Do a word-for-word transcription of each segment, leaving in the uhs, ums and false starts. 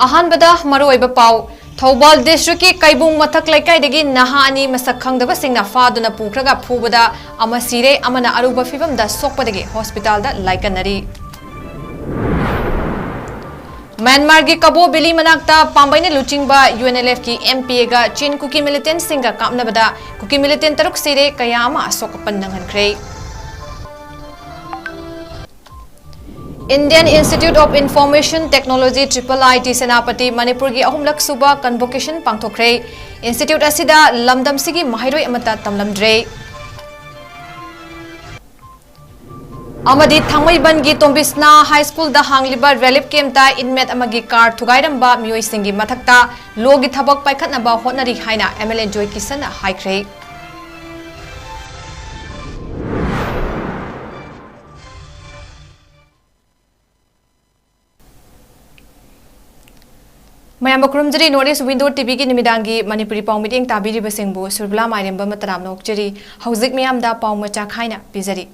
ꯑꯍꯥꯟꯕꯗ ꯃꯔꯨꯑꯣꯏꯕ ꯄꯥꯎ꯫ ꯊꯧꯕꯥꯜ districtꯀꯤ ꯀꯩꯕꯨꯡ ꯃꯊꯛ ꯂꯩꯀꯥꯏꯗꯒꯤ ꯅꯍꯥ ꯑꯅꯤ ꯃꯁꯛ ꯈꯪꯗꯕꯁꯤꯡꯅ ꯐꯥꯗꯨꯅ ꯄꯨꯈ꯭ꯔꯒ ꯐꯨꯕꯗ ꯑꯃ ꯁꯤꯔꯦ, ꯑꯃꯅ ꯑꯔꯨꯕ ꯐꯤꯕꯝꯗ ꯁꯣꯛꯄꯗꯒꯤ hospitalꯗ ꯂꯥꯏꯀꯠꯅꯔꯤ꯫ ꯃ꯭ꯌꯥꯟꯃꯥꯔꯒꯤ ꯀꯕꯣ ꯚꯦꯂꯤ ꯃꯅꯥꯛꯇ ꯄꯥꯝꯕꯩꯅ ꯂꯨꯆꯤꯡꯕ UNLFꯀꯤ MPAꯒ ꯆꯤꯟ ꯀꯨꯀꯤ militantꯁꯤꯡꯒ ꯀꯥꯞꯅꯕꯗ ꯀꯨꯀꯤ militant ꯇꯔꯨꯛ ꯁꯤꯔꯦ, ꯀꯌꯥ ꯑꯃ ꯑꯁꯣꯛ ꯑꯄꯟ ꯅꯪꯍꯟꯈ꯭ꯔꯦ꯫ Indian Institute of Information Technology, IIIT, Senapati, ꯃꯅꯤꯄꯨꯔꯒꯤ ꯑꯍꯨꯝꯂꯛ ꯁꯨꯕ convocation ꯄꯥꯡꯊꯣꯛꯈ꯭ꯔꯦ꯫ Institute ꯑꯁꯤꯗ ꯂꯝꯗꯝꯁꯤꯒꯤ ꯃꯍꯩꯔꯣꯏ ꯑꯃꯠꯇ ꯇꯝꯂꯝꯗ꯭ꯔꯦ꯫ ꯑꯃꯗꯤ ꯊꯥꯡꯃꯩꯕꯟꯒꯤ ꯇꯣꯝꯕꯤꯁꯅꯥ High Schoolꯗ ꯍꯥꯡꯂꯤꯕ relief campꯇ inmate ꯑꯃꯒꯤ car ꯊꯨꯒꯥꯏꯔꯝꯕ ꯃꯤꯑꯣꯏꯁꯤꯡꯒꯤ ꯃꯊꯛꯇ lawꯒꯤ ꯊꯕꯛ ꯄꯥꯏꯈꯠꯅꯕ ꯍꯣꯠꯅꯔꯤ ꯍꯥꯏꯅ MLA ꯖꯣꯏꯀꯤꯁꯟꯅ ꯍꯥꯏꯈ꯭ꯔꯦ꯫ ꯃꯌꯥꯝꯕ ꯈꯨꯔꯨꯝꯖꯔꯤ꯫ North East Window TVꯒꯤ ꯅꯨꯃꯤꯗꯥꯡꯒꯤ ꯃꯅꯤꯄꯨꯔꯤ ꯄꯥꯎ ꯃꯤꯠꯌꯦꯡ ꯇꯥꯕꯤꯔꯤꯕꯁꯤꯡꯕꯨ ꯁꯨꯔꯕꯂꯥ ꯃꯥꯏꯔꯦꯝꯕ ꯃꯇꯔꯥꯝꯅ ꯑꯣꯛꯆꯔꯤ꯫ ꯍꯧꯖꯤꯛ ꯃꯤꯌꯥꯝꯗ ꯄꯥꯎ ꯃꯆꯥ ꯈꯥꯏꯅ ꯄꯤꯖꯔꯤ꯫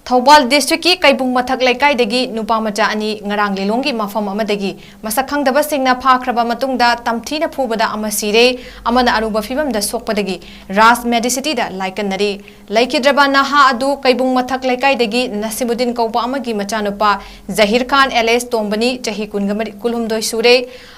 ꯊꯧꯕꯥꯜ districtꯀꯤ ꯀꯩꯕꯨꯡ ꯃꯊꯛ ꯂꯩꯀꯥꯏꯗꯒꯤ ꯅꯨꯄꯥ ꯃꯆꯥ ꯑꯅꯤ ꯉꯔꯥꯡ ꯂꯤꯂꯣꯡꯒꯤ ꯃꯐꯝ ꯑꯃꯗꯒꯤ ꯃꯁꯛ ꯈꯪꯗꯕꯁꯤꯡꯅ ꯐꯥꯈ꯭ꯔꯕ ꯃꯇꯨꯡꯗ ꯇꯝꯊꯤꯅ ꯐꯨꯕꯗ ꯑꯃ ꯁꯤꯔꯦ, ꯑꯃꯅ ꯑꯔꯨꯕ ꯐꯤꯕꯝꯗ ꯁꯣꯛꯄꯗꯒꯤ ꯔꯥꯖ Medicityꯗ ꯂꯥꯏꯀꯠꯅꯔꯤ꯫ ꯂꯩꯈꯤꯗ꯭ꯔꯕ ꯅꯍꯥ ꯑꯗꯨ ꯀꯩꯕꯨꯡ ꯃꯊꯛ ꯂꯩꯀꯥꯏꯗꯒꯤ ꯅꯁꯤꯃꯨꯗꯤꯟ ꯀꯧꯕ ꯑꯃꯒꯤ ꯃꯆꯥꯅꯨꯄꯥ ꯖꯍꯤꯔ ꯈꯥꯟ alias ꯇꯣꯝꯕꯅꯤ, ꯆꯍꯤ ꯀꯨꯟꯒ ꯃꯔꯤ, ꯀꯨꯟꯍꯨꯝꯗꯣꯏ ꯁꯨꯔꯦ꯫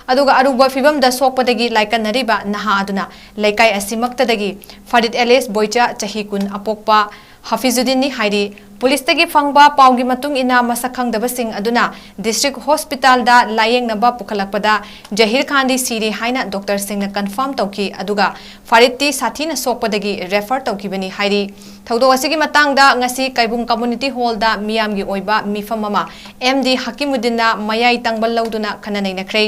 ꯑꯗꯨꯒ ꯑꯔꯨꯕ ꯐꯤꯕꯝꯗ ꯁꯣꯛꯄꯗꯒꯤ ꯂꯥꯏꯀꯠꯅꯔꯤꯕ ꯅꯍꯥ ꯑꯗꯨꯅ ꯂꯩꯀꯥꯏ ꯑꯁꯤꯃꯛꯇꯗꯒꯤ ꯐꯔꯤꯗ alias ꯕꯣꯏꯆꯥ, ꯆꯍꯤ ꯀꯨꯟ, ꯑꯄꯣꯛꯄ ꯍꯐꯤꯖꯨꯗꯤꯟꯅꯤ ꯍꯥꯏꯔꯤ꯫ Policeꯇꯒꯤ ꯐꯪꯕ ꯄꯥꯎꯒꯤ ꯃꯇꯨꯡ ꯏꯟꯅ ꯃꯁꯛ ꯈꯪꯗꯕꯁꯤꯡ ꯑꯗꯨꯅ district hospitalꯗ ꯂꯥꯌꯦꯡꯅꯕ ꯄꯨꯈꯠꯂꯛꯄꯗ ꯖꯍꯤꯔ ꯈꯥꯟꯗꯤ ꯁꯤꯔꯦ ꯍꯥꯏꯅ doctorꯁꯤꯡꯅ confirm ꯇꯧꯈꯤ, ꯑꯗꯨꯒ ꯐꯔꯤꯗꯇꯤ ꯁꯥꯊꯤꯅ ꯁꯣꯛꯄꯗꯒꯤ refer ꯇꯧꯈꯤꯕꯅꯤ ꯍꯥꯏꯔꯤ꯫ ꯊꯧꯗꯣꯛ ꯑꯁꯤꯒꯤ ꯃꯇꯥꯡꯗ ꯉꯁꯤ ꯀꯩꯕꯨꯡ community hallꯗ ꯃꯤꯌꯥꯝꯒꯤ ꯑꯣꯏꯕ ꯃꯤꯐꯝ ꯑꯃ MD ꯍꯀꯤꯃꯨꯗꯤꯟꯅ ꯃꯌꯥꯏ ꯇꯪꯕ ꯂꯧꯗꯨꯅ ꯈꯟꯅ ꯅꯩꯅꯈ꯭ꯔꯦ꯫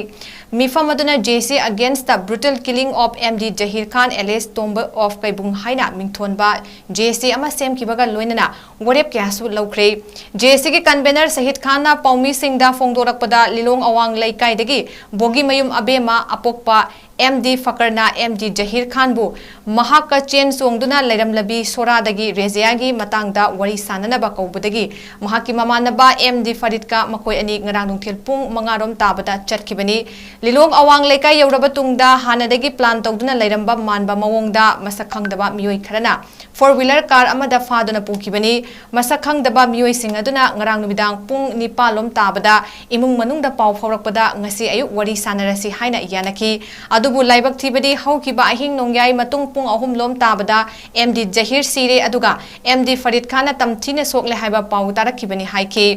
ꯃꯤꯐꯝ ꯑꯗꯨꯅ JAC against the brutal killing of MD Zahir Khan alias Tomba of ꯀꯩꯕꯨꯡ ꯍꯥꯏꯅ ꯃꯤꯡꯊꯣꯟꯕ JAC ꯑꯃ ꯁꯦꯝꯈꯤꯕꯒ ꯂꯣꯏꯅꯅ ꯋꯥꯔꯦꯞ ꯀꯌꯥꯁꯨ ꯂꯧꯈ꯭ꯔꯦ꯫ JACꯒꯤ convener ꯁꯍꯤꯗ ꯈꯥꯟꯅ ꯄꯥꯎꯃꯤꯁꯤꯡꯗ ꯐꯣꯡꯗꯣꯔꯛꯄꯗ, ꯂꯤꯂꯣꯡ ꯑꯋꯥꯡ ꯂꯩꯀꯥꯏꯗꯒꯤ ꯕꯣꯒꯤꯃꯌꯨꯝ ꯑꯕꯦꯝꯃ, ꯑꯄꯣꯛꯄ ꯑꯦꯝ ꯗꯤ ꯐꯀꯔꯅ ꯑꯦꯝ ꯗꯤ ꯖꯍꯤꯔ ꯈꯥꯟꯕꯨ ꯃꯍꯥꯛꯀ ꯆꯦꯟ ꯆꯣꯡꯗꯨꯅ ꯂꯩꯔꯝꯂꯕꯤ ꯁꯣꯔꯥꯗꯒꯤ ꯔꯦꯖꯤꯌꯥꯒꯤ ꯃꯇꯥꯡꯗ ꯋꯥꯔꯤ ꯁꯥꯅꯅꯕ ꯀꯧꯕꯗꯒꯤ ꯃꯍꯥꯛꯀꯤ ꯃꯃꯥꯟꯅꯕ ꯑꯦꯝ ꯗꯤ ꯐꯔꯤꯗꯀ ꯃꯈꯣꯏ ꯑꯅꯤ ꯉꯔꯥꯡ ꯅꯨꯡꯊꯤꯜ ꯄꯨꯡ ꯃꯉꯥ ꯔꯣꯝ ꯇꯥꯕꯗ ꯆꯠꯈꯤꯕꯅꯤ꯫ ꯂꯤꯂꯣꯡ ꯑꯋꯥꯡ ꯂꯩꯀꯥꯏ ꯌꯧꯔꯕ ꯇꯨꯡꯗ ꯍꯥꯟꯅꯗꯒꯤ plan ꯇꯧꯗꯨꯅ ꯂꯩꯔꯝꯕ ꯃꯥꯟꯕ ꯃꯑꯣꯡꯗ ꯃꯁꯛ ꯈꯪꯗꯕ ꯃꯤꯑꯣꯏ ꯈꯔꯅ four wheeler car ꯑꯃꯗ ꯐꯥꯗꯨꯅ ꯄꯨꯈꯤꯕꯅꯤ꯫ ꯃꯁꯛ ꯈꯪꯗꯕ ꯃꯤꯑꯣꯏꯁꯤꯡ ꯑꯗꯨꯅ ꯉꯔꯥꯡ ꯅꯨꯃꯤꯗꯥꯡ ꯄꯨꯡ ꯅꯤꯄꯥꯟ ꯂꯣꯝ ꯇꯥꯕꯗ ꯏꯃꯨꯡ ꯃꯅꯨꯡꯗ ꯄꯥꯎ ꯐꯥꯎꯔꯛꯄꯗ ꯉꯁꯤ ꯑꯌꯨꯛ ꯋꯥꯔꯤ ꯁꯥꯟꯅꯔꯁꯤ ꯍꯥꯏꯅ ꯌꯥꯅꯈꯤ꯫ ꯑꯗꯨꯕꯨ ꯂꯥꯏꯕꯛ ꯊꯤꯕꯗꯤ ꯍꯧꯈꯤꯕ ꯑꯍꯤꯡ ꯅꯣꯡꯌꯥꯏ ꯃꯇꯨꯡ ꯄꯨꯡ ꯑꯍꯨꯝ ꯂꯣꯝ ꯇꯥꯕꯗ ꯑꯦꯝ ꯗꯤ ꯖꯍꯤꯔ ꯁꯤꯔꯦ, ꯑꯗꯨꯒ ꯑꯦꯝ ꯗꯤ ꯐꯔꯤꯗ ꯈꯥꯟꯅ ꯇꯝꯊꯤꯅ ꯁꯣꯛꯂꯦ ꯍꯥꯏꯕ ꯄꯥꯎ ꯇꯥꯔꯛꯈꯤꯕꯅꯤ ꯍꯥꯏꯈꯤ꯫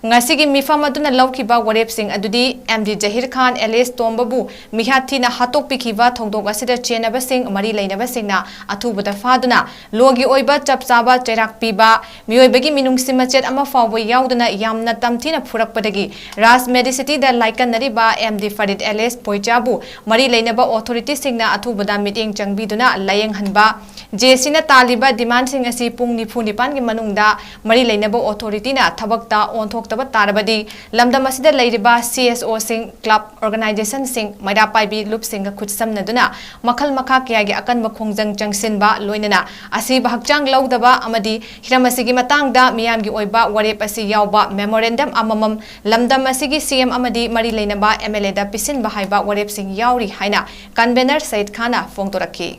ꯉꯁꯤꯒꯤ ꯃꯤꯐꯝ ꯑꯗꯨꯅ ꯂꯧꯈꯤꯕ ꯋꯥꯔꯦꯞꯁꯤꯡ ꯑꯗꯨꯗꯤ ꯑꯦꯝ ꯗꯤ ꯖꯍꯤꯔ ꯈꯥꯟ alias ꯇꯣꯝꯕꯕꯨ ꯃꯤꯍꯥꯠ ꯊꯤꯅ ꯍꯥꯠꯇꯣꯛꯄꯤꯈꯤꯕ ꯊꯧꯗꯣꯛ ꯑꯁꯤꯗ ꯆꯦꯟꯅꯕꯁꯤꯡ, ꯃꯔꯤ ꯂꯩꯅꯕꯁꯤꯡꯅ ꯑꯊꯨꯕꯗ ꯐꯥꯗꯨꯅ ꯂꯣꯒꯤ ꯑꯣꯏꯕ ꯆꯞ ꯆꯥꯕ ꯆꯩꯔꯥꯛ ꯄꯤꯕ, ꯃꯤꯑꯣꯏꯕꯒꯤ ꯃꯤꯅꯨꯡꯁꯤ ꯃꯆꯦꯠ ꯑꯃ ꯐꯥꯎꯕ ꯌꯥꯎꯗꯅ ꯌꯥꯝꯅ ꯇꯝꯊꯤꯅ ꯐꯨꯔꯛꯄꯗꯒꯤ ꯔꯥꯖ Medicityꯗ ꯂꯥꯏꯀꯠꯅꯔꯤꯕ ꯑꯦꯝ ꯗꯤ ꯐꯔꯤꯗ alias ꯄꯣꯏꯆꯥꯕꯨ ꯃꯔꯤ ꯂꯩꯅꯕ authorityꯁꯤꯡꯅ ꯑꯊꯨꯕꯗ ꯃꯤꯠꯌꯦꯡ ꯆꯪꯕꯤꯗꯨꯅ ꯂꯥꯌꯦꯡꯍꯟꯕ꯫ ꯖꯦ ꯁꯤꯅ ꯇꯥꯜꯂꯤꯕ demandꯁꯤꯡ ꯑꯁꯤ ꯄꯨꯡ ꯅꯤꯐꯨ ꯅꯤꯄꯥꯟꯒꯤ ꯃꯅꯨꯡꯗ ꯃꯔꯤ ꯂꯩꯅꯕ authorityꯅ ꯊꯕꯛꯇ ꯑꯣꯟꯊꯣꯛꯇꯕ ꯇꯥꯔꯕꯗꯤ ꯂꯝꯗꯝ ꯑꯁꯤꯗ ꯂꯩꯔꯤꯕ ꯁꯤ ꯑꯦꯁ ꯑꯣꯁꯤꯡ, club organizationꯁꯤꯡ, ꯃꯩꯔꯥ ꯄꯥꯏꯕꯤ ꯂꯨꯞꯁꯤꯡꯒ ꯈꯨꯠꯁꯝꯅꯗꯨꯅ ꯃꯈꯜ ꯃꯈꯥ ꯀꯌꯥꯒꯤ ꯑꯀꯟꯕ ꯈꯣꯡꯖꯪ ꯆꯪꯁꯤꯟꯕ, ꯂꯣꯏꯅꯅ ꯑꯁꯤꯕ ꯍꯛꯆꯥꯡ ꯂꯧꯗꯕ ꯑꯃꯗꯤ ꯍꯤꯔꯝ ꯑꯁꯤꯒꯤ ꯃꯇꯥꯡꯗ ꯃꯤꯌꯥꯝꯒꯤ ꯑꯣꯏꯕ ꯋꯥꯔꯦꯞ ꯑꯁꯤ ꯌꯥꯎꯕ memorandum ꯑꯃꯃꯝ ꯂꯝꯗꯝ ꯑꯁꯤꯒꯤ ꯁꯤ ꯑꯦꯝ ꯑꯃꯗꯤ ꯃꯔꯤ ꯂꯩꯅꯕ ꯑꯦꯝ ꯑꯦꯜ ꯑꯦꯗ ꯄꯤꯁꯤꯟꯕ ꯍꯥꯏꯕ ꯋꯥꯔꯦꯞꯁꯤꯡ ꯌꯥꯎꯔꯤ ꯍꯥꯏꯅ convener ꯁꯌꯤꯗ ꯈꯥꯟꯅ ꯐꯣꯡꯗꯣꯔꯛꯈꯤ꯫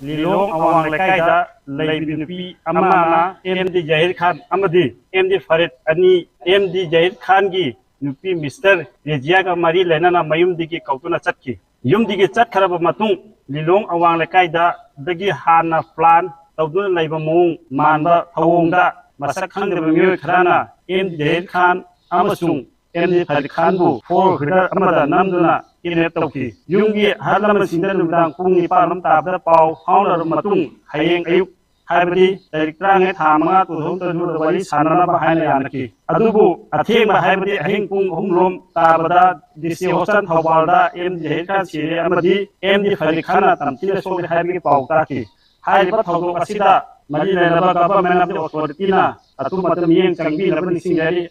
ꯂꯤꯂꯣꯡ ꯑꯋꯥꯡ ꯂꯩꯀꯥꯏꯗ ꯂꯩꯕꯤ ꯅꯨꯄꯤ ꯑꯃꯅ ꯑꯦꯝ ꯗꯤ ꯖꯍꯤꯔ ꯈꯥꯟ ꯑꯃꯗꯤ ꯑꯦꯝ ꯗꯤ ꯐꯔꯤꯗ ꯑꯅꯤ, ꯑꯦꯝ ꯗꯤ ꯖꯍꯤꯔ ꯈꯥꯟꯒꯤ ꯅꯨꯄꯤ ꯃꯤꯁꯇꯔ ꯔꯦꯖꯤꯌꯥꯒ ꯃꯔꯤ ꯂꯩꯅꯅ ꯃꯌꯨꯝꯗꯒꯤ ꯀꯧꯗꯨꯅ ꯆꯠꯈꯤ꯫ ꯌꯨꯝꯗꯒꯤ ꯆꯠꯈ꯭ꯔꯕ ꯃꯇꯨꯡ ꯂꯤꯂꯣꯡ ꯑꯋꯥꯡ ꯂꯩꯀꯥꯏꯗꯒꯤ ꯍꯥꯟꯅ plan ꯇꯧꯗꯨꯅ ꯂꯩꯕ ꯃꯑꯣꯡ ꯃꯥꯟꯕ ꯊꯧꯑꯣꯡꯗ ꯃꯁꯛ ꯈꯪꯗꯕ ꯃꯤꯑꯣꯏ ꯈꯔꯅ ꯑꯦꯝ ꯗꯤ ꯖꯍꯤꯔ ꯈꯥꯟ ꯑꯃꯁꯨꯡ ꯑꯦꯝ ꯗꯤ ꯐꯔꯤꯗ ꯈꯥꯟꯕꯨ four wheeler ꯑꯃꯗ ꯅꯝꯗꯨꯅ kidnap ꯇꯧꯈꯤ꯫ ꯌꯨꯝꯒꯤ ꯑꯍꯜ ꯂꯃꯟꯁꯤꯡꯗ ꯅꯨꯃꯤꯗꯥꯡ ꯄꯨꯡ ꯅꯤꯄꯥꯟ ꯂꯣꯝ ꯇꯥꯕꯗ ꯄꯥꯎ ꯐꯥꯎꯅꯔꯕ ꯃꯇꯨꯡ ꯍꯌꯦꯡ ꯑꯌꯨꯛ, ꯍꯥꯏꯕꯗꯤ ꯇꯥꯔꯤꯛ ꯇꯔꯥꯃꯉꯥ, ꯊꯥ ꯃꯉꯥ, two thousand twenty fourꯗ ꯋꯥꯔꯤ ꯁꯥꯟꯅꯅꯕ ꯍꯥꯏꯅ ꯌꯥꯅꯈꯤ꯫ ꯑꯗꯨꯕꯨ ꯑꯊꯦꯡꯕ, ꯍꯥꯏꯕꯗꯤ ꯑꯍꯤꯡ ꯄꯨꯡ ꯑꯍꯨꯝ ꯂꯣꯝ ꯇꯥꯕꯗ ꯗꯤ ꯁꯤ ꯍꯣꯁꯇꯥꯟ ꯊꯧꯕꯥꯜꯗ ꯑꯦꯝ ꯗꯤ ꯖꯍꯤꯔ ꯈꯥꯟ ꯁꯤꯔꯦ ꯑꯃꯗꯤ ꯑꯦꯝ ꯗꯤ ꯐꯔꯤꯗ ꯈꯥꯟꯅ ꯇꯝꯊꯤꯅ ꯁꯣꯛꯂꯦ ꯍꯥꯏꯕꯒꯤ ꯄꯥꯎ ꯇꯥꯈꯤ꯫ ꯍꯥꯏꯔꯤꯕ ꯊꯧꯗꯣꯛ ꯑꯁꯤꯗ ꯃꯔꯤ ꯂꯩꯅꯕ government of the authorityꯅ ꯑꯊꯨꯕ ꯃꯇꯝ ꯃꯤꯠꯌꯦꯡ ꯆꯪꯕꯤꯅꯕ ꯅꯤꯡꯁꯤꯡꯖꯔꯤ꯫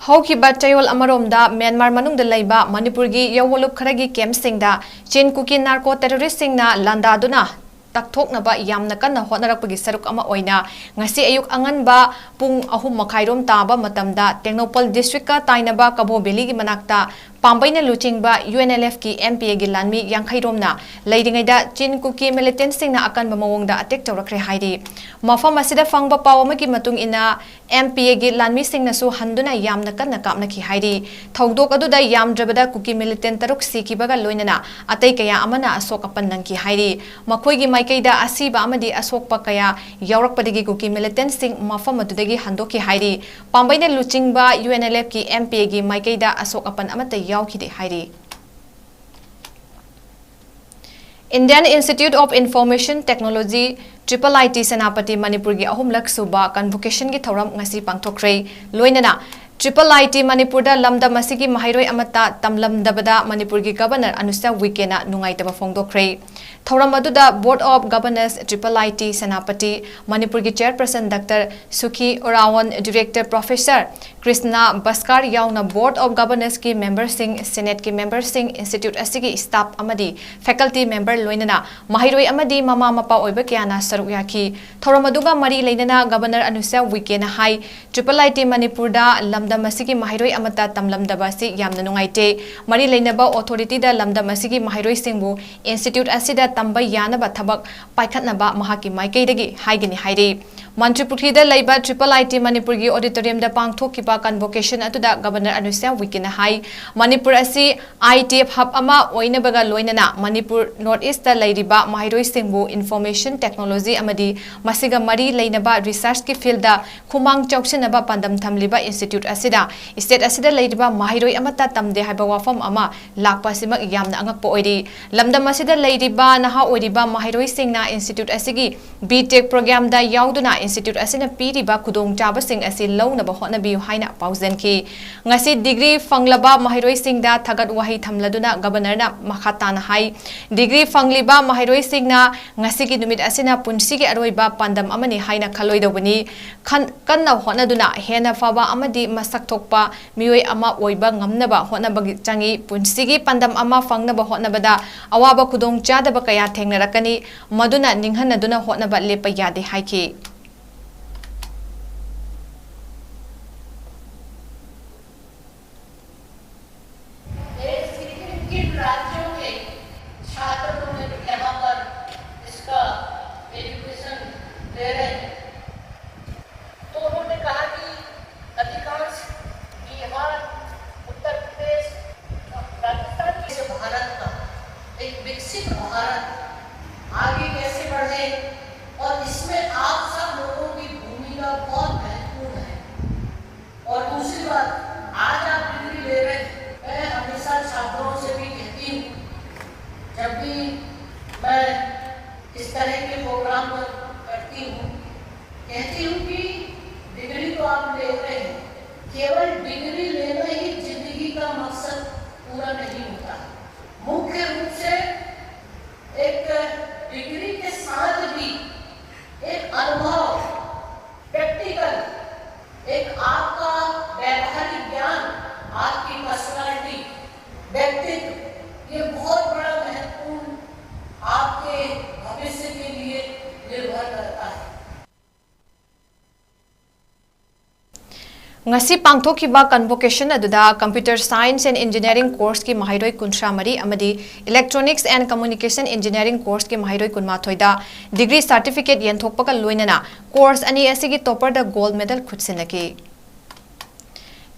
ꯍꯧꯈꯤꯕ ꯆꯌꯣꯜ ꯑꯃꯔꯣꯝꯗ ꯃ꯭ꯌꯥꯟꯃꯥꯔ ꯃꯅꯨꯡꯗ ꯂꯩꯕ ꯃꯅꯤꯄꯨꯔꯒꯤ ꯌꯥꯑꯣꯡꯂꯨꯞ ꯈꯔꯒꯤ ꯀꯦꯝꯞꯁꯤꯡꯗ ꯆꯤꯟ ꯀꯨꯀꯤ ꯅꯥꯔꯀꯣ ꯇꯦꯔꯣꯔꯤꯁ꯭ꯠꯁꯤꯡꯅ ꯂꯥꯟꯗꯥꯗꯨꯅ ꯇꯛꯊꯣꯛꯅꯕ ꯌꯥꯝꯅ ꯀꯟꯅ ꯍꯣꯠꯅꯔꯛꯄꯒꯤ ꯁꯔꯨꯛ ꯑꯃ ꯑꯣꯏꯅ ꯉꯁꯤ ꯑꯌꯨꯛ ꯑꯉꯟꯕ ꯄꯨꯡ ꯑꯍꯨꯝ ꯃꯈꯥꯏꯔꯣꯝ ꯇꯥꯕ ꯃꯇꯝꯗ ꯇꯦꯡꯅꯧꯄꯜ ꯗꯤꯁꯇ꯭ꯔꯤꯛꯀ ꯇꯥꯏꯅꯕ ꯀꯕꯣ ꯚꯦꯂꯤꯒꯤ ꯃꯅꯥꯛꯇ ꯄꯥꯝꯕꯩꯅ ꯂꯨꯆꯤꯡꯕ UNLFꯀꯤ MPAꯒꯤ ꯂꯥꯟꯃꯤ ꯌꯥꯡꯈꯩꯔꯣꯝꯅ ꯂꯩꯔꯤꯉꯩꯗ ꯆꯤꯟ ꯀꯨꯀꯤ ꯃꯤꯂꯤꯇꯦꯟꯠꯁꯤꯡꯅ ꯑꯀꯟꯕ ꯃꯑꯣꯡꯗ ꯑꯦꯇꯦꯛ ꯇꯧꯔꯛꯈ꯭ꯔꯦ ꯍꯥꯏꯔꯤ꯫ ꯃꯐꯝ ꯑꯁꯤꯗ ꯐꯪꯕ ꯄꯥꯎ ꯑꯃꯒꯤ ꯃꯇꯨꯡ ꯏꯟꯅ, MPAꯒꯤ ꯂꯥꯟꯃꯤꯁꯤꯡꯅꯁꯨ ꯍꯟꯗꯨꯅ ꯌꯥꯝꯅ ꯀꯟꯅ ꯀꯥꯞꯅꯈꯤ ꯍꯥꯏꯔꯤ꯫ ꯊꯧꯗꯣꯛ ꯑꯗꯨꯗ ꯌꯥꯝꯗ꯭ꯔꯕꯗ ꯀꯨꯀꯤ ꯃꯤꯂꯤꯇꯦꯟꯠ ꯇꯔꯨꯛ ꯁꯤꯈꯤꯕꯒ ꯂꯣꯏꯅꯅ ꯑꯇꯩ ꯀꯌꯥ ꯑꯃꯅ ꯑꯁꯣꯛ ꯑꯄꯟ ꯅꯪꯈꯤ ꯍꯥꯏꯔꯤ꯫ ꯃꯈꯣꯏꯒꯤ ꯃꯥꯏꯀꯩꯗ ꯑꯁꯤꯕ ꯑꯃꯗꯤ ꯑꯁꯣꯛꯄ ꯀꯌꯥ ꯌꯥꯎꯔꯛꯄꯗꯒꯤ ꯀꯨꯀꯤ ꯃꯤꯂꯤꯇꯦꯟꯠꯁꯤꯡ ꯃꯐꯝ ꯑꯗꯨꯗꯒꯤ ꯍꯟꯗꯣꯛꯈꯤ ꯍꯥꯏꯔꯤ꯫ ꯄꯥꯝꯕꯩꯅ ꯂꯨꯆꯤꯡꯕ UNLFꯀꯤ MPAꯒꯤ ꯃꯥꯏꯀꯩꯗ ꯑꯁꯣꯛ ꯑꯄꯟ ꯑꯃꯠꯇ ꯌꯥꯎꯈꯤꯗꯦ ꯍꯥꯏꯔꯤ꯫ Indian Institute of Information Technology, IIIT Senapati ꯃꯅꯤꯄꯨꯔꯒꯤ ꯑꯍꯨꯝꯂꯛ ꯁꯨꯕ convocationꯒꯤ ꯊꯧꯔꯝ ꯉꯁꯤ ꯄꯥꯡꯊꯣꯛꯈ꯭ꯔꯦ꯫ ꯂꯣꯏꯅꯅ IIIT ꯃꯅꯤꯄꯨꯔꯗ ꯂꯝꯗꯝ ꯑꯁꯤꯒꯤ ꯃꯍꯩꯔꯣꯏ ꯑꯃꯠꯇ ꯇꯝꯂꯝꯗꯕꯗ ꯃꯅꯤꯄꯨꯔꯒꯤ Governor ꯑꯅꯨꯁ꯭ꯌꯥ ꯎꯏꯀꯦꯅ ꯅꯨꯡꯉꯥꯏꯇꯕ ꯐꯣꯡꯗꯣꯛꯈ꯭ꯔꯦ꯫ ꯊꯧꯔꯝ ꯑꯗꯨꯗ Board of Governors, IIIT Senapati ꯃꯅꯤꯄꯨꯔꯒꯤ Chairperson Doctor ꯁꯨꯈꯤ ꯎꯔꯥꯋꯣꯟ, Director Professor Krishna ꯕꯁꯀꯥꯔ ꯌꯥꯎꯅ Board of Governorsꯀꯤ memberꯁꯤꯡ, Senateꯀꯤ memberꯁꯤꯡ, institute ꯑꯁꯤꯒꯤ staff ꯑꯃꯗꯤ faculty member ꯂꯣꯏꯅꯅ ꯃꯍꯩꯔꯣꯏ ꯑꯃꯗꯤ ꯃꯃꯥ ꯃꯄꯥ ꯑꯣꯏꯕ ꯀꯌꯥꯅ ꯁꯔꯨꯛ ꯌꯥꯈꯤ꯫ ꯊꯧꯔꯝ ꯑꯗꯨꯒ ꯃꯔꯤ ꯂꯩꯅꯅ Governor ꯑꯅꯨꯁ꯭ꯌꯥ ꯎꯏꯀꯦꯅ ꯍꯥꯏ, IIIT ꯃꯅꯤꯄꯨꯔꯗ ꯂꯝꯗꯝ ꯑꯁꯤꯒꯤ ꯃꯍꯩꯔꯣꯏ ꯑꯃꯠꯇ ꯇꯝꯂꯝꯗꯕ ꯑꯁꯤ ꯌꯥꯝꯅ ꯅꯨꯡꯉꯥꯏꯇꯦ꯫ ꯃꯔꯤ ꯂꯩꯅꯕ authorityꯗ ꯂꯝꯗꯝ ꯑꯁꯤꯒꯤ ꯃꯍꯩꯔꯣꯏꯁꯤꯡꯕꯨ institute ꯑꯁꯤꯗ ꯇꯝꯕ ꯌꯥꯅꯕ ꯊꯕꯛ ꯄꯥꯏꯈꯠꯅꯕ ꯃꯍꯥꯛꯀꯤ ꯃꯥꯏꯀꯩꯗꯒꯤ ꯍꯥꯏꯒꯅꯤ ꯍꯥꯏꯔꯤ꯫ ꯃꯟꯇ꯭ꯔꯤꯄꯨꯈ꯭ꯔꯤꯗ ꯂꯩꯕ IIIT ꯃꯅꯤꯄꯨꯔꯒꯤ auditoriumꯗ ꯄꯥꯡꯊꯣꯛꯈꯤꯕ convocation ꯑꯗꯨꯗ Governor ꯑꯅꯨꯁ꯭ꯌꯥ ꯎꯏꯀꯦꯅ ꯍꯥꯏ, ꯃꯅꯤꯄꯨꯔ ꯑꯁꯤ ITF hub ꯑꯃ ꯑꯣꯏꯅꯕꯒ ꯂꯣꯏꯅꯅ ꯃꯅꯤꯄꯨꯔ North Eastꯇ ꯂꯩꯔꯤꯕ ꯃꯍꯩꯔꯣꯏꯁꯤꯡꯕꯨ information technology ꯑꯃꯗꯤ ꯃꯁꯤꯒ ꯃꯔꯤ ꯂꯩꯅꯕ researchꯀꯤ fieldꯗ ꯈꯨꯃꯥꯡ ꯆꯥꯎꯁꯤꯟꯅꯕ ꯄꯥꯟꯗꯝ ꯊꯝꯂꯤꯕ institute ꯑꯁꯤꯗ state ꯑꯁꯤꯗ ꯂꯩꯔꯤꯕ ꯃꯍꯩꯔꯣꯏ ꯑꯃꯠꯇ ꯇꯝꯗꯦ ꯍꯥꯏꯕ ꯋꯥꯐꯝ ꯑꯃ ꯂꯥꯛꯄ ꯑꯁꯤꯃꯛ ꯌꯥꯝꯅ ꯑꯉꯛꯄ ꯑꯣꯏꯔꯤ꯫ ꯂꯝꯗꯝ ꯑꯁꯤꯗ ꯂꯩꯔꯤꯕ ꯅꯍꯥ ꯑꯣꯏꯔꯤꯕ ꯃꯍꯩꯔꯣꯏꯁꯤꯡꯅ institute ꯑꯁꯤꯒꯤ B.Tech programꯗ ꯌꯥꯎꯗꯨꯅ institute ꯑꯁꯤꯅ ꯄꯤꯔꯤꯕ ꯈꯨꯗꯣꯡꯆꯥꯕꯁꯤꯡ ꯑꯁꯤ ꯂꯧꯅꯕ ꯍꯣꯠꯅꯕꯤꯌꯨ ꯍꯥꯏꯅ ꯄꯥꯎꯖꯦꯟꯈꯤ꯫ ꯉꯁꯤ ꯗꯤꯒ꯭ꯔꯤ ꯐꯪꯂꯕ ꯃꯍꯩꯔꯣꯏꯁꯤꯡꯗ ꯊꯥꯒꯠ ꯋꯥꯍꯩ ꯊꯝꯂꯗꯨꯅ ꯒꯕꯔꯅꯔꯅ ꯃꯈꯥ ꯇꯥꯅ ꯍꯥꯏ, ꯗꯤꯒ꯭ꯔꯤ ꯐꯪꯂꯤꯕ ꯃꯍꯩꯔꯣꯏꯁꯤꯡꯅ ꯉꯁꯤꯒꯤ ꯅꯨꯃꯤꯠ ꯑꯁꯤꯅ ꯄꯨꯟꯁꯤꯒꯤ ꯑꯔꯣꯏꯕ ꯄꯥꯟꯗꯝ ꯑꯃꯅꯤ ꯍꯥꯏꯅ ꯈꯜꯂꯣꯏꯗꯧꯕꯅꯤ꯫ ꯈꯟ-, ꯀꯟꯅ ꯍꯣꯠꯅꯗꯨꯅ ꯍꯦꯟꯅ ꯐꯕ ꯑꯃꯗꯤ ꯃꯁꯛ ꯊꯣꯛꯄ ꯃꯤꯑꯣꯏ ꯑꯃ ꯑꯣꯏꯕ ꯉꯝꯅꯕ ꯍꯣꯠꯅꯕ ꯆꯪꯏ꯫ ꯄꯨꯟꯁꯤꯒꯤ ꯄꯥꯟꯗꯝ ꯑꯃ ꯐꯪꯅꯕ ꯍꯣꯠꯅꯕꯗ ꯑꯋꯥꯕ ꯈꯨꯗꯣꯡꯆꯥꯗꯕ ꯀꯌꯥ ꯊꯦꯡꯅꯔꯛꯀꯅꯤ, ꯃꯗꯨꯅ ꯅꯤꯡꯍꯟꯅꯗꯨꯅ ꯍꯣꯠꯅꯕ ꯂꯦꯞꯄ ꯌꯥꯗꯦ ꯍꯥꯏꯈꯤ꯫ देश के किन किन राज्यों के छात्र लोग यहाँ पर इसका एजुकेशन ले रहे हैं। तो उन्होंने कहा कि अधिकांश बिहार, उत्तर प्रदेश, राजस्थान के भारत का एक विकसित भारत आगे कैसे बढ़े और इसमें आप सब लोगों की भूमिका बहुत महत्वपूर्ण है। और दूसरी बात, आज आप डिग्री ले रहे हैं, मैं हमेशा छात्रों से भी कहती हूँ, जब भी मैं इस तरह के प्रोग्राम पर करती हूँ, कहती हूँ कि डिग्री तो आप ले रहे हैं, केवल डिग्री लेना ही जिंदगी का मकसद पूरा नहीं होता। मुख्य रूप से एक डिग्री के साथ भी एक अनुभव, प्रैक्टिकल, एक आपका व्यावहारिक ज्ञान, आपकी पर्सनालिटी, व्यक्तित्व, ये बहुत बड़ा महत्वपूर्ण आपके भविष्य के लिए निर्भर करता है। ꯉꯁꯤ ꯄꯥꯡꯊꯣꯛꯈꯤꯕ convocation ꯑꯗꯨꯗ Computer Science and Engineering courseꯀꯤ ꯃꯍꯩꯔꯣꯏ ꯀꯨꯟꯊ꯭ꯔꯥ ꯃꯔꯤ ꯑꯃꯗꯤ Electronics and Communication Engineering courseꯀꯤ ꯃꯍꯩꯔꯣꯏ ꯀꯨꯟꯃꯥꯊꯣꯏꯗ degree certificate ꯌꯦꯟꯊꯣꯛꯄꯒ ꯂꯣꯏꯅꯅ course ꯑꯅꯤ ꯑꯁꯤꯒꯤ topperꯗ gold medal ꯈꯨꯠꯁꯤꯟꯅꯈꯤ꯫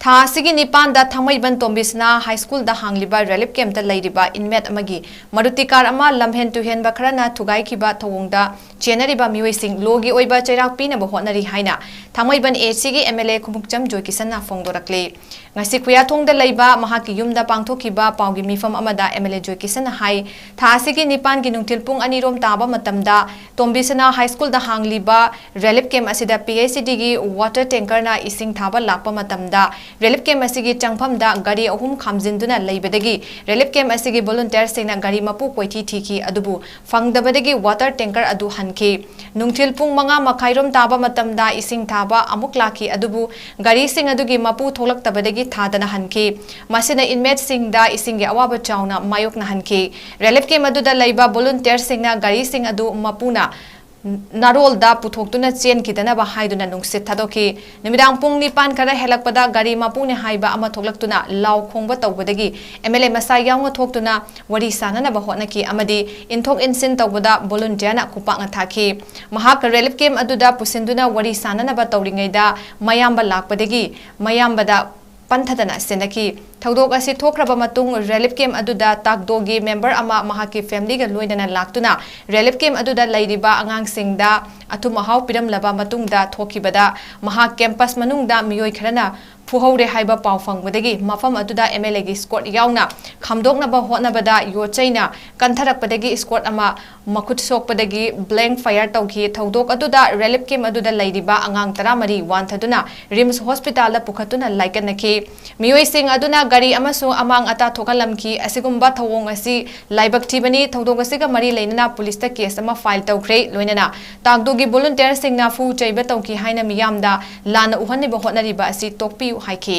ꯊꯥ ꯑꯁꯤꯒꯤ ꯅꯤꯄꯥꯟꯗ ꯊꯥꯡꯃꯩꯕꯟ ꯇꯣꯝꯕꯤꯁꯅꯥ ꯍꯥꯏ ꯁ꯭ꯀꯨꯜꯗ ꯍꯥꯡꯂꯤꯕ relief campꯇ ꯂꯩꯔꯤꯕ inmate ꯑꯃꯒꯤ Maruti car ꯑꯃ ꯂꯝꯍꯦꯟ ꯇꯨꯍꯦꯟꯕ ꯈꯔꯅ ꯊꯨꯒꯥꯏꯈꯤꯕ ꯊꯧꯑꯣꯡꯗ ꯆꯦꯟꯅꯔꯤꯕ ꯃꯤꯑꯣꯏꯁꯤꯡ lawꯒꯤ ꯑꯣꯏꯕ ꯆꯩꯔꯥꯛ ꯄꯤꯅꯕ ꯍꯣꯠꯅꯔꯤ ꯍꯥꯏꯅ ꯊꯥꯡꯃꯩꯕꯟ AHCꯒꯤ MLA ꯈꯨꯃꯨꯛꯆꯝ ꯖꯣꯏꯀꯤꯁꯟꯅ ꯐꯣꯡꯗꯣꯔꯛꯂꯤ꯫ ꯉꯁꯤ ꯈꯨꯌꯥꯊꯣꯡꯗ ꯂꯩꯕ ꯃꯍꯥꯛꯀꯤ ꯌꯨꯝꯗ ꯄꯥꯡꯊꯣꯛꯈꯤꯕ ꯄꯥꯎꯒꯤ ꯃꯤꯐꯝ ꯑꯃꯗ MLA ꯖꯣꯏꯀꯤꯁꯟꯅ ꯍꯥꯏ, ꯊꯥ ꯑꯁꯤꯒꯤ ꯅꯤꯄꯥꯟꯒꯤ ꯅꯨꯡꯊꯤꯜ ꯄꯨꯡ ꯑꯅꯤ ꯔꯣꯝ ꯇꯥꯕ ꯃꯇꯝꯗ ꯇꯣꯝꯕꯤꯁꯅꯥ ꯍꯥꯏ ꯁ꯭ꯀꯨꯜꯗ ꯍꯥꯡꯂꯤꯕ ꯔꯤꯂꯤꯐ ꯀꯦꯝꯞ ꯑꯁꯤꯗ PHEDꯒꯤ ꯋꯥꯇꯔ ꯇꯦꯡꯀꯔꯅ ꯏꯁꯤꯡ ꯊꯥꯕ ꯂꯥꯛꯄ ꯃꯇꯝꯗ ꯔꯤꯂꯤꯐ ꯀꯦꯝꯞ ꯑꯁꯤꯒꯤ ꯆꯪꯐꯝꯗ ꯒꯥꯔꯤ ꯑꯍꯨꯝ ꯈꯥꯝꯖꯤꯟꯗꯨꯅ ꯂꯩꯕꯗꯒꯤ ꯔꯤꯂꯤꯐ ꯀꯦꯝꯞ ꯑꯁꯤꯒꯤ ꯚꯣꯂꯨꯟꯇꯤꯌꯔꯁꯤꯡꯅ ꯒꯥꯔꯤ ꯃꯄꯨ ꯀꯣꯏꯊꯤ ꯊꯤꯈꯤ, ꯑꯗꯨꯕꯨ ꯐꯪꯗꯕꯗꯒꯤ ꯋꯥꯇꯔ ꯇꯦꯡꯀꯔ ꯑꯗꯨ ꯍꯟꯈꯤ꯫ ꯅꯨꯡꯊꯤꯜ ꯄꯨꯡ ꯃꯉꯥ ꯃꯈꯥꯏꯔꯣꯝ ꯇꯥꯕ ꯃꯇꯝꯗ ꯏꯁꯤꯡ ꯊꯥꯕ ꯑꯃꯨꯛ ꯂꯥꯛꯈꯤ, ꯑꯗꯨꯕꯨ ꯒꯥꯔꯤꯁꯤꯡ ꯑꯗꯨꯒꯤ ꯃꯄꯨ ꯊꯣꯛꯂꯛꯇꯕꯗꯒꯤ ꯊꯥꯗꯅ ꯍꯟꯈꯤ꯫ ꯃꯁꯤꯅ ꯏꯟꯃꯦꯠꯁꯤꯡꯗ ꯏꯁꯤꯡꯒꯤ ꯑꯋꯥꯕ ꯆꯥꯎꯅ ꯃꯥꯌꯣꯛꯅꯍꯟꯈꯤ꯫ ꯔꯤꯂꯤꯐ ꯀꯦꯝꯞ ꯑꯗꯨꯗ ꯂꯩꯕ ꯚꯣꯂꯨꯟꯇꯤꯌꯔꯁꯤꯡꯅ ꯒꯥꯔꯤꯁꯤꯡ ꯑꯗꯨ ꯃꯄꯨꯅ ꯅꯥꯔꯣꯜꯗ ꯄꯨꯊꯣꯛꯇꯨꯅ ꯆꯦꯟꯈꯤꯗꯅꯕ ꯍꯥꯏꯗꯨꯅ ꯅꯨꯡꯁꯤꯠ ꯊꯥꯗꯣꯛꯈꯤ꯫ ꯅꯨꯃꯤꯗꯥꯡ ꯄꯨꯡ ꯅꯤꯄꯥꯟ ꯈꯔ ꯍꯦꯜꯂꯛꯄꯗ ꯒꯥꯔꯤ ꯃꯄꯨꯅꯦ ꯍꯥꯏꯕ ꯑꯃ ꯊꯣꯛꯂꯛꯇꯨꯅ ꯂꯥꯎ ꯈꯣꯡꯕ ꯇꯧꯕꯗꯒꯤ MLA ꯃꯁꯥ ꯌꯥꯎꯅ ꯊꯣꯛꯇꯨꯅ ꯋꯥꯔꯤ ꯁꯥꯅꯅꯕ ꯍꯣꯠꯅꯈꯤ ꯑꯃꯗꯤ ꯏꯟꯊꯣꯛ ꯏꯟꯁꯤꯟ ꯇꯧꯕꯗ ꯚꯣꯂꯨꯟꯇꯤꯌꯔꯅ ꯈꯨꯄꯥꯛꯅ ꯊꯥꯈꯤ꯫ ꯃꯍꯥꯛ ꯔꯤꯂꯤꯐ ꯀꯦꯝꯞ ꯑꯗꯨꯗ ꯄꯨꯁꯤꯟꯗꯨꯅ ꯋꯥꯔꯤ ꯁꯥꯅꯅꯕ ꯇꯧꯔꯤꯉꯩꯗ ꯃꯌꯥꯝꯕ ꯂꯥꯛꯄꯗꯒꯤ ꯃꯌꯥꯝꯕꯗ ꯄꯟꯊꯗꯅ ꯁꯤꯟꯅꯈꯤ꯫ ꯊꯧꯗꯣꯛ ꯑꯁꯤ ꯊꯣꯛꯈ꯭ꯔꯕ ꯃꯇꯨꯡ ꯔꯤꯂꯤꯐ ꯀꯦꯝꯞ ꯑꯗꯨꯗ ꯇꯥꯛꯗꯣꯒꯤ ꯃꯦꯝꯕꯔ ꯑꯃ ꯃꯍꯥꯛꯀꯤ ꯐꯦꯃꯤꯂꯤꯒ ꯂꯣꯏꯅꯅ ꯂꯥꯛꯇꯨꯅ ꯔꯤꯂꯤꯐ ꯀꯦꯝꯞ ꯑꯗꯨꯗ ꯂꯩꯔꯤꯕ ꯑꯉꯥꯡꯁꯤꯡꯗ ꯑꯊꯨꯝ ꯑꯍꯥꯎ ꯄꯤꯔꯝꯂꯕ ꯃꯇꯨꯡꯗ ꯊꯣꯛꯈꯤꯕꯗ ꯃꯍꯥꯛ ꯀꯦꯝꯄꯁ ꯃꯅꯨꯡꯗ ꯃꯤꯑꯣꯏ ꯈꯔꯅ ꯐꯨꯍꯧꯔꯦ ꯍꯥꯏꯕ ꯄꯥꯎ ꯐꯪꯕꯗꯒꯤ ꯃꯐꯝ ꯑꯗꯨꯗ MLAꯒꯤ ꯁ꯭ꯀꯣꯠ ꯌꯥꯎꯅ ꯈꯥꯝꯗꯣꯛꯅꯕ ꯍꯣꯠꯅꯕꯗ ꯌꯣꯠꯆꯩꯅ ꯀꯟꯊꯔꯛꯄꯗꯒꯤ ꯁ꯭ꯀꯣꯠ ꯑꯃ ꯃꯈꯨꯠ ꯁꯣꯛꯄꯗꯒꯤ ꯕ꯭ꯂꯦꯡ ꯐꯥꯌꯔ ꯇꯧꯈꯤ꯫ ꯊꯧꯗꯣꯛ ꯑꯗꯨꯗ ꯔꯤꯂꯤꯐ ꯀꯦꯝꯞ ꯑꯗꯨꯗ ꯂꯩꯔꯤꯕ ꯑꯉꯥꯡ ꯇꯔꯥꯃꯔꯤ ꯋꯥꯟꯊꯗꯨꯅ ꯔꯤꯝꯁ ꯍꯣꯁꯄꯤꯇꯥꯜꯗ ꯄꯨꯈꯠꯇꯨꯅ ꯂꯥꯏꯀꯠꯅꯈꯤ꯫ ꯃꯤꯑꯣꯏꯁꯤꯡ ꯑꯗꯨꯅ ꯒꯥꯔꯤ ꯑꯃꯁꯨꯡ ꯑꯃꯥꯡ ꯑꯇꯥ ꯊꯣꯛꯍꯜꯂꯝꯈꯤ꯫ ꯑꯁꯤꯒꯨꯝꯕ ꯊꯧꯑꯣꯡ ꯑꯁꯤ ꯂꯥꯏꯕꯛ ꯊꯤꯕꯅꯤ꯫ ꯊꯧꯗꯣꯛ ꯑꯁꯤꯒ ꯃꯔꯤ ꯂꯩꯅꯅ ꯄꯨꯂꯤꯁꯇ ꯀꯦꯁ ꯑꯃ ꯐꯥꯏꯜ ꯇꯧꯈ꯭ꯔꯦ꯫ ꯂꯣꯏꯅꯅ ꯇꯥꯛꯗꯣꯒꯤ ꯚꯣꯂꯨꯟꯇꯤꯌꯔꯁꯤꯡꯅ ꯐꯨ ꯆꯩꯕ ꯇꯧꯈꯤ ꯍꯥꯏꯅ ꯃꯤꯌꯥꯝꯗ ꯂꯥꯟꯅ ꯎꯍꯟꯅꯕ ꯍꯣꯠꯅꯔꯤꯕ ꯑꯁꯤ ꯇꯣꯛꯄꯤꯌꯨ ꯍꯥꯏꯈꯤ꯫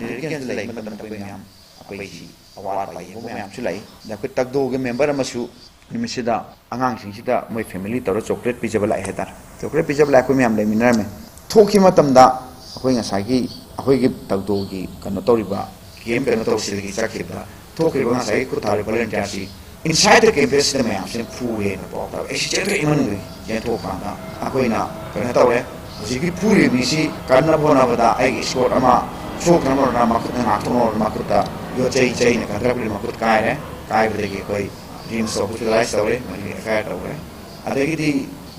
ꯔꯤꯂꯤꯐ ꯀꯦꯝꯞꯇ ꯂꯩꯕ ꯃꯇꯝꯗ ꯑꯩꯈꯣꯏ ꯃꯌꯥꯝ ꯑꯩꯈꯣꯏꯒꯤ ꯑꯋꯥꯠ ꯑꯄꯥ ꯌꯦꯡꯕ ꯃꯌꯥꯝꯁꯨ ꯂꯥꯛꯏ꯫ ꯑꯗ ꯑꯩꯈꯣꯏ ꯇꯥꯛꯗꯣꯒꯤ ꯃꯦꯝꯕꯔ ꯑꯃꯁꯨ ꯅꯨꯃꯤꯠꯁꯤꯗ ꯑꯉꯥꯡꯁꯤꯡꯁꯤꯗ ꯃꯣꯏ ꯐꯦꯃꯤꯂꯤ ꯇꯧꯔ ꯆꯣꯀ꯭ꯂꯦꯠ ꯄꯤꯖꯕ ꯂꯥꯛꯑꯦ ꯍꯥꯏꯇꯥꯔꯦ꯫ ꯆꯣꯀ꯭ꯂꯦꯠ ꯄꯤꯖꯕ ꯂꯥꯛꯑꯦ, ꯑꯩꯈꯣꯏ ꯃꯌꯥꯝ ꯂꯩꯃꯤꯟꯅꯔꯝꯃꯦ꯫ ꯊꯣꯛꯈꯤꯕ ꯃꯇꯝꯗ ꯑꯩꯈꯣꯏ ꯉꯁꯥꯏꯒꯤ ꯑꯩꯈꯣꯏꯒꯤ ꯇꯥꯛꯗꯣꯒꯤ ꯀꯩꯅꯣ ꯇꯧꯔꯤꯕ ꯀꯦꯝꯞ ꯀꯩꯅꯣ ꯇꯧꯁꯤꯗꯒꯤ ꯆꯠꯈꯤꯕꯗ ꯊꯣꯛꯈꯤꯕ ꯉꯁꯥꯏꯒꯤ ꯈꯨꯠ ꯊꯥꯔꯤꯕ ꯚꯣꯂꯨꯟꯇꯤꯌꯥꯔꯁꯤ inside the campus ꯁꯤꯗ ꯃꯌꯥꯝꯁꯤꯅ ꯐꯨꯔꯦꯅ ꯄꯥꯎ ꯇꯥꯔꯦ꯫ ꯑꯩꯁꯤ ꯆꯦꯟꯊꯣꯛꯏ ꯃꯅꯨꯡꯗꯒꯤ ꯆꯦꯟꯊꯣꯛꯄ ꯀꯥꯟꯗ ꯑꯩꯈꯣꯏꯅ ꯀꯩꯅꯣ ꯇꯧꯔꯦ꯫ ꯍꯧꯖꯤꯛꯀꯤ ꯐꯨꯔꯤꯕ ꯃꯤꯁꯤ ꯀꯟꯅꯕ ꯍꯣꯠꯅꯕꯗ ꯑꯩꯒꯤ ꯏꯁꯀꯣꯔꯠ ꯑꯃ ꯁꯣꯛꯇꯅꯕ ꯍꯣꯠꯅꯕꯗ ꯃꯈꯨꯠꯅ ꯉꯥꯛꯊꯣꯛꯅꯕ ꯃꯈꯨꯠꯇ ꯌꯣꯠ ꯆꯩ ꯆꯩꯅ ꯀꯟꯊꯔꯛꯄꯗꯒꯤ ꯃꯈꯨꯠ ꯀꯥꯏꯔꯦ꯫ ꯀꯥꯏꯕꯗꯒꯤ ꯑꯩꯈꯣꯏ ꯔꯤꯝꯁꯇ ꯍꯣꯁꯄꯤꯇꯥꯂꯥꯏꯁ ꯇꯧꯔꯦ, ꯃꯗꯨꯒꯤ ꯑꯦꯐ ꯑꯥꯏ ꯑꯥꯔ ꯇꯧꯔꯦ꯫ ꯑꯗꯒꯤꯗꯤ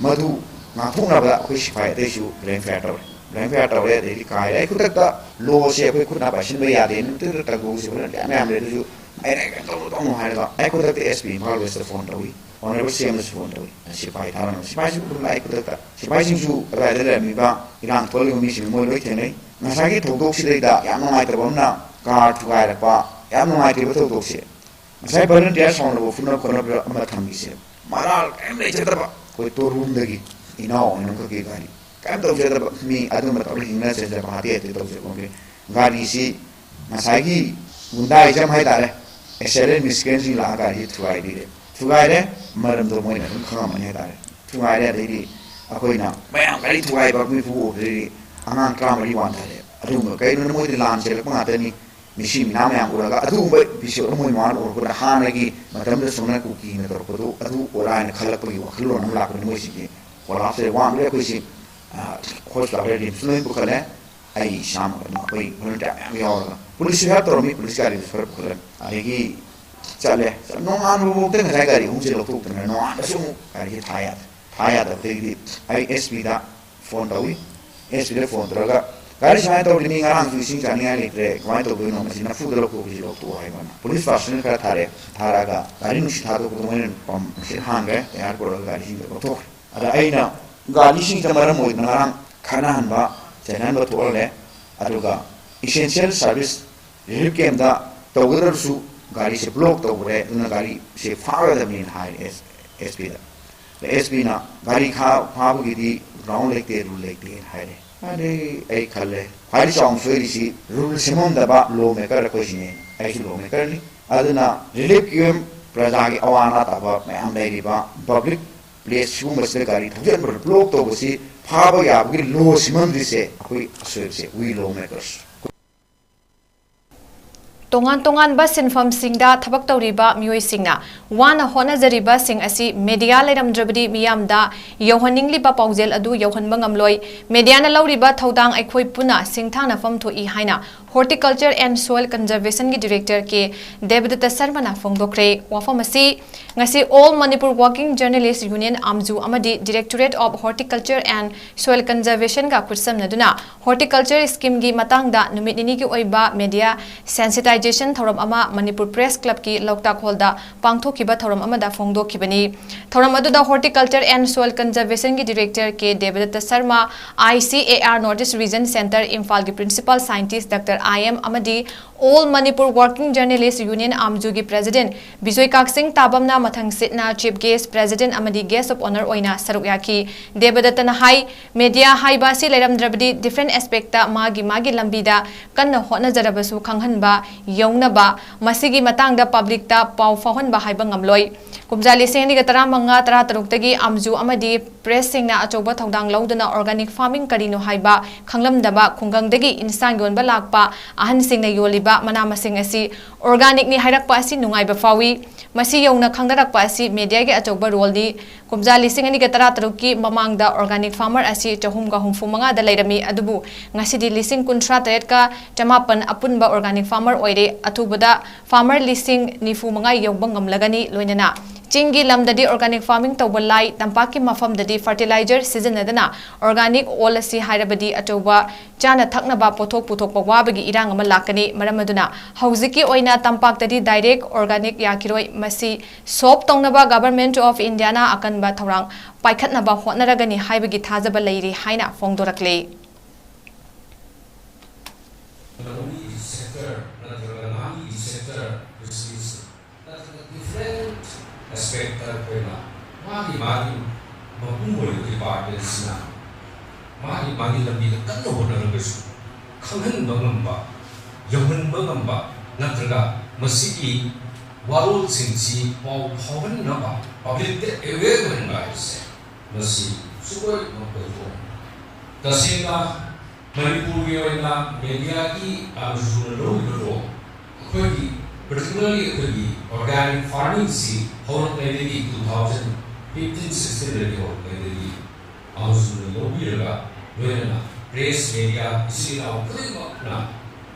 ꯃꯗꯨ ꯉꯥꯛꯊꯣꯛꯅꯕꯗ ꯑꯩꯈꯣꯏ ꯁꯤꯐꯥꯏ ꯑꯇꯩꯁꯨ ꯕ꯭ꯂꯦꯡ ꯐꯥꯌꯔ ꯇꯧꯔꯦ꯫ ꯕ꯭ꯂꯦꯡ ꯐꯥꯌꯔ ꯇꯧꯔꯦ, ꯑꯗꯩꯗꯤ ꯀꯥꯏꯔꯦ꯫ ꯑꯩ ꯈꯨꯗꯛꯇ ꯂꯣꯁꯦ ꯑꯩꯈꯣꯏ ꯈꯨꯠꯅ ꯄꯥꯏꯁꯤꯟꯕ ꯌꯥꯗꯦ, ꯅꯨꯃꯤꯠꯇꯨꯗ ꯇꯥꯟꯊꯣꯛꯁꯤ, ꯍꯣꯔꯦꯟ ꯌꯥꯝ ꯌꯥꯝ ꯂꯩꯔꯁꯨ ꯑꯩꯅ ꯀꯩꯅꯣ ꯇꯧꯅꯨ ꯇꯧꯅꯨ ꯍꯥꯏꯔꯒ ꯑꯩ ꯈꯨꯗꯛꯇ S P Imphal west phone ꯇꯧꯏ, ꯑꯣꯅꯔꯦꯕꯜ ꯁꯤ ꯑꯦꯝꯗꯁꯨ ꯐꯣꯟ ꯇꯧꯏ꯫ ꯁꯤꯐꯥꯏ ꯊꯥꯔꯝꯃꯤ, ꯁꯤꯐꯥꯏꯁꯤꯡ ꯑꯗꯨꯝ ꯂꯥꯛꯏ ꯈꯨꯗꯛꯇ꯫ ꯁꯤꯐꯥꯏꯁꯤꯡꯁꯨ ꯑꯗꯨꯋꯥꯏꯗ ꯂꯩꯔꯝꯃꯤꯕ ꯏꯔꯥꯡ ꯊꯣꯛꯍꯜꯂꯤꯕ ꯃꯤꯁꯤꯡ ꯃꯣꯏ ꯂꯣꯏ ꯊꯦꯡꯅꯩ꯫ ꯉꯁꯥꯏꯒꯤ ꯊꯧꯗꯣꯛꯁꯤꯗꯩꯗ ꯌꯥꯝ ꯅꯨꯡꯉꯥꯏꯇꯕ ꯑꯃꯅ ꯀꯥꯔ ꯊꯨꯒꯥꯏꯔꯛꯄ, ꯌꯥꯝ ꯅꯨꯡꯉꯥꯏꯇ꯭ꯔꯤꯕ ꯊꯧꯗꯣꯛꯁꯦ꯫ ꯉꯁꯥꯏ ꯚꯣꯂꯨꯟꯇꯤꯌꯔ ꯁꯥꯎꯅꯕ ꯐꯨꯅꯕ ꯈꯣꯠꯅꯕ ꯑꯃ ꯊꯝꯈꯤꯁꯦ, ꯃꯔꯥꯜ ꯀꯔꯤꯝ ꯂꯩꯖꯗꯕ ꯑꯩꯈꯣꯏ ꯇꯣꯔꯨꯝꯗꯒꯤ ꯏꯅꯥꯎ ꯑꯃꯈꯛꯀꯤ ꯒꯥꯔꯤ, ꯀꯔꯤꯝ ꯇꯧꯖꯗꯕ ꯃꯤ ꯑꯗꯨꯝꯕ ꯇꯧꯔ ꯍꯤꯡꯅ ꯆꯟꯖꯕ ꯍꯥꯇꯦ ꯍꯥꯇꯦ ꯇꯧꯖꯕ ꯑꯃꯒꯤ ꯒꯥꯔꯤꯁꯤ ꯉꯁꯥꯏꯒꯤ ꯒꯨꯟꯗꯥꯏꯖꯝ ꯍꯥꯏꯇꯥꯔꯦ, ꯑꯦꯁ ꯑꯦꯜ ꯑꯦꯟ ꯃꯤꯁꯀ꯭ꯔꯦꯟꯁꯤꯡ ꯂꯥꯛꯑ ꯒꯥꯔꯤꯁꯤ ꯊꯨꯒꯥꯏꯕꯤꯔꯦ꯫ ꯊꯨꯒꯥꯏꯔꯦ, ꯃꯔꯝꯗꯣ ꯃꯣꯏꯅ ꯑꯗꯨꯝ ꯈꯪꯉꯝꯃꯅꯤ ꯍꯥꯏꯇꯥꯔꯦ꯫ ꯊꯨꯒꯥꯏꯔꯦ, ꯑꯗꯩꯗꯤ ꯑꯩꯈꯣꯏꯅ ꯃꯌꯥꯝ ꯒꯥꯔꯤ ꯊꯨꯒꯥꯏꯕ ꯃꯤꯐꯨ ꯎꯕꯗꯩꯗꯤ ꯑꯉꯥꯡ ꯇꯔꯥꯃꯔꯤ ꯋꯥꯟꯊꯔꯦ꯫ ꯑꯗꯨꯒꯨꯝꯕ ꯀꯩꯅꯣꯅ ꯃꯣꯏꯗꯤ ꯂꯥꯟ ꯆꯦꯜꯂꯛꯄ ꯉꯥꯛꯇꯅꯤ, ꯃꯤꯁꯤ ꯃꯤꯅꯥ ꯃꯌꯥꯝ ꯎꯔꯒ ꯑꯗꯨꯒꯨꯝꯕ ꯄꯤꯁꯦ ꯃꯣꯏ ꯃꯃꯥꯅ ꯎꯔꯛꯄꯗ ꯍꯥꯟꯅꯒꯤ ꯃꯇꯝꯗ ꯁꯨꯃꯥꯏꯅ ꯀꯨꯀꯤꯅ ꯇꯧꯔꯛꯄꯗꯣ ꯑꯗꯨ ꯑꯣꯏꯔꯥ ꯍꯥꯏꯅ ꯈꯜꯂꯛꯄꯒꯤ ꯋꯥꯈꯜꯂꯣꯟ ꯑꯃ ꯂꯥꯛꯄꯅꯤ ꯃꯣꯏꯁꯤꯒꯤ꯫ ꯀꯣꯂꯥꯞꯁꯦ ꯋꯥꯡꯈ꯭ꯔꯦ ꯑꯩꯈꯣꯏꯁꯤ꯫ ꯍꯣꯁꯄꯤꯇꯥꯜꯗ ꯔꯤꯝꯁ ꯂꯣꯏ ꯄꯨꯈꯠꯂꯦ꯫ ꯑꯩ ꯏꯁꯥꯃꯛ ꯑꯗꯨꯝ ꯑꯩꯈꯣꯏ ꯚꯣꯂꯨꯟꯇꯤꯌꯔ ꯃꯌꯥꯝ ꯌꯥꯎꯔꯒ ꯄꯨꯂꯤꯁꯁꯨ ꯍꯦꯜꯞ ꯇꯧꯔꯝꯃꯤ, ꯄꯨꯂꯤꯁ ꯒꯥꯔꯤꯗꯨꯁꯨ ꯈꯔ ꯄꯨꯈꯠꯂꯝꯃꯤ꯫ ꯑꯗꯒꯤ ꯆꯠꯂꯦ꯫ ꯅꯣꯡꯉꯥꯟꯕꯐꯥꯎꯗ ꯉꯁꯥꯏ ꯒꯥꯔꯤ ꯑꯍꯨꯝꯁꯦ ꯂꯧꯊꯣꯛꯇꯅ ꯅꯣꯡꯉꯥꯟꯕꯁꯨ ꯑꯃꯨꯛ ꯒꯥꯔꯤꯁꯦ ꯊꯥ ꯌꯥꯗ꯭ꯔꯦ꯫ ꯊꯥ ꯌꯥꯗꯕꯗꯒꯤꯗꯤ ꯑꯩ ꯑꯦꯁ ꯄꯤꯗ ꯐꯣꯟ ꯇꯧꯏ꯫ ꯑꯦꯁ ꯄꯤꯗ ꯐꯣꯟ ꯇꯧꯔꯒ, "ꯒꯥꯔꯤ ꯁꯨꯃꯥꯏꯅ ꯇꯧꯔꯤ, ꯃꯤ ꯉꯔꯥꯡꯁꯨ ꯏꯁꯤꯡ ꯆꯥꯅꯤꯡꯉꯥꯏ ꯂꯩꯇ꯭ꯔꯦ, ꯀꯃꯥꯏꯅ ꯇꯧꯗꯣꯏꯅꯣ? ꯃꯁꯤ ꯅꯝꯐꯨꯗ ꯂꯧꯊꯣꯛꯄꯁꯤ ꯂꯧꯊꯣꯛꯑꯣ" ꯍꯥꯏꯕꯅ ꯄꯨꯂꯤꯁ ꯄꯥꯔꯁꯣꯅꯦꯜ ꯈꯔ ꯊꯥꯔꯛꯑꯦ꯫ ꯊꯥꯔꯛꯑꯒ ꯒꯥꯔꯤ ꯅꯨꯡꯁꯤꯠ ꯊꯥꯗꯣꯛꯄꯗꯣ ꯃꯣꯏꯅ ꯄꯝ ꯅꯨꯡꯁꯤꯠ ꯍꯥꯟꯈ꯭ꯔꯦ, ꯇꯌꯥꯔ ꯄꯨꯔꯛꯑꯒ ꯒꯥꯔꯤꯁꯤꯡꯗꯣ ꯂꯧꯊꯣꯛꯈ꯭ꯔꯦ꯫ ꯑꯗ ꯑꯩꯅ ꯒꯥꯔꯤꯁꯤꯡꯁꯤꯗ ꯃꯔꯝ ꯑꯣꯏꯗꯨꯅ ꯉꯔꯥꯡ ꯈꯠꯅꯍꯟꯕ, ꯆꯩꯅꯍꯟꯕ ꯊꯣꯛꯍꯜꯂꯦ꯫ ꯑꯗꯨꯒ ꯏꯁꯦꯟꯁꯤꯌꯦꯜ ꯁꯥꯔꯚꯤꯁ ꯔꯤꯂꯤꯐ ꯀꯦꯝꯞꯇ ꯇꯧꯒꯗꯕꯁꯨ ꯒꯥꯔꯤꯁꯦ ꯕ꯭ꯂꯣꯛ ꯇꯧꯈ꯭ꯔꯦ, ꯑꯗꯨꯅ ꯒꯥꯔꯤꯁꯦ ꯐꯥꯔꯣꯏꯗꯕꯅꯤꯅ ꯍꯥꯏꯔꯦ ꯑꯦꯁ, ꯑꯦꯁ ꯄꯤꯗ꯫ ꯑꯦꯁ ꯄꯤꯅ ꯒꯥꯔꯤ ꯈꯥ-, ꯐꯥꯕꯒꯤꯗꯤ ꯒ꯭ꯔꯥꯎꯟ ꯂꯩꯇꯦ, ꯔꯨꯜ ꯂꯩꯇꯦ ꯍꯥꯏꯔꯦ꯫ ꯑꯗꯩ ꯑꯩ ꯈꯜꯂꯦ, ꯈ꯭ꯋꯥꯏꯗꯒꯤ ꯆꯥꯎꯅ ꯁꯣꯏꯔꯤꯁꯤ ꯔꯨꯜ ꯁꯦꯝꯃꯝꯗꯕ ꯂꯣ ꯃꯦꯀꯔ ꯑꯩꯈꯣꯏꯁꯤꯅꯦ꯫ ꯑꯩꯁꯨ ꯂꯣ ꯃꯦꯀꯔꯅꯤ꯫ ꯑꯗꯨꯅ ꯔꯤꯂꯤꯐ ꯀꯦꯝꯞ, ꯄ꯭ꯔꯖꯥꯒꯤ ꯑꯋꯥ ꯑꯅꯥ ꯇꯥꯕ ꯃꯌꯥꯝ ꯂꯩꯔꯤꯕ ꯄꯕ꯭ꯂꯤꯛ ꯄ꯭ꯂꯦꯁ ꯁꯤꯒꯨꯝꯕꯁꯤꯗ ꯒꯥꯔꯤ ꯊꯧꯖꯤꯟꯕ ꯕ꯭ꯂꯣꯛ ꯇꯧꯕꯁꯤ ꯐꯥꯕ ꯌꯥꯕꯒꯤ ꯂꯣ ꯁꯦꯝꯃꯝꯗ꯭ꯔꯤꯁꯦ ꯑꯩꯈꯣꯏ ꯑꯁꯣꯏꯕꯁꯦ, we law makers꯫ ꯇꯣꯉꯥꯟ ꯇꯣꯉꯥꯟꯕ ꯁꯤꯟꯐꯝꯁꯤꯡꯗ ꯊꯕꯛ ꯇꯧꯔꯤꯕ ꯃꯤꯑꯣꯏꯁꯤꯡꯅ ꯋꯥꯅ ꯍꯣꯠꯅꯖꯔꯤꯕꯁꯤꯡ ꯑꯁꯤ ꯃꯦꯗꯤꯌꯥ ꯂꯩꯔꯝꯗ꯭ꯔꯕꯗꯤ ꯃꯤꯌꯥꯝꯗ ꯌꯧꯍꯟꯅꯤꯡꯂꯤꯕ ꯄꯥꯎꯖꯦꯜ ꯑꯗꯨ ꯌꯧꯍꯟꯕ ꯉꯝꯂꯣꯏ꯫ ꯃꯦꯗꯤꯌꯥꯅ ꯂꯧꯔꯤꯕ ꯊꯧꯗꯥꯡ ꯑꯩꯈꯣꯏ ꯄꯨꯟꯅ ꯁꯤꯡꯊꯥꯅꯐꯝ ꯊꯣꯛꯏ ꯍꯥꯏꯅ Horticulture and Soil Conservationꯒꯤ Director ꯀꯦ ꯗꯦꯕꯗꯠꯇ ꯁꯔꯃꯅ ꯐꯣꯡꯗꯣꯛꯈ꯭ꯔꯦ꯫ ꯋꯥꯐꯝ ꯑꯁꯤ ꯉꯁꯤ All Manipur Working Journalist Union, AMJU, ꯑꯃꯗꯤ Directorate of Horticulture and Soil Conservationꯒ ꯈꯨꯠꯁꯝꯅꯗꯨꯅ Horticulture Schemeꯒꯤ ꯃꯇꯥꯡꯗ ꯅꯨꯃꯤꯠ ꯅꯤꯅꯤꯒꯤ ꯑꯣꯏꯕ media sensitization ꯊꯧꯔꯝ ꯑꯃ ꯃꯅꯤꯄꯨꯔ Press Clubꯀꯤ ꯂꯣꯛꯇꯥꯛ ꯍꯣꯜꯗ ꯄꯥꯡꯊꯣꯛꯈꯤꯕ ꯊꯧꯔꯝ ꯑꯃꯗ ꯐꯣꯡꯗꯣꯛꯈꯤꯕꯅꯤ꯫ ꯊꯧꯔꯝ ꯑꯗꯨꯗ Horticulture and Soil Conservationꯒꯤ Director K Debdatta Sharma, I C A R North East Region Centre, ꯏꯝꯐꯥꯜꯒꯤ Principal Scientist ꯗꯥꯛꯇꯔ ꯑꯥꯏ ꯑꯦꯝ ꯑꯃꯗꯤ All Manipur Working Journalist Union, AMJUꯒꯤ President Bijoy ꯀꯥꯛꯆꯤꯡ ꯇꯥꯕꯝꯅ ꯃꯊꯪꯁꯤꯠꯅ Chief Guest, President ꯑꯃꯗꯤ Guest of Honour ꯑꯣꯏꯅ ꯁꯔꯨꯛ ꯌꯥꯈꯤ꯫ ꯗꯦꯕꯗꯠꯇꯅ ꯍꯥꯏ, media ꯍꯥꯏꯕ ꯑꯁꯤ ꯂꯩꯔꯝꯗ꯭ꯔꯕꯗꯤ different aspectꯇ ꯃꯥꯒꯤ ꯃꯥꯒꯤ ꯂꯝꯕꯤꯗ ꯀꯟꯅ ꯍꯣꯠꯅꯖꯔꯕꯁꯨ ꯈꯪꯍꯟꯕ, ꯌꯧꯅꯕ, ꯃꯁꯤꯒꯤ ꯃꯇꯥꯡꯗ publicꯇ ꯄꯥꯎ ꯐꯥꯎꯍꯟꯕ ꯍꯥꯏꯕ ꯉꯝꯂꯣꯏ꯫ ꯀꯨꯝꯖꯥ ꯂꯤꯁꯤꯡ ꯑꯅꯤꯒ ꯇꯔꯥꯃꯉꯥ ꯇꯔꯥꯇꯔꯨꯛꯇꯒꯤ AMJU ꯑꯃꯗꯤ pressꯁꯤꯡꯅ ꯑꯆꯧꯕ ꯊꯧꯗꯥꯡ ꯂꯧꯗꯨꯅ organic farming ꯀꯔꯤꯅꯣ ꯍꯥꯏꯕ ꯈꯪꯂꯝꯗꯕ ꯈꯨꯡꯒꯪꯗꯒꯤ ꯏꯟꯁꯥꯡ ꯌꯣꯟꯕ ꯂꯥꯛꯄ ꯑꯍꯟꯁꯤꯡꯅ ꯌꯣꯜꯂꯤꯕ ꯃꯅꯥ ꯃꯁꯤꯡ ꯑꯁꯤ organicꯅꯤ ꯍꯥꯏꯔꯛꯄ ꯑꯁꯤ ꯅꯨꯡꯉꯥꯏꯕ ꯐꯥꯎꯏ꯫ ꯃꯁꯤ ꯌꯧꯅ ꯈꯪꯅꯔꯛꯄ ꯑꯁꯤ mediaꯒꯤ ꯑꯆꯧꯕ roleꯅꯤ꯫ ꯀꯨꯝꯖꯥ ꯂꯤꯁꯤꯡ ꯑꯅꯤꯒ ꯇꯔꯥꯇꯔꯨꯛꯀꯤ ꯃꯃꯥꯡꯗ organic farmer ꯑꯁꯤ ꯆꯍꯨꯝꯒ ꯍꯨꯝꯐꯨ ꯃꯉꯥꯗ ꯂꯩꯔꯝꯃꯤ, ꯑꯗꯨꯕꯨ ꯉꯁꯤꯗꯤ ꯂꯤꯁꯤꯡ ꯀꯨꯟꯊ꯭ꯔꯥ ꯇꯔꯦꯠꯀ ꯆꯃꯥꯄꯟ ꯑꯄꯨꯟꯕ organic farmer ꯑꯣꯏꯔꯦ꯫ ꯑꯊꯨꯕꯗ farmer ꯂꯤꯁꯤꯡ ꯅꯤꯐꯨ ꯃꯉꯥ ꯌꯧꯕ ꯉꯝꯂꯒꯅꯤ꯫ ꯂꯣꯏꯅꯅ ꯆꯤꯡꯒꯤ ꯂꯝꯗꯗꯤ organic farming ꯇꯧꯕ ꯂꯥꯏ, ꯇꯝꯄꯥꯛꯀꯤ ꯃꯐꯝꯗꯗꯤ fertilizer ꯁꯤꯖꯤꯟꯅꯗꯅ organic ꯑꯣꯜꯂꯁꯤ ꯍꯥꯏꯔꯕꯗꯤ ꯑꯆꯧꯕ ꯆꯥꯅ ꯊꯛꯅꯕ ꯄꯣꯠꯊꯣꯛ ꯄꯨꯊꯣꯛꯄ ꯋꯥꯕꯒꯤ ꯏꯔꯥꯡ ꯑꯃ ꯂꯥꯛꯀꯅꯤ꯫ ꯃꯔꯝ ꯑꯗꯨꯅ ꯍꯧꯖꯤꯛꯀꯤ ꯑꯣꯏꯅ ꯇꯝꯄꯥꯛꯇꯗꯤ direct organic ꯌꯥꯈꯤꯔꯣꯏ꯫ ꯃꯁꯤ solve ꯇꯧꯅꯕ Government of Indiaꯅ ꯑꯀꯟꯕ ꯊꯧꯔꯥꯡ ꯄꯥꯏꯈꯠꯅꯕ ꯍꯣꯠꯅꯔꯒꯅꯤ ꯍꯥꯏꯕꯒꯤ ꯊꯥꯖꯕ ꯂꯩꯔꯤ ꯍꯥꯏꯅ ꯐꯣꯡꯗꯣꯔꯛꯂꯤ꯫ ꯂꯧꯃꯤꯒꯤ sector ꯅꯠꯇ꯭ꯔꯒ ꯉꯥꯃꯤꯒꯤ sector, fisheries ꯅꯠꯇ꯭ꯔꯒ different aspectꯇ ꯑꯩꯈꯣꯏꯅ ꯃꯥꯒꯤ ꯃꯥꯒꯤ ꯃꯄꯨꯡ ꯑꯣꯏꯕ departmentꯁꯤꯅ ꯃꯥꯒꯤ ꯃꯥꯒꯤ ꯂꯝꯕꯤꯗ ꯀꯟꯅ ꯍꯣꯠꯅꯔꯒꯁꯨ ꯈꯪꯍꯟꯕ ꯉꯝꯕ, ꯌꯧꯍꯟꯕ ꯉꯝꯕ ꯅꯠꯇ꯭ꯔꯒ ꯃꯁꯤꯒꯤ ꯋꯥꯔꯣꯜꯁꯤꯡꯁꯤ ꯄꯥꯎ ꯐꯥꯎꯍꯟꯅꯕ, publicꯇ aware ꯑꯣꯏꯍꯟꯕ ꯍꯥꯏꯕꯁꯦ ꯃꯁꯤ ꯁꯨꯡꯑꯣꯏ ꯃꯈꯣꯏ ꯊꯣꯛꯑꯣꯏ꯫ ꯇꯁꯦꯡꯅ ꯃꯅꯤꯄꯨꯔꯒꯤ ꯑꯣꯏꯅ mediaꯒꯤ ꯑꯃꯁꯨꯡ ꯂꯧꯔꯤꯕ role ꯑꯩꯈꯣꯏꯒꯤ, particularly ꯑꯩꯈꯣꯏꯒꯤ organic farmingꯁꯤ ꯍꯧꯔꯛꯄꯗꯒꯤ two thousand fifteen sixteenꯗꯒꯤ ꯍꯧꯔꯛꯄꯗꯒꯤ ꯑꯃꯁꯨꯡ ꯂꯧꯕꯤꯔꯒ, ꯂꯣꯏꯅꯅ press media ꯏꯆꯤꯜ ꯏꯅꯥꯎ ꯈꯨꯗꯤꯡꯃꯛꯅ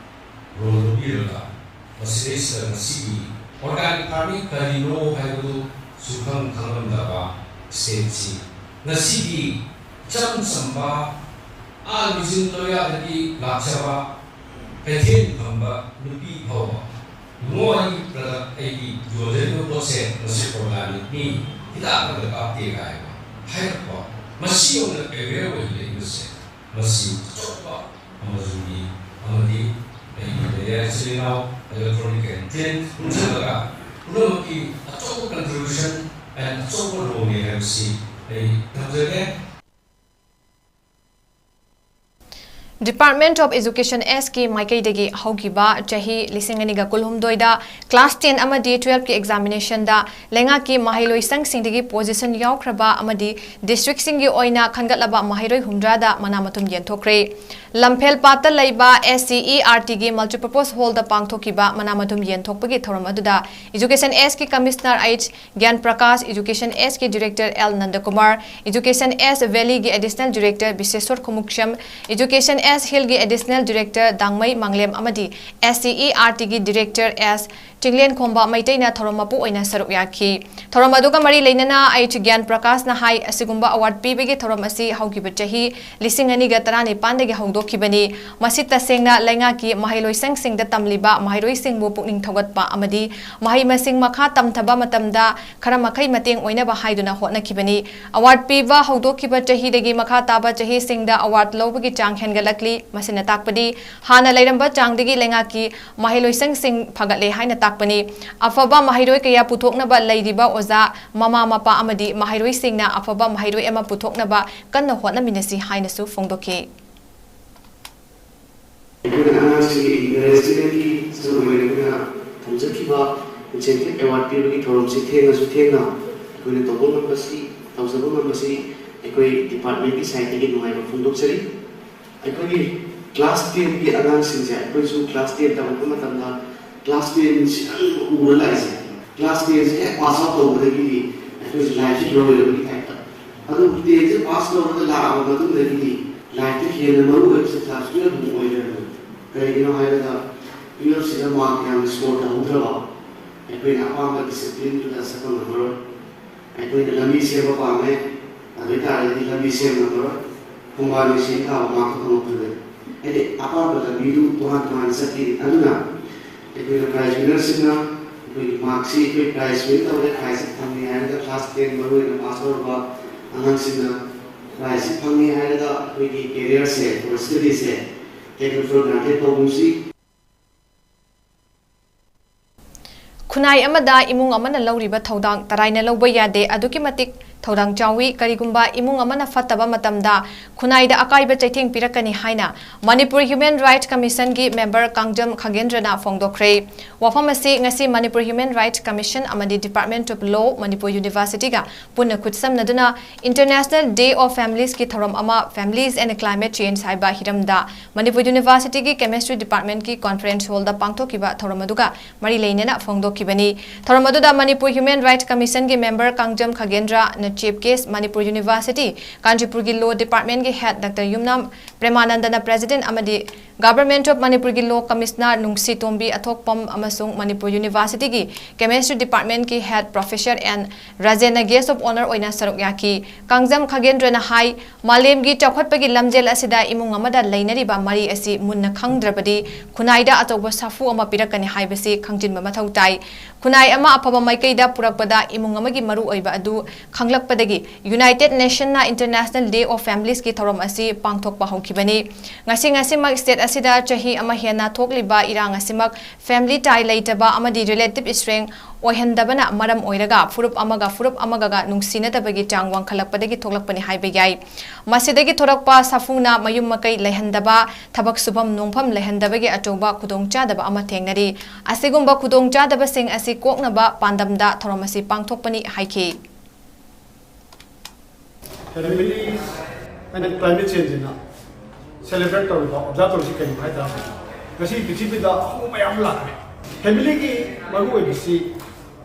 role ꯂꯧꯕꯤꯔꯒ, ꯃꯁꯤꯗꯩꯁꯤꯗ ꯉꯁꯤꯒꯤ organic farming ꯀꯔꯤꯅꯣ ꯍꯥꯏꯕꯗꯨ ꯁꯨꯈꯪ ꯈꯪꯂꯝꯗꯕ stateꯁꯤ ꯉꯁꯤꯒꯤ ꯏꯆꯝ ꯆꯝꯕ, ꯑꯥ ꯂꯨꯆꯤꯡ ꯂꯣꯌꯥꯗꯒꯤ ꯂꯥꯛꯆꯕ ꯀꯩꯊꯦꯜ ꯐꯝꯕ ꯅꯨꯄꯤ ꯐꯥꯎꯕ, "ꯏꯕꯨꯡꯉꯣ, ꯑꯩꯒꯤ product, ꯑꯩꯒꯤ ꯌꯣꯟꯖꯔꯤꯕ ꯄꯣꯠꯁꯦ ꯃꯁꯤ organicꯅꯤ, ꯍꯤꯗꯥꯛ ꯑꯃꯇ ꯀꯥꯞꯇꯦ" ꯍꯥꯏꯕ ꯍꯥꯏꯔꯛꯄ, ꯃꯁꯤ ꯌꯧꯅ aware ꯑꯣꯏꯍꯜꯂꯛꯏꯕꯁꯦ, ꯃꯁꯤ ꯑꯆꯧꯕ ꯑꯃꯁꯨꯡ ꯑꯃꯗꯤ ꯑꯩꯒꯤ media ꯏꯆꯤꯜ ꯏꯅꯥꯎ electronic and print ꯄꯨꯟꯁꯤꯜꯂꯒ ꯄꯨꯝꯅꯃꯛꯀꯤ ꯑꯆꯧꯕ contribution and ꯑꯆꯧꯕ roleꯅꯤ ꯍꯥꯏꯕꯁꯤ ꯑꯩ ꯊꯝꯖꯒꯦ꯫ Department of Education Sꯀꯤ ꯃꯥꯏꯀꯩꯗꯒꯤ ꯍꯧꯈꯤꯕ ꯆꯍꯤ ꯂꯤꯁꯤꯡ ꯑꯅꯤꯒ ꯀꯨꯟꯍꯨꯝꯗꯣꯏꯗ class ten ꯑꯃꯗꯤ twelveꯀꯤ examinationꯗ ꯂꯩꯉꯥꯛꯀꯤ ꯃꯍꯩꯂꯣꯏꯁꯪꯁꯤꯡꯗꯒꯤ position ꯌꯥꯎꯈ꯭ꯔꯕ ꯑꯃꯗꯤ districtꯁꯤꯡꯒꯤ ꯑꯣꯏꯅ ꯈꯟꯒꯠꯂꯕ ꯃꯍꯩꯔꯣꯏ ꯍꯨꯝꯗ꯭ꯔꯥꯗ ꯃꯅꯥ ꯃꯊꯨꯝ ꯌꯦꯟꯊꯣꯛꯈ꯭ꯔꯦ꯫ ꯂꯝꯐꯦꯜ ꯄꯥꯠꯇ ꯂꯩꯕ SCERTꯒꯤ multipurpose hallꯗ ꯄꯥꯡꯊꯣꯛꯈꯤꯕ ꯃꯅꯥ ꯃꯊꯨꯝ ꯌꯦꯟꯊꯣꯛꯄꯒꯤ ꯊꯧꯔꯝ ꯑꯗꯨꯗ Education Sꯀꯤ Commissioner H ꯒ꯭ꯌꯥꯟ Prakash, Education Sꯀꯤ Director L ꯅꯟꯗꯀꯨꯃꯥꯔ, Education S Valleyꯒꯤ Additional Director ꯕꯤꯁꯦꯁꯣꯔ ꯈꯨꯃꯨꯛꯁꯝ, Education S Hillꯒꯤ Additional Director ꯗꯥꯡꯃꯩ ꯃꯥꯡꯂꯦꯝ ꯑꯃꯗꯤ SCERTꯒꯤ Director S ꯆꯤꯡꯂꯦꯟꯈꯣꯝꯕ ꯃꯩꯇꯩꯅ ꯊꯧꯔꯝ ꯃꯄꯨ ꯑꯣꯏꯅ ꯁꯔꯨꯛ ꯌꯥꯈꯤ꯫ ꯊꯧꯔꯝ ꯑꯗꯨꯒ ꯃꯔꯤ ꯂꯩꯅꯅ H ꯒ꯭ꯌꯥꯟ ꯄ꯭ꯔꯀꯥꯁꯅ ꯍꯥꯏ, ꯑꯁꯤꯒꯨꯝꯕ award ꯄꯤꯕꯒꯤ ꯊꯧꯔꯝ ꯑꯁꯤ ꯍꯧꯈꯤꯕ ꯆꯍꯤ ꯂꯤꯁꯤꯡ ꯑꯅꯤꯒ ꯇꯔꯥꯅꯤꯄꯥꯟꯗꯒꯤ ꯍꯧꯗꯣꯛꯈꯤꯕꯅꯤ꯫ ꯃꯁꯤ ꯇꯁꯦꯡꯅ ꯂꯩꯉꯥꯛꯀꯤ ꯃꯍꯩꯂꯣꯏꯁꯪꯁꯤꯡꯗ ꯇꯝꯂꯤꯕ ꯃꯍꯩꯔꯣꯏꯁꯤꯡꯕꯨ ꯄꯨꯛꯅꯤꯡ ꯊꯧꯒꯠꯄ ꯑꯃꯗꯤ ꯃꯍꯩ ꯃꯁꯤꯡ ꯃꯈꯥ ꯇꯝꯊꯕ ꯃꯇꯝꯗ ꯈꯔ ꯃꯈꯩ ꯃꯇꯦꯡ ꯑꯣꯏꯅꯕ ꯍꯥꯏꯗꯨꯅ ꯍꯣꯠꯅꯈꯤꯕꯅꯤ꯫ Award ꯄꯤꯕ ꯍꯧꯗꯣꯛꯈꯤꯕ ꯆꯍꯤꯗꯒꯤ ꯃꯈꯥ ꯇꯥꯕ ꯆꯍꯤꯁꯤꯡꯗ award ꯂꯧꯕꯒꯤ ꯆꯥꯡ ꯍꯦꯟꯒꯠꯂꯛꯂꯤ꯫ ꯃꯁꯤꯅ ꯇꯥꯛꯄꯗꯤ ꯍꯥꯟꯅ ꯂꯩꯔꯝꯕ ꯆꯥꯡꯗꯒꯤ ꯂꯩꯉꯥꯛꯀꯤ ꯃꯍꯩꯂꯣꯏꯁꯪꯁꯤꯡ ꯐꯒꯠꯂꯦ ꯍꯥꯏꯅ ꯇꯥꯛꯄꯅꯤ꯫ ꯑꯐꯕ ꯃꯍꯩꯔꯣꯏ ꯀꯌꯥ ꯄꯨꯊꯣꯛꯅꯕ ꯂꯩꯔꯤꯕ ꯑꯣꯖꯥ, ꯃꯃꯥ ꯃꯄꯥ ꯑꯃꯗꯤ ꯃꯍꯩꯔꯣꯏꯁꯤꯡꯅ ꯑꯐꯕ ꯃꯍꯩꯔꯣꯏ ꯑꯃ ꯄꯨꯊꯣꯛꯅꯕ ꯀꯟꯅ ꯍꯣꯠꯅꯃꯤꯟꯅꯁꯤ ꯍꯥꯏꯅꯁꯨ ꯐꯣꯡꯗꯣꯛꯈꯤ꯫ ꯑꯩꯈꯣꯏꯅ ꯑꯉꯥꯡꯁꯤꯡꯒꯤ encouragementꯀꯤ ꯁꯔꯨꯛ ꯑꯣꯏꯅ ꯑꯩꯈꯣꯏꯅ ꯊꯝꯖꯈꯤꯕ incentive award ꯄꯤꯕꯒꯤ ꯊꯧꯔꯝꯁꯤ ꯊꯦꯡꯉꯁꯨ ꯊꯦꯡꯅ ꯑꯩꯈꯣꯏꯅ ꯇꯧꯕ ꯉꯝꯕꯁꯤ, ꯇꯧꯖꯕ ꯉꯝꯕꯁꯤ ꯑꯩꯈꯣꯏ departmentꯀꯤ sideꯇꯒꯤ ꯅꯨꯡꯉꯥꯏꯕ ꯐꯣꯡꯗꯣꯛꯆꯔꯤ꯫ ꯑꯩꯈꯣꯏꯒꯤ class tenꯒꯤ ꯑꯉꯥꯡꯁꯤꯡꯁꯦ ꯑꯩꯈꯣꯏꯁꯨ class ten ꯇꯝꯃꯛꯄ ꯃꯇꯝꯗ ꯀ꯭ꯂꯥꯁ ꯇꯦꯟꯁꯤ ꯈꯛ ꯎꯔ ꯂꯥꯛꯏꯁꯦ꯫ ꯀ꯭ꯂꯥꯁ ꯇꯦꯟꯁꯤ ꯍꯦꯛ ꯄꯥꯁ ꯑꯥꯎꯠ ꯇꯧꯕꯗꯒꯤꯗꯤ ꯑꯩꯈꯣꯏꯁꯤ ꯂꯥꯏꯐꯁꯤ ꯂꯣꯏꯔꯕꯒꯤ ꯇꯥꯏꯞꯇ꯫ ꯑꯗꯨꯕꯨ ꯇꯦꯟꯁꯤ ꯄꯥꯁ ꯇꯧꯔꯒ ꯂꯥꯛꯑꯕ ꯃꯇꯨꯡꯗꯒꯤꯗꯤ ꯂꯥꯏꯐꯇ ꯍꯦꯟꯅ ꯃꯔꯨ ꯑꯣꯏꯕꯁꯤ ꯀ꯭ꯂꯥꯁ ꯇꯨꯌꯦꯜꯐ ꯑꯃꯨꯛ ꯑꯣꯏ ꯂꯩꯔꯝꯃꯦ꯫ ꯀꯔꯤꯒꯤꯅꯣ ꯍꯥꯏꯔꯒ ꯇꯨꯌꯦꯜꯐꯁꯤꯗ ꯃꯥꯔꯛ ꯌꯥꯝꯅ ꯁ꯭ꯀꯣꯔ ꯇꯧꯍꯧꯗ꯭ꯔꯕ, ꯑꯩꯈꯣꯏꯅ ꯑꯄꯥꯝꯕ ꯗꯤꯁꯤꯄ꯭ꯂꯤꯟꯗꯨꯗ ꯆꯠꯄ ꯉꯝꯃꯔꯣꯏ꯫ ꯑꯩꯈꯣꯏꯅ ꯂꯝꯕꯤ ꯁꯦꯝꯕ ꯄꯥꯝꯃꯦ, ꯑꯗꯨ ꯑꯣꯏ ꯇꯥꯔꯒꯗꯤ ꯂꯝꯕꯤ ꯁꯦꯝ ꯉꯝꯃꯔꯣꯏ꯫ ꯈꯣꯡꯕꯥꯟ ꯁꯦꯝ ꯇꯥꯕ ꯃꯥꯔꯛꯇꯣ ꯐꯪꯉꯛꯇ꯭ꯔꯒꯗꯤ꯫ ꯍꯥꯏꯗꯤ ꯑꯄꯥꯝꯕ ꯂꯝꯕꯤꯗꯨ ꯇꯣꯉꯥꯟ ꯇꯣꯉꯥꯟꯅ ꯆꯠꯈꯤꯅꯤ꯫ ꯑꯗꯨꯅ ꯑꯩꯈꯣꯏꯅ ꯄ꯭ꯔꯥꯏꯖ ꯋꯤꯅꯔꯁꯤꯡꯅ ꯑꯩꯈꯣꯏꯒꯤ ꯃꯥꯔꯛꯁꯤ ꯑꯩꯈꯣꯏ ꯄ꯭ꯔꯥꯏꯖ ꯋꯤꯟ ꯇꯧꯔꯦ, ꯄ꯭ꯔꯥꯏꯖꯁꯤ ꯐꯪꯉꯦ ꯍꯥꯏꯔꯒ ꯀ꯭ꯂꯥꯁ ꯇꯦꯟ ꯃꯔꯨꯑꯣꯏꯅ ꯄꯥꯁ ꯇꯧꯔꯕ ꯑꯉꯥꯡꯁꯤꯡꯅ ꯄ꯭ꯔꯥꯏꯖꯁꯤ ꯐꯪꯉꯦ ꯍꯥꯏꯔꯒ ꯑꯩꯈꯣꯏꯒꯤ ꯀꯦꯔꯤꯌꯔꯁꯦ ꯑꯣꯔ ꯁ꯭ꯇꯗꯤꯁꯦ take it for granted ꯇꯧꯒꯨꯝꯁꯤ꯫ ꯈꯨꯟꯅꯥꯏ ꯑꯃꯗ ꯏꯃꯨꯡ ꯑꯃꯅ ꯂꯧꯔꯤꯕ ꯊꯧꯗꯥꯡ ꯇꯔꯥꯏꯅ ꯂꯧꯕ ꯌꯥꯗꯦ, ꯑꯗꯨꯛꯀꯤ ꯃꯇꯤꯛ ꯊꯧꯗꯥꯡ ꯆꯥꯎꯏ꯫ ꯀꯔꯤꯒꯨꯝꯕ ꯏꯃꯨꯡ ꯑꯃꯅ ꯐꯠꯇꯕ ꯃꯇꯝꯗ ꯈꯨꯟꯅꯥꯏꯗ ꯑꯀꯥꯏꯕ ꯆꯩꯊꯦꯡ ꯄꯤꯔꯛꯀꯅꯤ ꯍꯥꯏꯅ ꯃꯅꯤꯄꯨꯔ ꯍ꯭ꯌꯨꯃꯦꯟ ꯔꯥꯏꯠ ꯀꯃꯤꯁꯟꯒꯤ ꯃꯦꯝꯕꯔ ꯀꯥꯡꯖꯝ ꯈꯥꯒꯦꯟꯗ꯭ꯔꯅ ꯐꯣꯡꯗꯣꯛꯈ꯭ꯔꯦ꯫ ꯋꯥꯐꯝ ꯑꯁꯤ ꯉꯁꯤ ꯃꯅꯤꯄꯨꯔ ꯍ꯭ꯌꯨꯃꯦꯟ ꯔꯥꯏꯠ ꯀꯃꯤꯁꯟ ꯑꯃꯗꯤ ꯗꯤꯄꯥꯔꯠꯃꯦꯟꯠ ꯑꯣꯐ ꯂꯣ, ꯃꯅꯤꯄꯨꯔ ꯌꯨꯅꯤꯚꯔꯁꯤꯇꯤꯒ ꯄꯨꯟꯅ ꯈꯨꯠꯁꯝꯅꯗꯨꯅ International Day of Families ꯀꯤ ꯊꯧꯔꯝ ꯑꯃ Families and Climate Change ꯍꯥꯏꯕ ꯍꯤꯔꯝꯗ ꯃꯅꯤꯄꯨꯔ ꯌꯨꯅꯤꯚꯔꯁꯤꯇꯤꯒꯤ ꯀꯦꯃꯤꯁꯇ꯭ꯔꯤ ꯗꯤꯄꯥꯔꯠꯃꯦꯟꯠꯀꯤ ꯀꯣꯟꯐꯔꯦꯟꯁ ꯍꯣꯜꯗ ꯄꯥꯡꯊꯣꯛꯈꯤꯕ ꯊꯧꯔꯝ ꯑꯗꯨꯒ ꯃꯔꯤ ꯂꯩꯅꯅ ꯐꯣꯡꯗꯣꯛꯈꯤꯕꯅꯤ꯫ ꯊꯧꯔꯝ ꯑꯗꯨꯗ ꯃꯅꯤꯄꯨꯔ ꯍ꯭ꯌꯨꯃꯦꯟ ꯔꯥꯏꯠ ꯀꯃꯤꯁꯟꯒꯤ ꯃꯦꯝꯕꯔ ꯀꯥꯡꯖꯝ ꯈꯥꯒꯦꯟꯗ꯭ꯔꯅ ꯆꯤꯐ ꯒꯦꯁ, ꯃꯅꯤꯄꯨꯔ ꯌꯨꯅꯤꯚꯔꯁꯤꯇꯤ ꯀꯥꯟꯆꯤꯄꯨꯔꯒꯤ ꯂꯣ ꯗꯤꯄꯥꯔꯠꯃꯦꯟꯠꯀꯤ ꯍꯦꯗ ꯗꯥꯛꯇꯔ ꯌꯨꯝꯅꯥꯝ ꯄ꯭ꯔꯦꯃꯥꯅꯟꯗꯅ ꯄ꯭ꯔꯦꯁꯤꯗꯦꯟꯠ ꯑꯃꯗꯤ Government of ꯃꯅꯤꯄꯨꯔꯒꯤ ꯂꯣ ꯀꯃꯤꯁꯅꯔ ꯅꯨꯡꯁꯤꯇꯣꯝꯕꯤ ꯑꯊꯣꯛꯄꯝ ꯑꯃꯁꯨꯡ ꯃꯅꯤꯄꯨꯔ ꯌꯨꯅꯤꯚꯔꯁꯤꯇꯤꯒꯤ ꯀꯦꯃꯤꯁꯇ꯭ꯔꯤ ꯗꯤꯄꯥꯔꯠꯃꯦꯟꯠꯀꯤ ꯍꯦꯗ ꯄ꯭ꯔꯣꯐꯦꯁꯔ ꯑꯦꯟ ꯔꯥꯖꯦꯟꯅ ꯒꯦꯁ ꯑꯣꯐ ꯑꯣꯅꯔ ꯑꯣꯏꯅ ꯁꯔꯨꯛ ꯌꯥꯈꯤ꯫ ꯀꯥꯡꯖꯝ ꯈꯥꯒꯦꯟꯗ꯭ꯔꯅ ꯍꯥꯏ, ꯃꯥꯂꯦꯝꯒꯤ ꯆꯥꯎꯈꯠꯄꯒꯤ ꯂꯝꯖꯦꯜ ꯑꯁꯤꯗ ꯏꯃꯨꯡ ꯑꯃꯗ ꯂꯩꯅꯔꯤꯕ ꯃꯔꯤ ꯑꯁꯤ ꯃꯨꯟꯅ ꯈꯪꯗ꯭ꯔꯕꯗꯤ ꯈꯨꯟꯅꯥꯏꯗ ꯑꯆꯧꯕ ꯁꯥꯐꯨ ꯑꯃ ꯄꯤꯔꯛꯀꯅꯤ ꯍꯥꯏꯕꯁꯤ ꯈꯪꯖꯤꯟꯕ ꯃꯊꯧ ꯇꯥꯏ꯫ ꯈꯨꯟꯅꯥꯏ ꯑꯃ ꯑꯐꯕ ꯃꯥꯏꯀꯩꯗ ꯄꯨꯔꯛꯄꯗ ꯏꯃꯨꯡ ꯑꯃꯒꯤ ꯃꯔꯨꯑꯣꯏꯕ ꯑꯗꯨ ꯈꯪꯂꯛꯄꯗꯒꯤ United Nation ꯅ International Day of Families ꯀꯤ ꯊꯧꯔꯝ ꯑꯁꯤ ꯄꯥꯡꯊꯣꯛꯄ ꯍꯧꯈꯤꯕꯅꯤ꯫ ꯉꯁꯤ ꯉꯁꯤꯃꯛ ꯁ꯭ꯇꯦꯠ ꯑꯁꯤꯗ ꯆꯍꯤ ꯑꯃ ꯍꯦꯟꯅ ꯊꯣꯛꯂꯤꯕ ꯏꯔꯥꯡ ꯑꯁꯤꯃꯛ family tie ꯂꯩꯇꯕ ꯑꯃꯗꯤ relative strength ꯑꯣꯏꯍꯟꯗꯕꯅ ꯃꯔꯝ ꯑꯣꯏꯔꯒ ꯐꯨꯔꯨꯞ ꯑꯃꯒ ꯐꯨꯔꯨꯞ ꯑꯃꯒꯒ ꯅꯨꯡꯁꯤꯅꯗꯕꯒꯤ ꯆꯥꯡ ꯋꯥꯡꯈꯠꯂꯛꯄꯗꯒꯤ ꯊꯣꯛꯂꯛꯄꯅꯤ ꯍꯥꯏꯕ ꯌꯥꯏ꯫ ꯃꯁꯤꯗꯒꯤ ꯊꯣꯔꯛꯄ ꯁꯥꯐꯨꯅ ꯃꯌꯨꯝ ꯃꯀꯩ ꯂꯩꯍꯟꯗꯕ, ꯊꯕꯛ ꯁꯨꯐꯝ ꯅꯣꯝꯐꯝ ꯂꯩꯍꯟꯗꯕꯒꯤ ꯑꯆꯧꯕ ꯈꯨꯗꯣꯡꯆꯥꯗꯕ ꯑꯃ ꯊꯦꯡꯅꯔꯤ꯫ ꯑꯁꯤꯒꯨꯝꯕ ꯈꯨꯗꯣꯡꯆꯥꯗꯕꯁꯤꯡ ꯑꯁꯤ ꯀꯣꯛꯅꯕ ꯄꯥꯟꯗꯝꯗ ꯊꯧꯔꯝ ꯑꯁꯤ ꯄꯥꯡꯊꯣꯛꯄꯅꯤ ꯍꯥꯏꯈꯤ꯫ Family and climate change ꯁꯤꯅ celebrate ꯇꯧꯔꯤꯕ, observe ꯇꯧꯔꯤꯁꯤ ꯀꯩꯅꯣ ꯍꯥꯏ ꯇꯥꯔꯒꯗꯤ, ꯉꯁꯤ ꯄ꯭ꯔꯤꯊꯤꯕꯤꯗ ꯑꯍꯣꯡꯕ ꯃꯌꯥꯝ ꯂꯥꯛꯈ꯭ꯔꯦ꯫ ꯐꯦꯃꯤꯂꯤꯒꯤ ꯃꯔꯨꯑꯣꯏꯕꯁꯤ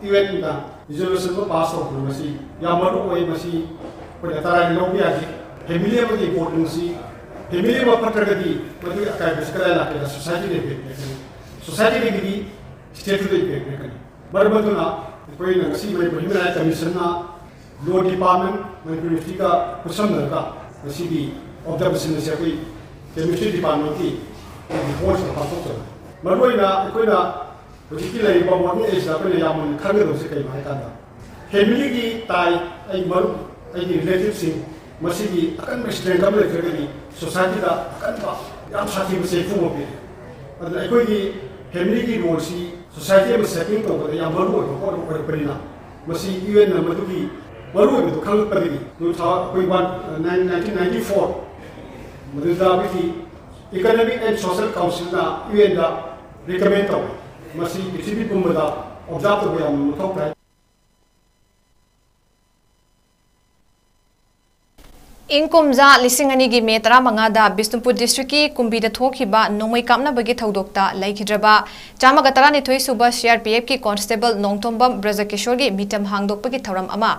ꯌꯨ ꯑꯦꯟꯅ ꯔꯤꯖꯣꯂꯨꯁꯟ ꯑꯃ ꯄꯥꯁ ꯇꯧꯕꯗ ꯃꯁꯤ ꯌꯥꯝ ꯃꯔꯨ ꯑꯣꯏ꯫ ꯃꯁꯤ ꯑꯩꯈꯣꯏꯅ ꯇꯔꯥꯏꯅ ꯂꯧꯕ ꯌꯥꯗꯦ꯫ ꯐꯦꯃꯤꯂꯤ ꯑꯃꯒꯤ ꯏꯝꯄꯣꯔꯇꯦꯟꯁꯁꯤ, ꯐꯦꯃꯤꯂꯤ ꯑꯃ ꯐꯠꯇ꯭ꯔꯒꯗꯤ ꯃꯗꯨꯒꯤ ꯑꯀꯥꯏꯕꯁꯤ ꯀꯗꯥꯏ ꯂꯥꯛꯀꯦꯗ ꯁꯣꯁꯥꯏꯇꯤꯗ ꯏꯝꯄꯦꯛ ꯄꯤꯔꯛꯀꯅꯤ, ꯁꯣꯁꯥꯏꯇꯤꯗꯒꯤꯗꯤ ꯁ꯭ꯇꯦꯠꯇꯨꯗ ꯏꯝꯄꯦꯛ ꯄꯤꯔꯛꯀꯅꯤ꯫ ꯃꯔꯝ ꯑꯗꯨꯅ ꯑꯩꯈꯣꯏꯅ ꯉꯁꯤ ꯃꯅꯤꯄꯨꯔ ꯍ꯭ꯌꯨꯃꯦꯟ ꯔꯥꯏꯠ ꯀꯃꯤꯁꯟꯅ ꯂꯣ ꯗꯤꯄꯥꯔꯠꯃꯦꯟ, ꯃꯅꯤꯄꯨꯔ ꯌꯨꯅꯤꯚꯔꯁꯤꯇꯤꯒ ꯈꯨꯠꯁꯝꯅꯔꯒ ꯉꯁꯤꯒꯤ ꯑꯣꯕꯖꯥꯔꯕꯦꯁꯟ ꯑꯁꯤ ꯑꯩꯈꯣꯏ ꯀꯦꯃꯤꯁꯇ꯭ꯔꯤ ꯗꯤꯄꯥꯔꯠꯃꯦꯟꯒꯤ ꯍꯣꯜꯁꯤꯗ ꯄꯥꯡꯊꯣꯛꯆꯕꯅꯤ꯫ ꯃꯔꯨꯑꯣꯏꯅ ꯑꯩꯈꯣꯏꯅ ꯍꯧꯖꯤꯛꯀꯤ ꯂꯩꯔꯤꯕ ꯃꯣꯗꯔꯟ ꯑꯦꯖꯇ ꯑꯩꯈꯣꯏꯅ ꯌꯥꯝꯅ ꯈꯪꯒꯗꯕꯁꯦ ꯀꯩꯅꯣ ꯍꯥꯏ ꯀꯥꯟꯗ, ꯐꯦꯃꯤꯂꯤꯒꯤ ꯇꯥꯏ, ꯑꯩ ꯃꯔꯨꯞ, ꯑꯩꯒꯤ ꯔꯤꯂꯦꯇꯤꯚꯁꯤꯡ, ꯃꯁꯤꯒꯤ ꯑꯀꯟꯕ ꯁ꯭ꯇꯔꯦꯡ ꯑꯃ ꯂꯩꯇ꯭ꯔꯒꯗꯤ ꯁꯣꯁꯥꯏꯇꯤꯗ ꯑꯀꯟꯕ ꯌꯥꯝ ꯁꯥꯊꯤꯕ ꯆꯩꯐꯨ ꯑꯃ ꯄꯤꯔꯤ꯫ ꯑꯗꯨꯅ ꯑꯩꯈꯣꯏꯒꯤ ꯐꯦꯃꯤꯂꯤꯒꯤ ꯔꯣꯜꯁꯤ ꯁꯣꯁꯥꯏꯇꯤ ꯑꯃ ꯁꯦꯇꯤꯡ ꯇꯧꯕꯗ ꯌꯥꯝ ꯃꯔꯨ ꯑꯣꯏꯕ ꯄꯣꯠ ꯑꯃ ꯑꯣꯏꯔꯛꯄꯅꯤꯅ, ꯃꯁꯤ ꯌꯨ ꯑꯦꯟꯅ ꯃꯗꯨꯒꯤ ꯃꯔꯨꯑꯣꯏꯕꯗꯨ ꯈꯪꯂꯛꯄꯗꯒꯤ ꯇꯨ ꯊꯥꯎ-, ꯑꯩꯈꯣꯏ one, nine-, nineteen ninety four ꯃꯗꯨꯗ ꯑꯩꯈꯣꯏꯒꯤ ꯏꯀꯅꯣꯃꯤꯛ ꯑꯦꯟ ꯁꯣꯁꯤꯌꯦꯜ ꯀꯥꯎꯟꯁꯤꯜꯅ ꯌꯨ ꯑꯦꯟꯗ ꯔꯤꯀꯃꯦꯟ ꯇꯧꯏ꯫ ꯃꯁꯤ ꯄ꯭ꯔꯤꯊꯤꯕꯤ ꯄꯨꯝꯕꯗ ꯑꯣꯕꯖꯥꯔꯕ ꯇꯧꯕ ꯌꯥꯝꯅ ꯃꯊꯧ ꯇꯥꯏ꯫ ꯏꯪ ꯀꯨꯝꯖꯥ ꯂꯤꯁꯤꯡ ꯑꯅꯤꯒꯤ ꯃꯦ ꯇꯔꯥꯃꯉꯥꯗ ꯕꯤꯁꯅꯨꯄꯨꯔ ꯗꯤꯁꯇ꯭ꯔꯤꯛꯀꯤ ꯀꯨꯝꯕꯤꯗ ꯊꯣꯛꯈꯤꯕ ꯅꯣꯡꯃꯩ ꯀꯥꯞꯅꯕꯒꯤ ꯊꯧꯗꯣꯛꯇ ꯂꯩꯈꯤꯗ꯭ꯔꯕ ꯆꯥꯝꯃꯒ ꯇꯔꯥꯅꯤꯊꯣꯏ ꯁꯨꯕ ꯁꯤ ꯑꯥꯔ ꯄꯤ ꯑꯦꯐꯀꯤ ꯀꯣꯟꯁꯇꯦꯕꯜ ꯅꯣꯡꯊꯣꯝꯕꯝ ꯕ꯭ꯔꯖꯀꯤꯁꯣꯔꯒꯤ ꯃꯤꯇꯝ ꯍꯥꯡꯗꯣꯛꯄꯒꯤ ꯊꯧꯔꯝ ꯑꯃ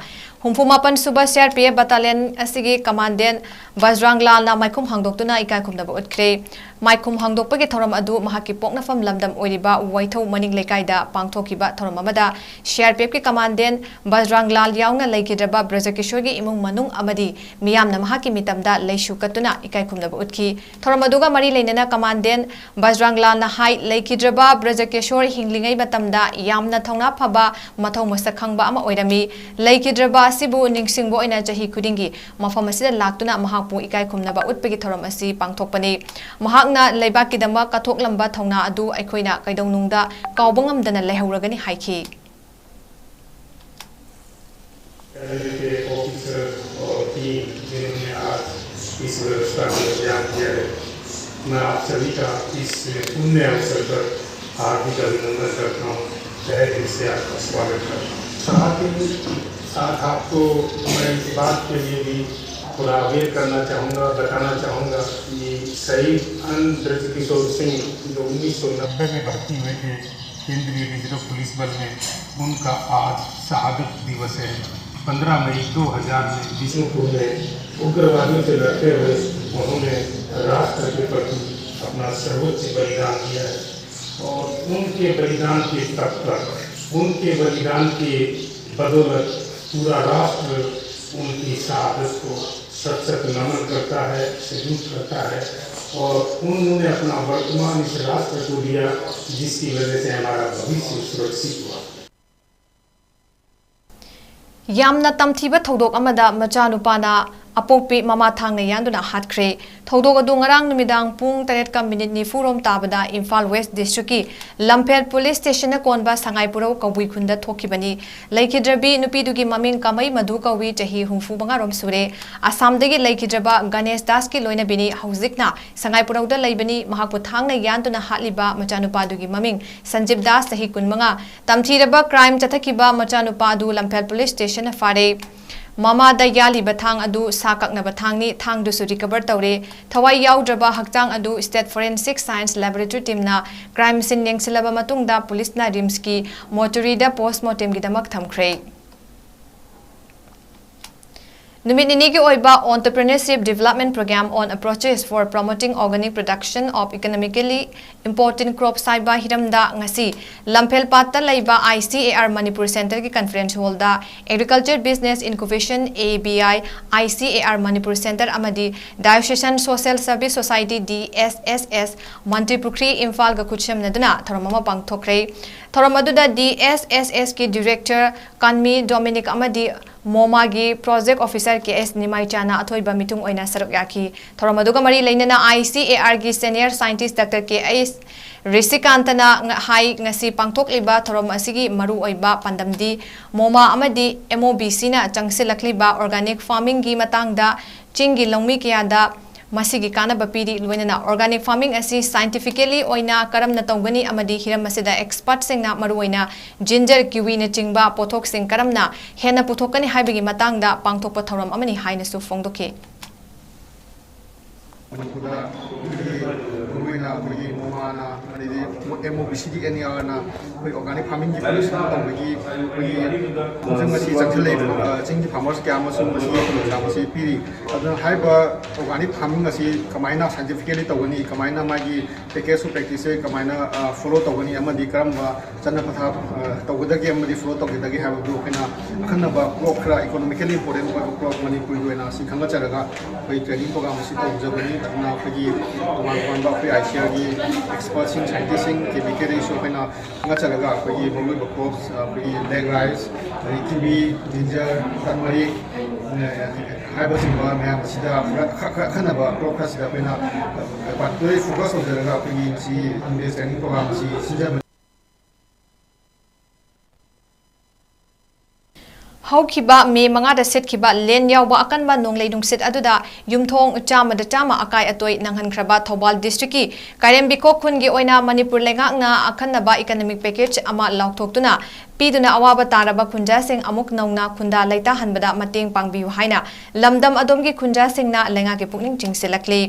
ꯍꯨꯝꯐꯨ ꯃꯥꯄꯟ ꯁꯨꯕ ꯁꯤ ꯑꯥꯔ ꯄꯤ ꯑꯦꯐ ꯕꯇꯥꯂꯤꯌꯟ ꯑꯁꯤꯒꯤ ꯀꯃꯥꯟꯗꯦꯟ ꯕꯖꯔꯥꯡ ꯂꯥꯜꯅ ꯃꯥꯏꯈꯨꯝ ꯍꯥꯡꯗꯣꯛꯇꯨꯅ ꯏꯀꯥꯏ ꯈꯨꯝꯅꯕ ꯎꯠꯈ꯭ꯔꯦ꯫ ꯃꯥꯏꯈꯨꯝ ꯍꯥꯡꯗꯣꯛꯄꯒꯤ ꯊꯧꯔꯝ ꯑꯗꯨ ꯃꯍꯥꯛꯀꯤ ꯄꯣꯛꯅꯐꯝ ꯂꯝꯗꯝ ꯑꯣꯏꯔꯤꯕ ꯋꯥꯏꯊꯧ ꯃꯅꯤꯡ ꯂꯩꯀꯥꯏꯗ ꯄꯥꯡꯊꯣꯛꯈꯤꯕ ꯊꯧꯔꯝ ꯑꯃꯗ ꯁꯤ ꯑꯥꯔ ꯄꯤ ꯑꯦꯐꯀꯤ ꯀꯃꯥꯟꯗꯦꯟ ꯕꯖꯔꯥꯡ ꯂꯥꯜ ꯌꯥꯎꯅ ꯂꯩꯈꯤꯗ꯭ꯔꯕ ꯕ꯭ꯔꯖꯀꯤꯁꯣꯔꯒꯤ ꯏꯃꯨꯡ ꯃꯅꯨꯡ ꯑꯃꯗꯤ ꯃꯤꯌꯥꯝꯅ ꯃꯍꯥꯛꯀꯤ ꯃꯤꯇꯝꯗ ꯂꯩꯁꯨ ꯀꯠꯇꯨꯅ ꯏꯀꯥꯏ ꯈꯨꯝꯅꯕ ꯎꯠꯈꯤ꯫ ꯊꯧꯔꯝ ꯑꯗꯨꯒ ꯃꯔꯤ ꯂꯩꯅꯅ ꯀꯃꯥꯟꯗꯦꯟ ꯕꯖꯔꯥꯡ ꯂꯥꯜꯅ ꯍꯥꯏ, ꯂꯩꯈꯤꯗ꯭ꯔꯕ ꯕ꯭ꯔꯖꯀꯤꯁꯣꯔ ꯍꯤꯡꯂꯤꯉꯩ ꯃꯇꯝꯗ ꯌꯥꯝꯅ ꯊꯧꯅꯥ ꯐꯕ, ꯃꯊꯧ ꯃꯁꯛ ꯈꯪꯕ ꯑꯃ ꯑꯣꯏꯔꯝꯃꯤ꯫ ꯂꯩꯈꯤꯗ꯭ꯔꯕ ꯑꯁꯤꯕꯨ ꯅꯤꯡꯁꯤꯡꯕ ꯑꯣꯏꯅ ꯆꯍꯤ ꯈꯨꯗꯤꯡꯒꯤ ꯃꯐꯝ ꯑꯁꯤꯗ ꯂꯥꯛꯇꯨꯅ ꯃꯍꯥꯛꯄꯨ ꯏꯀꯥꯏ ꯈꯨꯝꯅꯕ ꯎꯠꯄꯒꯤ ꯊꯧꯔꯝ ꯑꯁꯤ ꯄꯥꯡꯊꯣꯛꯄꯅꯤ꯫ ꯃꯍꯥꯛꯅ ꯂꯩꯕꯥꯛꯀꯤꯗꯃꯛ ꯀꯠꯊꯣꯛꯂꯝꯕ ꯊꯧꯅꯥ ꯑꯗꯨ ꯑꯩꯈꯣꯏꯅ ꯀꯩꯗꯧꯅꯨꯡꯗ ꯀꯥꯎꯕ ꯉꯝꯗꯅ ꯂꯩꯍꯧꯔꯒꯅꯤ ꯍꯥꯏꯈꯤ꯫ एनडीए के ऑफिसर और टीम जिन्होंने आज इस व्यवस्था को तैयार किया है, मैं आप सभी का इस पुण्य अवसर पर हार्दिक अभिनंदन करता हूँ, तहे दिल से आपका स्वागत करता हूँ। साथ ही साथ आपको मैं इस बात के लिए भी थोड़ा अवेयर करना चाहूँगा, बताना चाहूँगा कि शहीद अन ब्रजकिशोर सिंह जो उन्नीस सौ नब्बे में भर्ती हुए थे, केंद्रीय रिजर्व पुलिस बल में उनका आज शहादत दिवस है। पन्द्रह मई दो हज़ार में बिष्णुपुर में उग्रवादियों से लड़ते हुए उन्होंने राष्ट्र के प्रति अपना सर्वोच्च बलिदान दिया है और उनके बलिदान के तप पर, उनके बलिदान के बदौलत पूरा राष्ट्र उनकी शहादत को सत सत नमन करता है, सल्यूट करता है और उन्होंने अपना वर्तमान इस राष्ट्र को दिया, जिसकी वजह से हमारा भविष्य सुरक्षित हुआ। ꯌꯥꯝꯅ ꯇꯝꯊꯤꯕ ꯊꯧꯗꯣꯛ ꯑꯃꯗ ꯃꯆꯥꯅꯨꯄꯥꯅ ꯑꯄꯣꯛꯄꯤ ꯃꯃꯥ ꯊꯥꯡꯅ ꯌꯥꯟꯗꯨꯅ ꯍꯥꯠꯈ꯭ꯔꯦ꯫ ꯊꯧꯗꯣꯛ ꯑꯗꯨ ꯉꯔꯥꯡ ꯅꯨꯃꯤꯗꯥꯡ ꯄꯨꯡ ꯇꯔꯦꯠꯀ ꯃꯤꯅꯤꯠ ꯅꯤꯐꯨ ꯔꯣꯝ ꯇꯥꯕꯗ ꯏꯝꯐꯥꯜ ꯋꯦꯁ ꯗꯤꯁꯇ꯭ꯔꯤꯛꯀꯤ ꯂꯝꯐꯦꯜ ꯄꯨꯂꯤꯁ ꯁ꯭ꯇꯦꯁꯟꯅ ꯀꯣꯟꯕ ꯁꯉꯥꯏꯄꯨꯔꯧ ꯀꯕꯨꯏ ꯈꯨꯟꯗ ꯊꯣꯛꯈꯤꯕꯅꯤ꯫ ꯂꯩꯈꯤꯗ꯭ꯔꯕꯤ ꯅꯨꯄꯤꯗꯨꯒꯤ ꯃꯃꯤꯡ ꯀꯃꯩ ꯃꯙꯨ ꯀꯧꯏ, ꯆꯍꯤ ꯍꯨꯝꯐꯨ ꯃꯉꯥ ꯔꯣꯝ ꯁꯨꯔꯦ꯫ ꯑꯁꯥꯝꯗꯒꯤ ꯂꯩꯈꯤꯗ꯭ꯔꯕ ꯒꯅꯦꯁ ꯗꯥꯁꯀꯤ ꯂꯣꯏꯅꯕꯤꯅꯤ꯫ ꯍꯧꯖꯤꯛꯅ ꯁꯉꯥꯏꯄꯨꯔꯧꯗ ꯂꯩꯕꯅꯤ꯫ ꯃꯍꯥꯛꯄꯨ ꯊꯥꯡꯅ ꯌꯥꯟꯗꯨꯅ ꯍꯥꯠꯂꯤꯕ ꯃꯆꯥꯅꯨꯄꯥꯗꯨꯒꯤ ꯃꯃꯤꯡ ꯁꯟꯖꯤꯕ ꯗꯥꯁ, ꯆꯍꯤ ꯀꯨꯟꯃꯉꯥ꯫ ꯇꯝꯊꯤꯔꯕ ꯀ꯭ꯔꯥꯏꯝ ꯆꯠꯊꯈꯤꯕ ꯃꯆꯥꯅꯨꯄꯥ ꯑꯗꯨ ꯂꯝꯐꯦꯜ ꯄꯨꯂꯤꯁ ꯁ꯭ꯇꯦꯁꯟꯅ ꯐꯥꯔꯦ꯫ ꯃꯃꯥꯗ ꯌꯥꯜꯂꯤꯕ ꯊꯥꯡ ꯑꯗꯨ ꯁꯥ ꯀꯛꯅꯕ ꯊꯥꯡꯅꯤ꯫ ꯊꯥꯡꯗꯨꯁꯨ ꯔꯤꯀꯚꯔ ꯇꯧꯔꯦ꯫ ꯊꯋꯥꯏ ꯌꯥꯎꯗ꯭ꯔꯕ ꯍꯛꯆꯥꯡ ꯑꯗꯨ ꯁ꯭ꯇꯦꯠ ꯐꯣꯔꯦꯟꯁꯤꯛ ꯁꯥꯏꯟꯁ ꯂꯦꯕꯣꯔꯦꯇꯔꯤ ꯇꯤꯝꯅ ꯀ꯭ꯔꯥꯏꯝ ꯁꯤꯟ ꯌꯦꯡꯁꯤꯜꯂꯕ ꯃꯇꯨꯡꯗ ꯄꯨꯂꯤꯁꯅ ꯔꯤꯝꯁꯀꯤ ꯃꯣꯔꯆꯨꯔꯤꯗ ꯄꯣꯁꯃꯣꯔꯇꯦꯝꯒꯤꯗꯃꯛ ꯊꯝꯈ꯭ꯔꯦ꯫ ꯅꯨꯃꯤꯠ ꯅꯤꯅꯤꯒꯤ ꯑꯣꯏꯕ Entrepreneurship Development Programme on Approaches for Promoting Organic Production of Economically Important Crops ꯍꯥꯏꯕ ꯍꯤꯔꯝꯗ ꯉꯁꯤ ꯂꯝꯐꯦꯜꯄꯥꯠꯇ ꯂꯩꯕ I C A R Manipur ꯁꯦꯟꯇꯔꯒꯤ ꯀꯟꯐꯔꯦꯟꯁ ꯍꯣꯜꯗ Agriculture Business Incubation, A B I, I C A R Manipur centre ꯑꯃꯗꯤ Diocesan Social Service Society, D S S S, ꯃꯟꯇ꯭ꯔꯤ ꯄꯨꯈ꯭ꯔꯤ, ꯏꯝꯐꯥꯜꯒ ꯈꯨꯠꯁꯝꯅꯗꯨꯅ ꯊꯧꯔꯝ ꯑꯃ ꯄꯥꯡꯊꯣꯛꯈ꯭ꯔꯦ꯫ ꯊꯧꯔꯝ ꯑꯗꯨꯗ D S S S ꯀꯤ ꯗꯤꯔꯦꯛꯇꯔ ꯀꯥꯟꯃꯤ ꯗꯣꯃꯤꯅꯤꯛ ꯑꯃꯗꯤ ꯃꯣꯃꯥꯒꯤ ꯄ꯭ꯔꯣꯖꯦꯛ ꯑꯣꯐꯤꯁꯔ ꯀꯦ ꯑꯦꯁ ꯅꯤꯃꯥꯏꯆꯥꯅ ꯑꯊꯣꯏꯕ ꯃꯤꯊꯨꯡ ꯑꯣꯏꯅ ꯁꯔꯨꯛ ꯌꯥꯈꯤ꯫ ꯊꯧꯔꯝ ꯑꯗꯨꯒ ꯃꯔꯤ ꯂꯩꯅꯅ I C A R ꯒꯤ ꯁꯦꯅꯤꯌꯔ ꯁꯥꯏꯟꯇꯤꯁ ꯗꯥꯛꯇꯔ ꯀꯦ ꯑꯩꯆ ꯔꯤꯁꯤꯀꯥꯟꯇꯅ ꯉ-, ꯍꯥꯏ, ꯉꯁꯤ ꯄꯥꯡꯊꯣꯛꯂꯤꯕ ꯊꯧꯔꯝ ꯑꯁꯤꯒꯤ ꯃꯔꯨꯑꯣꯏꯕ ꯄꯥꯟꯗꯝꯗꯤ ꯃꯣꯃꯥ ꯑꯃꯗꯤ M O B C ꯅ ꯆꯪꯁꯤꯜꯂꯛꯂꯤꯕ organic farming ꯒꯤ ꯃꯇꯥꯡꯗ ꯆꯤꯡꯒꯤ ꯂꯧꯃꯤ ꯀꯌꯥꯗ ꯃꯁꯤꯒꯤ ꯀꯥꯟꯅꯕ ꯄꯤꯔꯤ, ꯂꯣꯏꯅꯅ organic farming ꯑꯁꯤ scientifically ꯑꯣꯏꯅ ꯀꯔꯝꯅ ꯇꯧꯒꯅꯤ ꯑꯃꯗꯤ ꯍꯤꯔꯝ ꯑꯁꯤꯗ expert ꯁꯤꯡꯅ ꯃꯔꯨꯑꯣꯏꯅ ginger, kiwi ꯅꯆꯤꯡꯕ ꯄꯣꯠꯊꯣꯛꯁꯤꯡ ꯀꯔꯝꯅ ꯍꯦꯟꯅ ꯄꯨꯊꯣꯛꯀꯅꯤ ꯍꯥꯏꯕꯒꯤ ꯃꯇꯥꯡꯗ ꯄꯥꯡꯊꯣꯛꯄ ꯊꯧꯔꯝ ꯑꯃꯅꯤ ꯍꯥꯏꯅꯁꯨ ꯐꯣꯡꯗꯣꯛꯈꯤ꯫ ꯃꯅꯤꯄꯨꯔꯗ ꯃꯔꯨꯑꯣꯏꯅ ꯑꯩꯈꯣꯏꯒꯤ ꯃꯣꯃꯥ ꯑꯗꯩꯗꯤ M O B C D N ꯑꯥꯔꯅ ꯑꯩꯈꯣꯏ ꯑꯣꯔꯒꯥꯅꯤꯛ ꯐꯥꯔꯃꯤꯡꯒꯤ ꯄꯣꯂꯨꯁꯟ ꯇꯧꯕꯒꯤ ꯑꯩꯈꯣꯏꯒꯤ ꯈꯣꯡꯖꯪ ꯑꯁꯤ ꯆꯪꯁꯤꯜꯂꯛꯏ꯫ ꯆꯤꯡꯒꯤ ꯐꯥꯔꯃꯔꯁ ꯀꯌꯥ ꯑꯃꯁꯨ ꯃꯁꯤꯒꯤ ꯈꯨꯗꯣꯡꯆꯥꯕ ꯑꯁꯤ ꯄꯤꯔꯤ꯫ ꯑꯗꯨꯅ ꯍꯥꯏꯔꯤꯕ ꯑꯣꯔꯒꯥꯅꯤꯛ ꯐꯥꯔꯃꯤꯡ ꯑꯁꯤ ꯀꯃꯥꯏꯅ ꯁꯥꯏꯟꯇꯤꯐꯤꯀꯦꯂꯤ ꯇꯧꯒꯅꯤ, ꯀꯃꯥꯏꯅ ꯃꯥꯒꯤ ꯄꯦꯀꯦꯖ ꯇꯨ ꯄ꯭ꯔꯦꯛꯇꯤꯁꯁꯦ ꯀꯃꯥꯏꯅ ꯐꯣꯂꯣ ꯇꯧꯒꯅꯤ ꯑꯃꯗꯤ ꯀꯔꯝꯕ ꯆꯠꯅ ꯄꯊꯥꯞ ꯇꯧꯒꯗꯒꯦ ꯑꯃꯗꯤ ꯐꯣꯂꯣ ꯇꯧꯒꯗꯒꯦ ꯍꯥꯏꯕꯗꯨ ꯑꯩꯈꯣꯏꯅ ꯑꯈꯟꯅꯕ ꯀ꯭ꯔꯣꯞ ꯈꯔ, ꯏꯀꯣꯅꯣꯃꯤꯀꯦꯜꯂꯤ ꯏꯝꯄꯣꯔꯇꯦꯟ ꯑꯣꯏꯕ ꯀ꯭ꯔꯣꯞ ꯃꯅꯤꯄꯨꯔꯒꯤ ꯑꯣꯏꯅ ꯑꯁꯤ ꯈꯪꯒꯠꯆꯔꯒ ꯑꯩꯈꯣꯏ ꯇ꯭ꯔꯦꯅꯤꯡ ꯄ꯭ꯔꯣꯒ꯭ꯔꯥꯝ ꯑꯁꯤ ꯇꯧꯖꯕꯅꯤ꯫ ꯑꯗꯨꯅ ꯑꯩꯈꯣꯏꯒꯤ ꯇꯣꯉꯥꯟ ꯇꯣꯉꯥꯟꯕ ꯑꯩꯈꯣꯏ ꯑꯥꯏ ꯁꯤ ꯑꯥꯔꯒꯤ ꯑꯦꯛꯁꯄꯔꯠꯁꯤꯡ, ꯁꯥꯏꯟꯇꯤꯁꯁꯤꯡ, ꯀꯦ ꯚꯤ ꯀꯦꯗꯒꯤꯁꯨ ꯑꯩꯈꯣꯏꯅ ꯈꯪꯒꯠꯆꯔꯒ ꯑꯩꯈꯣꯏꯒꯤ ꯃꯔꯨꯑꯣꯏꯕ ꯀ꯭ꯔꯣꯞꯁ, ꯑꯩꯈꯣꯏꯒꯤ ꯕ꯭ꯂꯦꯛ ꯔꯥꯏꯁ, ꯑꯗꯒꯤ ꯀꯤꯋꯤ, ꯖꯤꯟꯖꯔ, ꯇꯔꯃꯔꯤꯛ ꯍꯥꯏꯕꯁꯤꯡꯕ ꯃꯌꯥꯝ ꯑꯁꯤꯗ ꯈꯔ, ꯈꯔ, ꯈꯔ ꯑꯈꯟꯅꯕ ꯀ꯭ꯔꯣꯞ ꯈꯔꯁꯤꯗ ꯑꯩꯈꯣꯏꯅ ꯄꯥꯔꯇꯤꯀꯨꯂꯔꯂꯤ ꯐꯣꯀꯁ ꯇꯧꯖꯔꯒ ꯑꯩꯈꯣꯏꯒꯤ ꯉꯁꯤ ꯏꯟꯚꯦꯁ ꯇ꯭ꯔꯦꯅꯤꯡ ꯄ꯭ꯔꯣꯒ꯭ꯔꯥꯝ ꯑꯁꯤ ꯁꯤꯟꯖꯕꯅꯤ꯫ ꯍꯧꯈꯤꯕ ꯃꯦ ꯃꯉꯥꯗ ꯁꯤꯠꯈꯤꯕ ꯂꯦꯟ ꯌꯥꯎꯕ ꯑꯀꯟꯕ ꯅꯣꯡꯂꯩ ꯅꯨꯡꯁꯤꯠ ꯑꯗꯨꯗ ꯌꯨꯝꯊꯣꯡ ꯆꯥꯝꯃꯗ ꯆꯥꯝꯃ ꯑꯀꯥꯏ ꯑꯇꯣꯏ ꯅꯪꯍꯟꯈ꯭ꯔꯕ ꯊꯧꯕꯥꯜ ꯗꯤꯁꯇ꯭ꯔꯤꯛꯀꯤ ꯀꯥꯏꯔꯦꯝꯕꯤꯈꯣꯛ ꯈꯨꯟꯒꯤ ꯑꯣꯏꯅ ꯃꯅꯤꯄꯨꯔ ꯂꯩꯉꯥꯛꯅ ꯑꯈꯟꯅꯕ ꯏꯀꯅꯃꯤꯛ ꯄꯦꯀꯦꯖ ꯑꯃ ꯂꯥꯎꯊꯣꯛꯇꯨꯅ ꯄꯤꯗꯨꯅ ꯑꯋꯥꯕ ꯇꯥꯔꯕ ꯈꯨꯟꯖꯥꯁꯤꯡ ꯑꯃꯨꯛ ꯅꯧꯅ ꯈꯨꯟꯗꯥ ꯂꯩꯇꯥꯍꯟꯕꯗ ꯃꯇꯦꯡ ꯄꯥꯡꯕꯤꯌꯨ ꯍꯥꯏꯅ ꯂꯝꯗꯝ ꯑꯗꯣꯝꯒꯤ ꯈꯨꯟꯖꯥꯁꯤꯡꯅ ꯂꯩꯉꯥꯛꯀꯤ ꯄꯨꯛꯅꯤꯡ ꯆꯤꯡꯁꯤꯜꯂꯛꯂꯤ꯫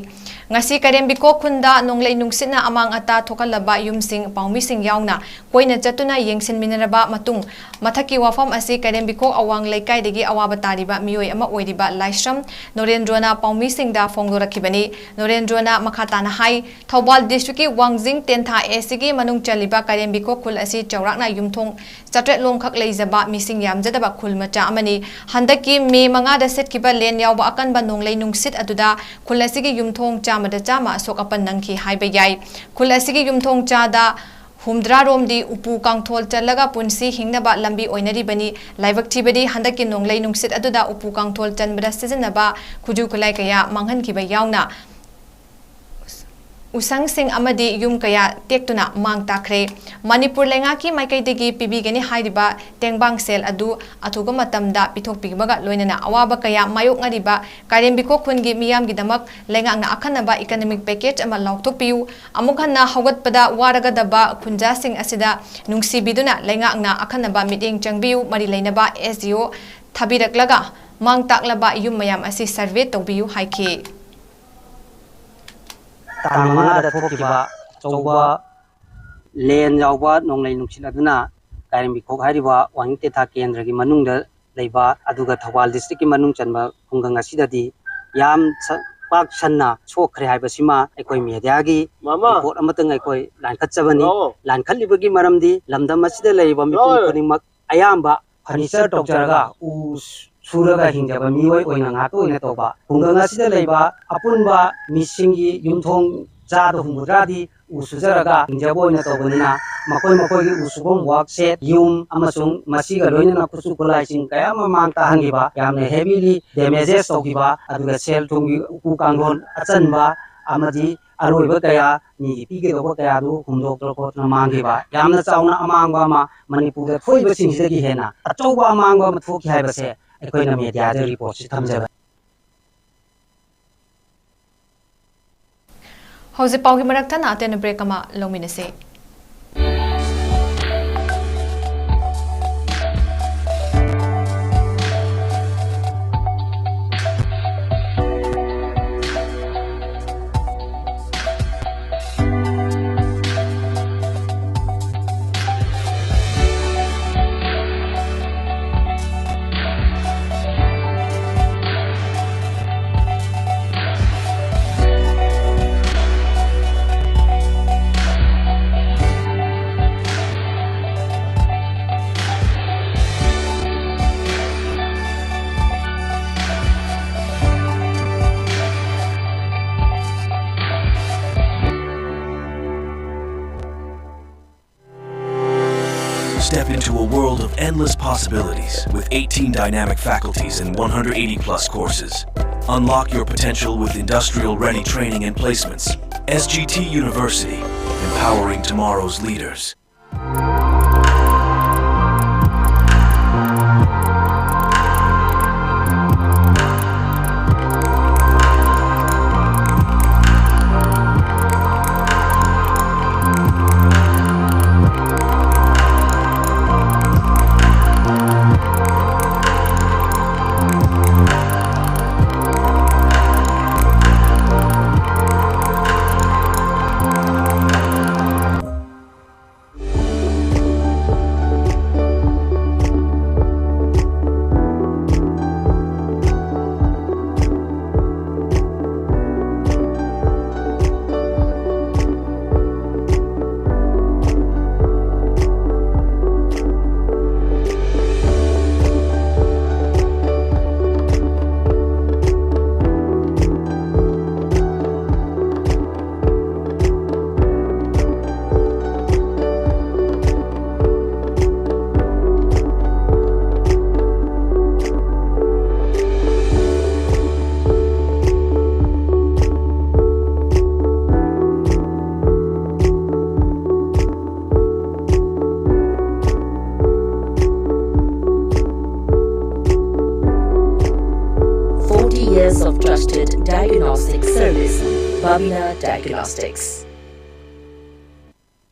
ꯉꯁꯤ ꯀꯥꯏꯔꯦꯝꯕꯤꯈꯣꯛ ꯈꯨꯟꯗ ꯅꯣꯡꯂꯩ ꯅꯨꯡꯁꯤꯠꯅ ꯑꯃꯥꯡ ꯑꯇꯥ ꯊꯣꯛꯍꯜꯂꯕ ꯌꯨꯝꯁꯤꯡ, ꯄꯥꯎꯃꯤꯁꯤꯡ ꯌꯥꯎꯅ ꯀꯣꯏꯅ ꯆꯠꯇꯨꯅ ꯌꯦꯡꯁꯤꯟꯃꯤꯟꯅꯔꯕ ꯃꯇꯨꯡ, ꯃꯊꯛꯀꯤ ꯋꯥꯐꯝ ꯑꯁꯤ ꯀꯥꯏꯔꯦꯝꯕꯤꯈꯣꯛ ꯑꯋꯥꯡ ꯂꯩꯀꯥꯏꯗꯒꯤ ꯑꯋꯥꯕ ꯇꯥꯔꯤꯕ ꯃꯤꯑꯣꯏ ꯑꯃ ꯑꯣꯏꯔꯤꯕ ꯂꯥꯏꯁ꯭ꯔꯝ ꯅꯣꯔꯦꯟꯗ꯭ꯔꯣꯅ ꯄꯥꯎꯃꯤꯁꯤꯡꯗ ꯐꯣꯡꯗꯣꯔꯛꯈꯤꯕꯅꯤ꯫ ꯅꯣꯔꯦꯟꯗ꯭ꯔꯣꯅ ꯃꯈꯥ ꯇꯥꯅ ꯍꯥꯏ, ꯊꯧꯕꯥꯜ ꯗꯤꯁꯇ꯭ꯔꯤꯛꯀꯤ ꯋꯥꯡꯖꯤꯡ ꯇꯦꯟꯊꯥ ꯑꯦ ꯁꯤꯒꯤ ꯃꯅꯨꯡ ꯆꯜꯂꯤꯕ ꯀꯥꯏꯔꯦꯝꯕꯤꯈꯣꯛ ꯈꯨꯜ ꯑꯁꯤ ꯆꯥꯎꯔꯥꯛꯅ ꯌꯨꯝꯊꯣꯡ ꯆꯥꯇ꯭ꯔꯦꯠ ꯂꯣꯝꯈꯛ ꯂꯩꯖꯕ ꯃꯤꯁꯤꯡ ꯌꯥꯝꯖꯗꯕ ꯈꯨꯜ ꯃꯆꯥ ꯑꯃꯅꯤ꯫ ꯍꯟꯗꯛꯀꯤ ꯃꯦ ꯃꯉꯥꯗ ꯁꯤꯠꯈꯤꯕ ꯂꯦꯟ ꯌꯥꯎꯕ ꯑꯀꯟꯕ ꯅꯣꯡꯂꯩ ꯅꯨꯡꯁꯤꯠ ꯑꯗꯨꯗ ꯈꯨꯜ ꯑꯁꯤꯒꯤ ꯌꯨꯝꯊꯣꯡ ꯆꯥꯝꯃꯗ ꯆꯥꯝꯃ ꯑꯁꯣꯛ ꯑꯄꯟ ꯅꯪꯈꯤ ꯍꯥꯏꯕ ꯌꯥꯏ꯫ ꯈꯨꯜ ꯑꯁꯤꯒꯤ ꯌꯨꯝꯊꯣꯡ ꯆꯥꯗ ꯍꯨꯝꯗ꯭ꯔꯥ ꯔꯣꯝꯗꯤ ꯎꯄꯨ ꯀꯥꯡꯊꯣꯜ ꯆꯜꯂꯒ ꯄꯨꯟꯁꯤ ꯍꯤꯡꯅꯕ ꯂꯝꯕꯤ ꯑꯣꯏꯅꯔꯤꯕꯅꯤ꯫ ꯂꯥꯏꯕꯛ ꯊꯤꯕꯗꯤ ꯍꯟꯗꯛꯀꯤ ꯅꯣꯡꯂꯩ ꯅꯨꯡꯁꯤꯠ ꯑꯗꯨꯗ ꯎꯄꯨ ꯀꯥꯡꯊꯣꯜ ꯆꯟꯕꯗ ꯁꯤꯖꯤꯟꯅꯕ ꯈꯨꯠꯁꯨ ꯈꯨꯠꯂꯥꯏ ꯀꯌꯥ ꯃꯥꯡꯍꯟꯈꯤꯕ ꯌꯥꯎꯅ ꯎꯁꯪꯁꯤꯡ ꯑꯃꯗꯤ ꯌꯨꯝ ꯀꯌꯥ ꯇꯦꯛꯇꯨꯅ ꯃꯥꯡ ꯇꯥꯛꯈ꯭ꯔꯦ꯫ ꯃꯅꯤꯄꯨꯔ ꯂꯩꯉꯥꯛꯀꯤ ꯃꯥꯏꯀꯩꯗꯒꯤ ꯄꯤꯕꯤꯒꯅꯤ ꯍꯥꯏꯔꯤꯕ ꯇꯦꯡꯕꯥꯡ ꯁꯦꯜ ꯑꯗꯨ ꯑꯊꯨꯕ ꯃꯇꯝꯗ ꯄꯤꯊꯣꯛꯄꯤꯕꯒ ꯂꯣꯏꯅꯅ ꯑꯋꯥꯕ ꯀꯌꯥ ꯃꯥꯌꯣꯛꯅꯔꯤꯕ ꯀꯥꯏꯔꯦꯝꯕꯤꯈꯣꯛ ꯈꯨꯟꯒꯤ ꯃꯤꯌꯥꯝꯒꯤꯗꯃꯛ ꯂꯩꯉꯥꯛꯅ ꯑꯈꯟꯅꯕ ꯏꯀꯅꯃꯤꯛ ꯄꯦꯀꯦꯖ ꯑꯃ ꯂꯥꯎꯊꯣꯛꯄꯤꯌꯨ꯫ ꯑꯃꯨꯛ ꯍꯟꯅ ꯍꯧꯒꯠꯄꯗ ꯋꯥꯔꯒꯗꯕ ꯈꯨꯟꯖꯥꯁꯤꯡ ꯑꯁꯤꯗ ꯅꯨꯡꯁꯤꯕꯤꯗꯨꯅ ꯂꯩꯉꯥꯛꯅ ꯑꯈꯟꯅꯕ ꯃꯤꯠꯌꯦꯡ ꯆꯪꯕꯤꯌꯨ, ꯃꯔꯤ ꯂꯩꯅꯕ ꯑꯦꯁ ꯗꯤ ꯑꯣ ꯊꯥꯕꯤꯔꯛꯂꯒ ꯃꯥꯡ ꯇꯥꯛꯂꯕ ꯌꯨꯝ ꯃꯌꯥꯝ ꯑꯁꯤ ꯁꯔꯚꯦ ꯇꯧꯕꯤꯌꯨ ꯍꯥꯏꯈꯤ꯫ ꯇꯥꯡ ꯃꯉꯥꯗ ꯊꯣꯛꯈꯤꯕ ꯑꯆꯧꯕ ꯂꯦꯟ ꯌꯥꯎꯕ ꯅꯣꯡꯂꯩ ꯅꯨꯡꯁꯤꯠ ꯑꯗꯨꯅ ꯀꯥꯏꯔꯦꯝꯕꯤꯈꯣꯛ ꯍꯥꯏꯔꯤꯕ ꯋꯥꯍꯦꯡ ꯇꯦꯟꯊꯥ ꯀꯦꯟꯗ꯭ꯔꯒꯤ ꯃꯅꯨꯡꯗ ꯂꯩꯕ, ꯑꯗꯨꯒ ꯊꯧꯕꯥꯜ district ꯀꯤ ꯃꯅꯨꯡ ꯆꯟꯕ ꯈꯨꯡꯒꯪ ꯑꯁꯤꯗꯗꯤ ꯌꯥꯝ ꯁ-, ꯄꯥꯛ ꯁꯟꯅ ꯁꯣꯛꯈ꯭ꯔꯦ ꯍꯥꯏꯕꯁꯤꯃ ꯑꯩꯈꯣꯏ media ꯒꯤ ꯃꯃꯥ꯫ Report ꯑꯃꯇꯪ ꯑꯩꯈꯣꯏ ꯂꯥꯟꯈꯠꯆꯕꯅꯤ꯫ ꯂꯥꯛꯑꯣ꯫ ꯂꯥꯟꯈꯠꯂꯤꯕꯒꯤ ꯃꯔꯝꯗꯤ ꯂꯝꯗꯝ ꯑꯁꯤꯗ ꯂꯩꯔꯤꯕ ꯃꯤꯄꯨꯝ ꯂꯥꯛꯑꯣ꯫ ꯈꯨꯗꯤꯡꯃꯛ ꯑꯌꯥꯝꯕ furniture ꯇꯧꯖꯔꯒ ꯎ ꯁꯨꯔꯒ ꯍꯤꯡꯖꯕ ꯃꯤꯑꯣꯏ ꯑꯣꯏꯅ ꯉꯥꯛꯇ ꯑꯣꯏꯅ ꯇꯧꯕ꯫ ꯈꯨꯡꯒꯪ ꯑꯁꯤꯗ ꯂꯩꯕ ꯑꯄꯨꯟꯕ ꯃꯤꯁꯤꯡꯒꯤ ꯌꯨꯝꯊꯣꯡ ꯆꯥꯗ ꯍꯨꯝꯐꯨꯇꯔꯥꯗꯤ ꯎ ꯁꯨꯖꯔꯒ ꯍꯤꯡꯖꯕ ꯑꯣꯏꯅ ꯇꯧꯕꯅꯤꯅ, ꯃꯈꯣꯏ ꯃꯈꯣꯏꯒꯤ ꯎ ꯁꯨꯐꯝ work shed, ꯌꯨꯝ ꯑꯃꯁꯨꯡ ꯃꯁꯤꯒ ꯂꯣꯏꯅꯅ ꯈꯨꯠꯁꯨ ꯈꯨꯠꯂꯥꯏꯁꯤꯡ ꯀꯌꯥ ꯑꯃ ꯃꯥꯡ ꯇꯥꯛꯍꯟꯈꯤꯕ, ꯌꯥꯝꯅ heavily damages ꯇꯧꯈꯤꯕ, ꯑꯗꯨꯒ ꯁꯦꯜ ꯊꯨꯝꯒꯤ ꯎꯀꯨ ꯀꯥꯡꯊꯣꯟ ꯑꯆꯟꯕ ꯑꯃꯗꯤ ꯑꯔꯣꯏꯕ ꯀꯌꯥ, ꯃꯤꯒꯤ ꯄꯤꯒꯗꯧꯕ ꯀꯌꯥꯗꯨ ꯍꯨꯟꯗꯣꯛꯇꯅ ꯈꯣꯠꯇꯅ ꯃꯥꯡꯈꯤꯕ, ꯌꯥꯝꯅ ꯆꯥꯎꯅ ꯑꯃꯥꯡꯕ ꯑꯃ ꯃꯅꯤꯄꯨꯔꯗ ꯊꯣꯛꯏꯕꯁꯤꯡꯁꯤꯗꯒꯤ ꯍꯦꯟꯅ ꯑꯆꯧꯕ ꯑꯃꯥꯡꯕ ꯑꯃ ꯊꯣꯛꯈꯤ ꯍꯥꯏꯕꯁꯦ ꯑꯩꯈꯣꯏꯅ media ꯗ report ꯁꯤ ꯊꯝꯖꯕꯅꯤ꯫ ꯍꯧꯖꯤꯛ ꯄꯥꯎꯒꯤ ꯃꯔꯛ ꯊꯠꯅ ꯑꯇꯦꯟꯕ break ꯑꯃ ꯂꯧꯃꯤꯟꯅꯁꯤ꯫ Step into a world of endless possibilities with eighteen dynamic faculties and one hundred eighty plus courses. Unlock your potential with industrial-ready training and placements. S G T University, empowering tomorrow's leaders. Trusted diagnostic service, Babina Diagnostics.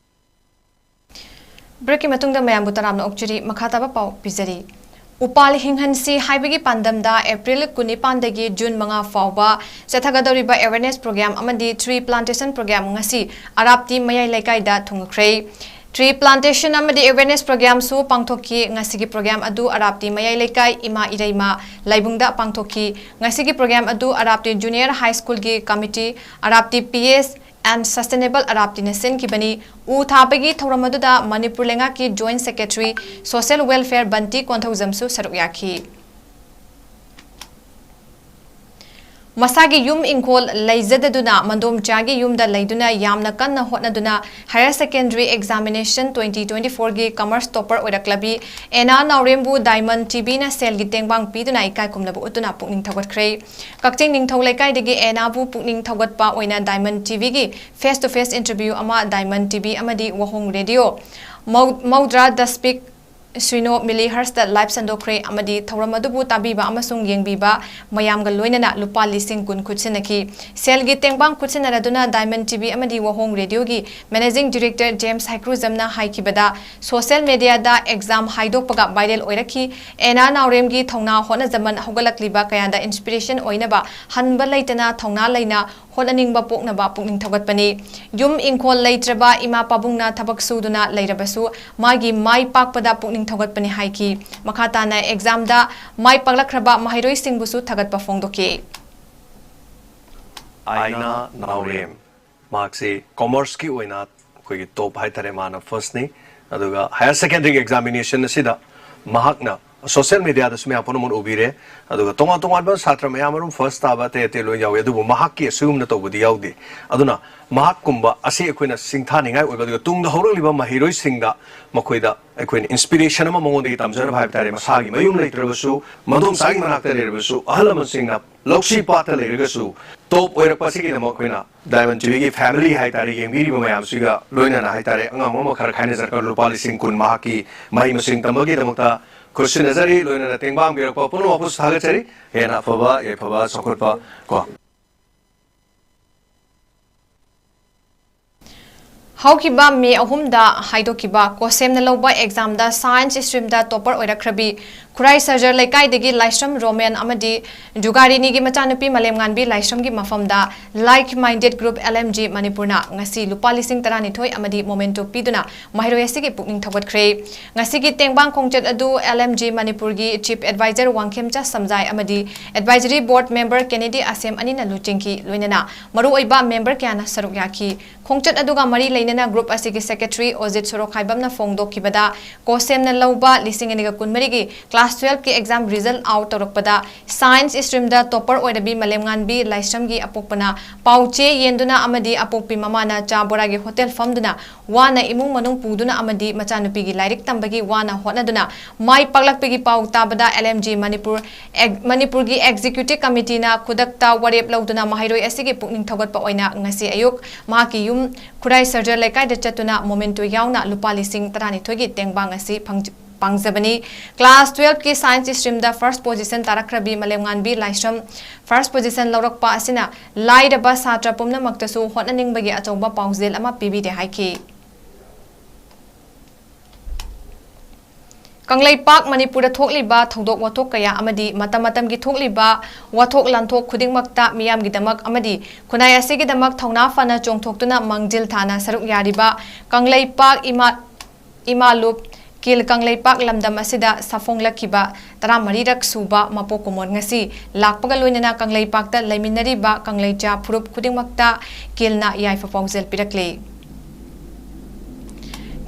ꯕ꯭ꯔꯦꯛꯀꯤ ꯃꯇꯨꯡꯗ ꯃꯌꯥꯝꯕꯨ ꯇꯔꯥꯝꯅ ꯑꯣꯛꯆꯔꯤ꯫ ꯃꯈꯥ ꯇꯥꯕ ꯄꯥꯎ ꯄꯤꯖꯔꯤ꯫ ꯎꯄꯥꯜ ꯍꯤꯡꯍꯟꯁꯤ ꯍꯥꯏꯕꯒꯤ ꯄꯥꯟꯗꯝꯗ April ꯀꯨꯟꯅꯤꯄꯥꯟꯗꯒꯤ June ꯃꯉꯥ ꯐꯥꯎꯕ ꯆꯠꯊꯒꯗꯧꯔꯤꯕ awareness program ꯑꯃꯗꯤ tree plantation program ꯉꯁꯤ ꯑꯔꯥꯞꯇꯤ ꯃꯌꯥꯏ ꯂꯩꯀꯥꯏꯗ ꯊꯨꯡꯉꯈ꯭ꯔꯦ꯫ Tree plantation ꯑꯃꯗꯤ awareness programꯁꯨ ꯄꯥꯡꯊꯣꯛꯈꯤ꯫ ꯉꯁꯤꯒꯤ program ꯑꯗꯨ ꯑꯔꯥꯞꯇꯤ ꯃꯌꯥꯏ ꯂꯩꯀꯥꯏ ꯏꯃꯥ ꯏꯔꯩꯃ ꯂꯥꯏꯕꯨꯡꯗ ꯄꯥꯡꯊꯣꯛꯈꯤ꯫ ꯉꯁꯤꯒꯤ program ꯑꯗꯨ ꯑꯔꯥꯞꯇꯤ Junior High Schoolꯒꯤ committee, ꯑꯔꯥꯞꯇꯤ P S and Sustainable ꯑꯔꯥꯞꯇꯤꯅ ꯁꯤꯟꯈꯤꯕꯅꯤ꯫ ꯎ ꯊꯥꯕꯒꯤ ꯊꯧꯔꯝ ꯑꯗꯨꯗ ꯃꯅꯤꯄꯨꯔ ꯂꯩꯉꯥꯛꯀꯤ Joint Secretary Social Welfare ꯕꯟꯇꯤ ꯀꯣꯟꯊꯧꯖꯝꯁꯨ ꯁꯔꯨꯛ ꯌꯥꯈꯤ꯫ ꯃꯁꯥꯒꯤ ꯌꯨꯝ ꯏꯪꯈꯣꯜ ꯂꯩꯖꯗꯗꯨꯅ ꯃꯟꯗꯣꯝꯆꯥꯒꯤ ꯌꯨꯝꯗ ꯂꯩꯗꯨꯅ ꯌꯥꯝꯅ ꯀꯟꯅ ꯍꯣꯠꯅꯗꯨꯅ Higher Secondary Examination twenty twenty-fourꯒꯤ Commerce topper ꯑꯣꯏꯔꯛꯂꯕꯤ ꯑꯦꯅꯥ ꯅꯥꯎꯔꯦꯝꯕꯨ Diamond TVꯅ ꯁꯦꯜꯒꯤ ꯇꯦꯡꯕꯥꯡ ꯄꯤꯗꯨꯅ ꯏꯀꯥꯏ ꯈꯨꯝꯅꯕ ꯎꯠꯇꯨꯅ ꯄꯨꯛꯅꯤꯡ ꯊꯧꯒꯠꯈ꯭ꯔꯦ꯫ ꯀꯛꯆꯤꯡ ꯅꯤꯡꯊꯧ ꯂꯩꯀꯥꯏꯗꯒꯤ ꯑꯦꯅꯥꯕꯨ ꯄꯨꯛꯅꯤꯡ ꯊꯧꯒꯠꯄ ꯑꯣꯏꯅ Diamond TVꯒꯤ face to face interview ꯑꯃ Diamond TV ꯑꯃꯗꯤ ꯋꯥꯍꯣꯡ ꯔꯦꯗꯤꯑꯣ ꯃꯧ-, ꯃꯧꯗ꯭ꯔꯥ ꯗꯁꯄꯤꯛ ꯁꯨꯏꯅꯣ millihertzꯇ live ꯁꯟꯗꯣꯛꯈ꯭ꯔꯦ ꯑꯃꯗꯤ ꯊꯧꯔꯝ ꯑꯗꯨꯕꯨ ꯇꯥꯕꯤꯕ ꯑꯃꯁꯨꯡ ꯌꯦꯡꯕꯤꯕ ꯃꯌꯥꯝꯒ ꯂꯣꯏꯅꯅ ꯂꯨꯄꯥ ꯂꯤꯁꯤꯡ ꯀꯨꯟ ꯈꯨꯠꯁꯤꯟꯅꯈꯤ꯫ ꯁꯦꯜꯒꯤ ꯇꯦꯡꯕꯥꯡ ꯈꯨꯠꯁꯤꯟꯅꯔꯗꯨꯅ Diamond TV ꯑꯃꯗꯤ ꯋꯥꯍꯣꯡ ꯔꯦꯗꯤꯑꯣꯒꯤ Managing Director ꯖꯦꯝꯁ ꯍꯩꯀ꯭ꯔꯨꯖꯝꯅ ꯍꯥꯏꯈꯤꯕꯗ, social mediaꯗ exam ꯍꯥꯏꯗꯣꯛꯄꯒ viral ꯑꯣꯏꯔꯛꯈꯤ꯫ ꯑꯦꯅꯥ ꯅꯥꯎꯔꯦꯝꯒꯤ ꯊꯧꯅꯥ ꯍꯣꯠꯅꯖꯃꯟ ꯍꯧꯒꯠꯂꯛꯂꯤꯕ ꯀꯌꯥꯗ inspiration ꯑꯣꯏꯅꯕ ꯍꯟꯕ ꯂꯩꯇꯅ ꯊꯧꯅꯥ ꯂꯩꯅ ꯍꯣꯠꯅꯅꯤꯡꯕ ꯄꯣꯛꯅꯕ ꯄꯨꯛꯅꯤꯡ ꯊꯧꯒꯠꯄꯅꯤ꯫ ꯌꯨꯝ ꯏꯪꯈꯣꯜ ꯂꯩꯇ꯭ꯔꯕ ꯏꯃꯥ ꯄꯥꯕꯨꯡꯅ ꯊꯕꯛ ꯁꯨꯗꯨꯅ ꯂꯩꯔꯕꯁꯨ ꯃꯥꯒꯤ ꯃꯥꯏ ꯄꯥꯛꯄꯗ ꯄꯨꯛꯅꯤꯡ ꯊꯧꯒꯠꯄꯅꯤ ꯍꯥꯏꯈꯤ꯫ ꯃꯈꯥ ꯇꯥꯅ examꯗ ꯃꯥꯏ ꯄꯥꯛꯂꯛꯈ꯭ꯔꯕ ꯃꯍꯩꯔꯣꯏꯁꯤꯡꯕꯨꯁꯨ ꯊꯥꯒꯠꯄ ꯐꯣꯡꯗꯣꯛꯈꯤ꯫ ꯑꯥꯏꯅꯥ ꯅꯥꯎꯔꯦꯝ, ꯃꯍꯥꯛꯁꯤ commerceꯀꯤ ꯑꯣꯏꯅ ꯑꯩꯈꯣꯏꯒꯤ top ꯍꯥꯏꯇꯥꯔꯦ, ꯃꯥꯅ firstꯅꯤ꯫ ꯑꯗꯨꯒ higher secondary examination ꯑꯁꯤꯗ ꯃꯍꯥꯛꯅ social mediaꯗꯁꯨ ꯃꯌꯥꯝ ꯄꯨꯝꯅꯃꯛꯅ ꯎꯕꯤꯔꯦ꯫ ꯑꯗꯨꯒ ꯇꯣꯉꯥꯟ ꯇꯣꯉꯥꯟꯕ ꯁꯥꯇ꯭ꯔ ꯃꯌꯥꯝ ꯑꯃ first ꯇꯥꯕ ꯑꯇꯩ ꯑꯇꯩ ꯂꯣꯏ ꯌꯥꯎꯏ, ꯑꯗꯨꯕꯨ ꯃꯍꯥꯛꯀꯤ ꯑꯁꯤꯒꯨꯝꯅ ꯇꯧꯕꯗꯤ ꯌꯥꯎꯗꯦ꯫ ꯑꯗꯨꯅ ꯃꯍꯥꯛꯀꯨꯝꯕ ꯑꯁꯤ ꯑꯩꯈꯣꯏꯅ ꯁꯤꯡꯊꯥꯅꯤꯡꯉꯥꯏ ꯑꯣꯏꯕ, ꯑꯗꯨꯒ ꯇꯨꯡꯗ ꯍꯧꯔꯛꯂꯤꯕ ꯃꯍꯩꯔꯣꯏꯁꯤꯡꯗ ꯃꯈꯣꯏꯗ ꯑꯩꯈꯣꯏꯅ inspiration ꯑꯃ ꯃꯉꯣꯟꯗꯒꯤ ꯇꯝꯖꯅꯕ ꯍꯥꯏꯕ ꯇꯥꯔꯦ꯫ ꯃꯁꯥꯒꯤ ꯃꯌꯨꯝ ꯂꯩꯇ꯭ꯔꯕꯁꯨ, ꯃꯗꯣꯝꯆꯥꯒꯤ ꯃꯅꯥꯛꯇ ꯂꯩꯔꯕꯁꯨ, ꯑꯍꯜ ꯂꯃꯟꯁꯤꯡꯅ ꯂꯧꯁꯤ ꯄꯥꯠꯇ ꯂꯩꯔꯒꯁꯨ top ꯑꯣꯏꯔꯛꯄ ꯑꯁꯤꯒꯤꯗꯃꯛ ꯑꯩꯈꯣꯏꯅ Diamond TVꯒꯤ family ꯍꯥꯏꯇꯥꯔꯦ, ꯌꯦꯡꯕꯤꯔꯤꯕ ꯃꯌꯥꯝꯁꯤꯒ ꯂꯣꯏꯅꯅ ꯍꯥꯏꯇꯥꯔꯦ, ꯑꯉꯝ ꯑꯉꯝꯕ ꯈꯔ ꯈꯥꯏꯅꯖꯔꯒ ꯂꯨꯄꯥ ꯂꯤꯁꯤꯡ ꯀꯨꯟ ꯃꯍꯥꯛꯀꯤ ꯃꯍꯩ ꯃꯁꯤꯡ ꯇꯝꯕꯒꯤꯗꯃꯛꯇ ꯈꯨꯠꯁꯤꯟꯅꯖꯔꯤ꯫ ꯂꯣꯏꯅꯅ ꯇꯦꯡꯕꯥꯡꯕꯤꯔꯛꯄ ꯄꯨꯝꯅꯃꯛꯄꯨꯁꯨ ꯊꯥꯒꯠꯆꯔꯤ꯫ ꯍꯦꯟꯅ ꯑꯐꯕ ꯌꯥꯏꯐꯕ ꯆꯥꯎꯈꯠꯄ ꯀꯣ꯫ ꯍꯧꯈꯤꯕ ꯃꯦ ꯑꯍꯨꯝꯗ ꯍꯥꯏꯗꯣꯛꯈꯤꯕ ꯀꯣꯁꯦꯝꯅ ꯂꯧꯕ ꯑꯦꯛꯖꯥꯝꯗ ꯁꯥꯏꯟꯁ ꯁ꯭ꯇ꯭ꯔꯤꯝꯗ ꯇꯣꯄꯔ ꯑꯣꯏꯔꯛꯈ꯭ꯔꯕꯤ ꯈꯨꯔꯥꯏ ꯁꯔꯖꯔ ꯂꯩꯀꯥꯏꯗꯒꯤ ꯂꯥꯏꯁ꯭ꯔꯝ ꯔꯣꯃꯦꯟ ꯑꯃꯗꯤ ꯖꯨꯒꯥꯔꯤꯅꯤꯒꯤ ꯃꯆꯥꯅꯨꯄꯤ ꯃꯥꯂꯦꯝꯉꯥꯟꯕꯤ ꯂꯥꯏꯁ꯭ꯔꯝꯒꯤ ꯃꯐꯝꯗ like minded group L M G ꯃꯅꯤꯄꯨꯔꯅ ꯉꯁꯤ ꯂꯨꯄꯥ ꯂꯤꯁꯤꯡ ꯇꯔꯥꯅꯤꯊꯣꯏ ꯑꯃꯗꯤ ꯃꯣꯃꯦꯟꯇꯣ ꯄꯤꯗꯨꯅ ꯃꯍꯩꯔꯣꯏ ꯑꯁꯤꯒꯤ ꯄꯨꯛꯅꯤꯡ ꯊꯧꯒꯠꯈ꯭ꯔꯦ꯫ ꯉꯁꯤꯒꯤ ꯇꯦꯡꯕꯥꯡ ꯈꯣꯡꯆꯠ ꯑꯗꯨ ꯑꯦꯜ ꯑꯦꯝ ꯖꯤ ꯃꯅꯤꯄꯨꯔꯒꯤ ꯆꯤꯐ ꯑꯦꯗꯚꯥꯏꯖꯔ ꯋꯥꯡꯈꯦꯝꯆꯥ ꯁꯝꯖꯥꯏ ꯑꯃꯗꯤ ꯑꯦꯗꯚꯥꯏꯖꯔꯤ ꯕꯣꯔꯗ ꯃꯦꯝꯕꯔ ꯀꯦꯅꯦꯗꯤ ꯑꯁꯦꯝ ꯑꯅꯤꯅ ꯂꯨꯆꯤꯡꯈꯤ꯫ ꯂꯣꯏꯅꯅ ꯃꯔꯨꯑꯣꯏꯕ ꯃꯦꯝꯕꯔ ꯀꯌꯥꯅ ꯁꯔꯨꯛ ꯌꯥꯈꯤ꯫ ꯈꯣꯡꯆꯠ ꯑꯗꯨꯒ ꯃꯔꯤ ꯂꯩꯅꯅ ꯒ꯭ꯔꯨꯞ ꯑꯁꯤꯒꯤ ꯁꯦꯀ꯭ꯔꯦꯇꯔꯤ ꯑꯣꯖꯤꯠ ꯁꯣꯔꯣꯛꯈꯥꯏꯕꯝꯅ ꯐꯣꯡꯗꯣꯛꯈꯤꯕꯗ, ꯀꯣꯁꯦꯝꯅ ꯂꯧꯕ ꯂꯤꯁꯤꯡ ꯑꯅꯤꯒ ꯀꯨꯟꯃꯔꯤꯒꯤ ꯀ꯭ꯂꯥꯁ ꯇꯨꯋꯦꯜꯐꯀꯤ ꯑꯦꯛꯖꯥꯝ ꯔꯤꯖꯜ ꯑꯥꯎꯠ ꯇꯧꯔꯛꯄꯗ ꯁꯥꯏꯟꯁ ꯁ꯭ꯇ꯭ꯔꯤꯝꯗ ꯇꯣꯄꯔ ꯑꯣꯏꯔꯕꯤ ꯃꯥꯂꯦꯝꯉꯥꯟꯕꯤ ꯂꯥꯏꯁ꯭ꯔꯝꯒꯤ ꯑꯄꯣꯛꯄꯅ ꯄꯥꯎꯆꯦ ꯌꯦꯟꯗꯨꯅ ꯑꯃꯗꯤ ꯑꯄꯣꯛꯄꯤ ꯃꯃꯥꯅ ꯆꯥ ꯕꯣꯔꯥꯒꯤ ꯍꯣꯇꯦꯜ ꯐꯝꯗꯨꯅ ꯋꯥꯅ ꯏꯃꯨꯡ ꯃꯅꯨꯡ ꯄꯨꯗꯨꯅ ꯑꯃꯗꯤ ꯃꯆꯥꯅꯨꯄꯤꯒꯤ ꯂꯥꯏꯔꯤꯛ ꯇꯝꯕꯒꯤ ꯋꯥꯅ ꯍꯣꯠꯅꯗꯨꯅ ꯃꯥꯏ ꯄꯥꯛꯂꯛꯄꯒꯤ ꯄꯥꯎ ꯇꯥꯕꯗ ꯑꯦꯜ ꯑꯦꯝ ꯖꯤ ꯃꯅꯤꯄꯨꯔ ꯑꯦꯛ-, ꯃꯅꯤꯄꯨꯔꯒꯤ ꯑꯦꯛꯖꯤꯀ꯭ꯌꯨꯇꯤꯚ ꯀꯃꯤꯇꯤꯅ ꯈꯨꯗꯛꯇ ꯋꯥꯔꯦꯞ ꯂꯧꯗꯨꯅ ꯃꯍꯩꯔꯣꯏ ꯑꯁꯤꯒꯤ ꯄꯨꯛꯅꯤꯡ ꯊꯧꯒꯠꯄ ꯑꯣꯏꯅ ꯉꯁꯤ ꯑꯌꯨꯛ ꯃꯍꯥꯛꯀꯤ ꯌꯨꯝ ꯈꯨꯔꯥꯏ ꯁꯔꯖꯔ ꯂꯩꯀꯥꯏꯗ ꯆꯠꯇꯨꯅ ꯃꯣꯃꯦꯟꯇꯣ ꯌꯥꯎꯅ ꯂꯨꯄꯥ ꯂꯤꯁꯤꯡ ꯇꯔꯥꯅꯤꯊꯣꯏꯒꯤ ꯇꯦꯡꯕꯥꯡ ꯑꯁꯤ ꯐꯪ-, ꯄꯥꯡꯖꯕꯅꯤ꯫ ꯀ꯭ꯂꯥꯁ ꯇꯨꯋꯦꯜꯐꯀꯤ ꯁꯥꯏꯟꯁ ꯁ꯭ꯇ꯭ꯔꯤꯝꯗ ꯐꯥꯔꯁ ꯄꯣꯖꯤꯁꯟ ꯇꯥꯔꯛꯈ꯭ꯔꯕꯤ ꯃꯥꯂꯦꯝꯉꯥꯟꯕꯤ ꯂꯥꯏꯁ꯭ꯔꯝ ꯐꯥꯔꯁ ꯄꯣꯖꯤꯁꯟ ꯂꯧꯔꯛꯄ ꯑꯁꯤꯅ ꯂꯥꯏꯔꯕ ꯁꯥꯇ꯭ꯔ ꯄꯨꯝꯅꯃꯛꯇꯁꯨ ꯍꯣꯠꯅꯅꯤꯡꯕꯒꯤ ꯑꯆꯧꯕ ꯄꯥꯎꯖꯦꯜ ꯑꯃ ꯄꯤꯕꯤꯔꯦ ꯍꯥꯏꯈꯤ꯫ ꯀꯪꯂꯩꯄꯥꯛ ꯃꯅꯤꯄꯨꯔꯗ ꯊꯣꯛꯂꯤꯕ ꯊꯧꯗꯣꯛ ꯋꯥꯊꯣꯛ ꯀꯌꯥ ꯑꯃꯗꯤ ꯃꯇꯝ ꯃꯇꯝꯒꯤ ꯊꯣꯛꯂꯤꯕ ꯋꯥꯊꯣꯛ ꯂꯥꯟꯊꯣꯛ ꯈꯨꯗꯤꯡꯃꯛꯇ ꯃꯤꯌꯥꯝꯒꯤꯗꯃꯛ ꯑꯃꯗꯤ ꯈꯨꯟꯅꯥꯏ ꯑꯁꯤꯒꯤꯗꯃꯛ ꯊꯧꯅꯥ ꯐꯅ ꯆꯣꯡꯊꯣꯛꯇꯨꯅ ꯃꯥꯡꯖꯤꯜ ꯊꯥꯅ ꯁꯔꯨꯛ ꯌꯥꯔꯤꯕ ꯀꯪꯂꯩꯄꯥꯛ ꯏꯃꯥ, ꯏꯃꯥ ꯂꯨꯞ ꯀꯤꯜ ꯀꯪꯂꯩꯄꯥꯛ ꯂꯝꯗꯝ ꯑꯁꯤꯗ ꯁꯥꯐꯣꯡꯂꯛꯈꯤꯕ ꯇꯔꯥꯃꯔꯤꯔꯛ ꯁꯨꯕ ꯃꯄꯣꯛ ꯀꯨꯝꯑꯣꯟ ꯉꯁꯤ ꯂꯥꯛꯄꯒ ꯂꯣꯏꯅꯅ ꯀꯪꯂꯩꯄꯥꯛꯇ ꯂꯩꯃꯤꯟꯅꯔꯤꯕ ꯀꯪꯂꯩꯆꯥ ꯐꯨꯔꯨꯞ ꯈꯨꯗꯤꯡꯃꯛꯇ ꯀꯤꯜꯅ ꯌꯥꯏꯐ ꯄꯥꯎꯖꯦꯜ ꯄꯤꯔꯛꯂꯤ꯫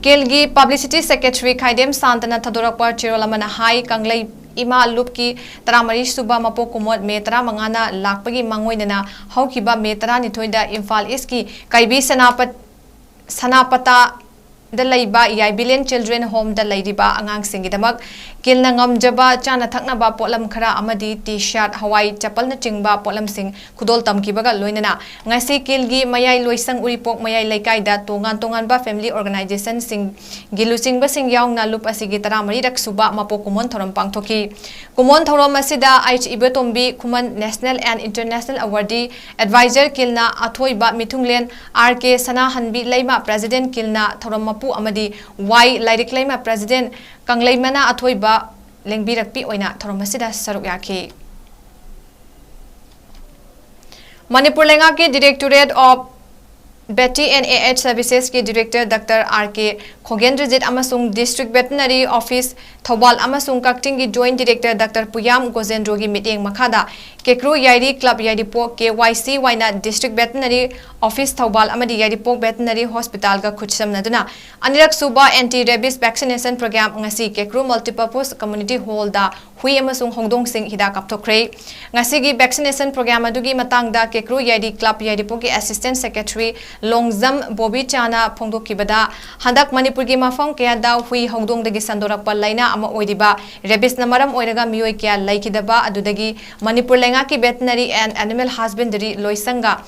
ꯀꯤꯜꯒꯤ ꯄꯕ꯭ꯂꯤꯁꯤꯇꯤ ꯁꯦꯀ꯭ꯔꯦꯇꯔꯤ ꯈꯥꯏꯗꯦꯝ ꯁꯥꯟꯇꯅ ꯊꯥꯗꯣꯔꯛꯄ ꯆꯦꯔꯣꯜ ꯑꯃꯅ ꯍꯥꯏ, ꯀꯪꯂꯩ ꯏꯃꯥ ꯂꯨꯞꯀꯤ ꯇꯔꯥꯃꯔꯤ ꯁꯨꯕ ꯃꯄꯣꯛ ꯀꯨꯝꯑꯣꯟ ꯃꯦ ꯇꯔꯥꯃꯉꯥꯅ ꯂꯥꯛꯄꯒꯤ ꯃꯥꯡꯑꯣꯏꯅꯅ ꯍꯧꯈꯤꯕ ꯃꯦ ꯇꯔꯥꯅꯤꯊꯣꯏꯗ ꯏꯝꯐꯥꯜ ꯏꯁꯀꯤ ꯀꯩꯕꯤ ꯁꯅꯥꯄꯠ-, ꯁꯅꯥꯄꯇꯥꯗ ꯂꯩꯕ ꯌꯥꯏꯕꯤꯂꯦꯟ ꯆꯤꯜꯗ꯭ꯔꯦꯟ ꯍꯣꯝꯗ ꯂꯩꯔꯤꯕ ꯑꯉꯥꯡꯁꯤꯡꯒꯤꯗꯃꯛ ꯀꯤꯜꯅ ꯉꯝꯖꯕ ꯆꯥꯅ ꯊꯛꯅꯕ ꯄꯣꯠꯂꯝ ꯈꯔ ꯑꯃꯗꯤ ꯇꯤ ꯁꯥꯔꯠ, ꯍꯋꯥꯏ, ꯆꯄꯜꯅꯆꯤꯡꯕ ꯄꯣꯠꯂꯝꯁꯤꯡ ꯈꯨꯗꯣꯜ ꯇꯝꯈꯤꯕꯒ ꯂꯣꯏꯅꯅ ꯉꯁꯤ ꯀꯤꯜꯒꯤ ꯃꯌꯥꯏ ꯂꯣꯏꯁꯪ ꯎꯔꯤꯄꯣꯛ ꯃꯌꯥꯏ ꯂꯩꯀꯥꯏꯗ ꯇꯣꯉꯥꯟ ꯇꯣꯉꯥꯟꯕ family organizationꯁꯤꯡꯒꯤ ꯂꯨꯆꯤꯡꯕꯁꯤꯡ ꯌꯥꯎꯅ ꯂꯨꯞ ꯑꯁꯤꯒꯤ ꯇꯔꯥꯃꯔꯤꯔꯛ ꯁꯨꯕ ꯃꯄꯣꯛ ꯀꯨꯝꯑꯣꯟ ꯊꯧꯔꯝ ꯄꯥꯡꯊꯣꯛꯈꯤ꯫ ꯀꯨꯝꯑꯣꯟ ꯊꯧꯔꯝ ꯑꯁꯤꯗ H Ibotombi Khuman National and International Awardee Advisor ꯀꯤꯜꯅ ꯑꯊꯣꯏꯕ ꯃꯤꯊꯨꯡꯂꯦꯟ, ꯑꯥꯔ ꯀꯦ ꯁꯅꯥꯍꯟꯕꯤ ꯂꯩꯃ President ꯀꯤꯜꯅ ꯊꯧꯔꯝ ꯃꯄꯨ ꯑꯃꯗꯤ ꯋꯥꯏ ꯂꯥꯏꯔꯤꯛ ꯂꯩꯃ President ꯀꯪꯂꯩꯃꯅꯥ ꯑꯊꯣꯏꯕ ꯂꯦꯡꯕꯤꯔꯛꯄꯤ ꯑꯣꯏꯅ ꯊꯧꯔꯝ ꯑꯁꯤꯗ ꯁꯔꯨꯛ ꯌꯥꯈꯤ꯫ ꯃꯅꯤꯄꯨꯔ ꯂꯩꯉꯥꯛꯀꯤ Directorate of Veterinary and Allied Servicesꯀꯤ Director Doctor R K Khogendrajit ꯑꯃꯁꯨꯡ District Veterinary Office ꯊꯧꯕꯥꯜ ꯑꯃꯁꯨꯡ ꯀꯛꯆꯤꯡꯒꯤ Joint Director Doctor ꯄꯨꯌꯥꯝ ꯒꯣꯖꯦꯟꯗ꯭ꯔꯣꯒꯤ ꯃꯤꯠꯌꯦꯡ ꯃꯈꯥꯗ ꯀꯦꯀ꯭ꯔꯨ ꯌꯥꯏꯔꯤ Club ꯌꯥꯏꯔꯤꯄꯣꯛ ꯀꯦ ꯋꯥꯏ ꯁꯤ ꯋꯥꯏꯅ District Veterinary Office ꯊꯧꯕꯥꯜ ꯑꯃꯗꯤ ꯌꯥꯏꯔꯤꯄꯣꯛ Veterinary Hospitalꯒ ꯈꯨꯠꯁꯝꯅꯗꯨꯅ ꯑꯅꯤꯔꯛ ꯁꯨꯕ Anti Rabies Vaccination Program ꯉꯁꯤ ꯀꯦꯀ꯭ꯔꯨ Multipurpose Community Hallꯗ ꯍꯨꯏ ꯑꯃꯁꯨꯡ ꯍꯧꯗꯣꯡꯁꯤꯡ ꯍꯤꯗꯥꯛ ꯀꯥꯞꯊꯣꯛꯈ꯭ꯔꯦ꯫ ꯉꯁꯤꯒꯤ vaccination program ꯑꯗꯨꯒꯤ ꯃꯇꯥꯡꯗ ꯀꯦꯀ꯭ꯔꯨ ꯌꯥꯏꯔꯤ Club ꯌꯥꯏꯔꯤꯄꯣꯛꯀꯤ Assistant Secretary Longjam Bobby ꯆꯥꯅ ꯐꯣꯡꯗꯣꯛꯈꯤꯕꯗ, ꯍꯟꯗꯛ ꯃꯅꯤꯄꯨꯔꯒꯤ ꯃꯐꯝ ꯀꯌꯥꯗ ꯍꯨꯏ ꯍꯧꯗꯣꯡꯗꯒꯤ ꯁꯟꯗꯣꯔꯛꯄ ꯂꯥꯏꯅꯥ ꯑꯃ ꯑꯣꯏꯔꯤꯕ rabiesꯅ ꯃꯔꯝ ꯑꯣꯏꯔꯒ ꯃꯤꯑꯣꯏ ꯀꯌꯥ ꯂꯩꯈꯤꯗꯕ ꯑꯗꯨꯗꯒꯤ ꯃꯅꯤꯄꯨꯔ ꯂꯩꯉꯥꯛꯀꯤ Veterinary and Animal Husbandry ꯂꯣꯏꯁꯪꯒ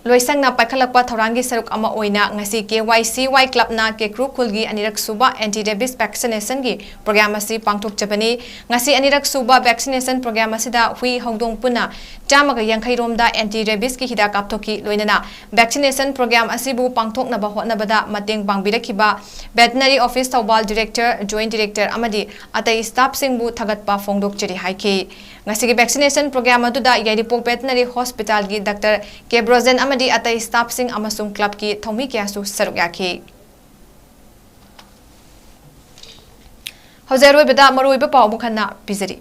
ꯂꯣꯏꯁꯪꯅ ꯄꯥꯏꯈꯠꯂꯛꯄ ꯊꯧꯔꯥꯡꯒꯤ ꯁꯔꯨꯛ ꯑꯃ ꯑꯣꯏꯅ ꯉꯁꯤ ꯀꯦ ꯋꯥꯏ ꯁꯤ ꯋꯥꯏ Clubꯅ ꯀꯦꯀ꯭ꯔꯨ ꯈꯨꯜꯒꯤ ꯑꯅꯤꯔꯛ ꯁꯨꯕ Anti Rabies Vaccinationꯒꯤ program ꯑꯁꯤ ꯄꯥꯡꯊꯣꯛꯆꯕꯅꯤ꯫ ꯉꯁꯤ ꯑꯅꯤꯔꯛ ꯁꯨꯕ vaccination program ꯑꯁꯤꯗ ꯍꯨꯏ ꯍꯧꯗꯣꯡ ꯄꯨꯟꯅ ꯆꯥꯝꯃꯒ ꯌꯥꯡꯈꯩ ꯔꯣꯝꯗ Anti Rabiesꯀꯤ ꯍꯤꯗꯥꯛ ꯀꯥꯞꯊꯣꯛꯈꯤ꯫ ꯂꯣꯏꯅꯅ vaccination program ꯑꯁꯤꯕꯨ ꯄꯥꯡꯊꯣꯛꯅꯕ ꯍꯣꯠꯅꯕꯗ ꯃꯇꯦꯡ ꯄꯥꯡꯕꯤꯔꯛꯈꯤꯕ Veterinary Office Thoubal Director, Joint Director ꯑꯃꯗꯤ ꯑꯇꯩ staffꯁꯤꯡꯕꯨ ꯊꯥꯒꯠꯄ ꯐꯣꯡꯗꯣꯛꯆꯔꯤ ꯍꯥꯏꯈꯤ꯫ ꯉꯁꯤꯒꯤ vaccination program ꯑꯗꯨꯗ ꯌꯥꯏꯔꯤꯄꯣꯛ Veterinary Hospitalꯒꯤ Doctor ꯀꯦ ꯕ꯭ꯔꯣꯖꯦꯟ ꯑꯃꯗꯤ ꯑꯇꯩ staffꯁꯤꯡ ꯑꯃꯁꯨꯡ clubꯀꯤ ꯊꯧꯃꯤ ꯀꯌꯥꯁꯨ ꯁꯔꯨꯛ ꯌꯥꯈꯤ꯫ ꯍꯧꯖꯤꯛ ꯑꯔꯣꯏꯕꯗ ꯃꯔꯨꯑꯣꯏꯕ ꯄꯥꯎ ꯑꯃꯨꯛ ꯍꯟꯅ ꯄꯤꯖꯔꯤ꯫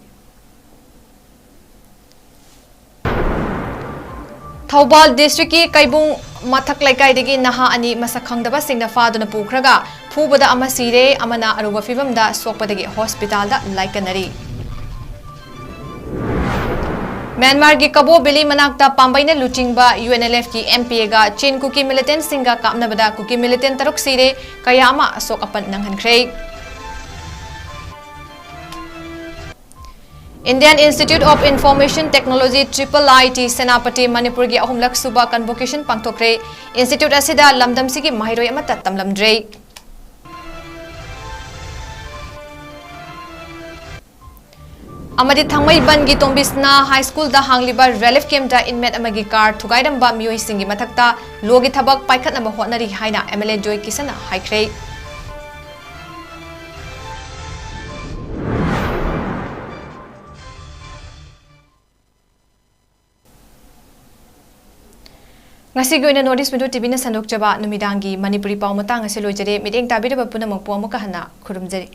ꯊꯧꯕꯥꯜ districtꯀꯤ ꯀꯩꯕꯨꯡ ꯃꯊꯛ ꯂꯩꯀꯥꯏꯗꯒꯤ ꯅꯍꯥ ꯑꯅꯤ ꯃꯁꯛ ꯈꯪꯗꯕꯁꯤꯡꯅ ꯐꯥꯗꯨꯅ ꯄꯨꯈ꯭ꯔꯒ ꯐꯨꯕꯗ ꯑꯃ ꯁꯤꯔꯦ, ꯑꯃꯅ ꯑꯔꯨꯕ ꯐꯤꯕꯝꯗ ꯁꯣꯛꯄꯗꯒꯤ hospitalꯗ ꯂꯥꯏꯀꯠꯅꯔꯤ꯫ ꯃ꯭ꯌꯥꯟꯃꯥꯔꯒꯤ ꯀꯕꯣ ꯚꯦꯂꯤ ꯃꯅꯥꯛꯇ ꯄꯥꯝꯕꯩꯅ ꯂꯨꯆꯤꯡꯕ UNLFꯀꯤ MPAꯒ Chin Kuki militantꯁꯤꯡꯒ ꯀꯥꯞꯅꯕꯗ Kuki militant ꯇꯔꯨꯛ ꯁꯤꯔꯦ, ꯀꯌꯥ ꯑꯃ ꯑꯁꯣꯛ ꯑꯄꯟ ꯅꯪꯍꯟꯈ꯭ꯔꯦ꯫ Indian Institute of Information Technology, triple I T, Senapati, ꯃꯅꯤꯄꯨꯔꯒꯤ ꯑꯍꯨꯝꯂꯛ ꯁꯨꯕ convocation ꯄꯥꯡꯊꯣꯛꯈ꯭ꯔꯦ꯫ Institute ꯑꯁꯤꯗ ꯂꯝꯗꯝꯁꯤꯒꯤ ꯃꯍꯩꯔꯣꯏ ꯑꯃꯠꯇ ꯇꯝꯂꯝꯗ꯭ꯔꯦ꯫ ꯑꯃꯗꯤ ꯊꯥꯡꯃꯩꯕꯟꯒꯤ ꯇꯣꯝꯕꯤꯁꯅꯥ ꯍꯥꯏ ꯁ꯭ꯀꯨꯜꯗ ꯍꯥꯡꯂꯤꯕ relief campꯇ inmate ꯑꯃꯒꯤ car ꯊꯨꯒꯥꯏꯔꯝꯕ ꯃꯤꯑꯣꯏꯁꯤꯡꯒꯤ ꯃꯊꯛꯇ lawꯒꯤ ꯊꯕꯛ ꯄꯥꯏꯈꯠꯅꯕ ꯍꯣꯠꯅꯔꯤ ꯍꯥꯏꯅ M L A ꯖꯣꯏ ꯀꯤꯁꯟꯅ ꯍꯥꯏꯈ꯭ꯔꯦ꯫ ꯉꯁꯤꯒꯤ ꯑꯣꯏꯅ North East Window TVꯅ ꯁꯟꯗꯣꯛꯆꯕ ꯅꯨꯃꯤꯗꯥꯡꯒꯤ ꯃꯅꯤꯄꯨꯔꯤ ꯄꯥꯎ ꯃꯇꯥꯡ ꯑꯁꯤ ꯂꯣꯏꯖꯔꯦ꯫ ꯃꯤꯠꯌꯦꯡ ꯇꯥꯕꯤꯔꯕ ꯄꯨꯝꯅꯃꯛꯄꯨ ꯑꯃꯨꯛꯀ ꯍꯟꯅ ꯈꯨꯔꯨꯝꯖꯔꯤ꯫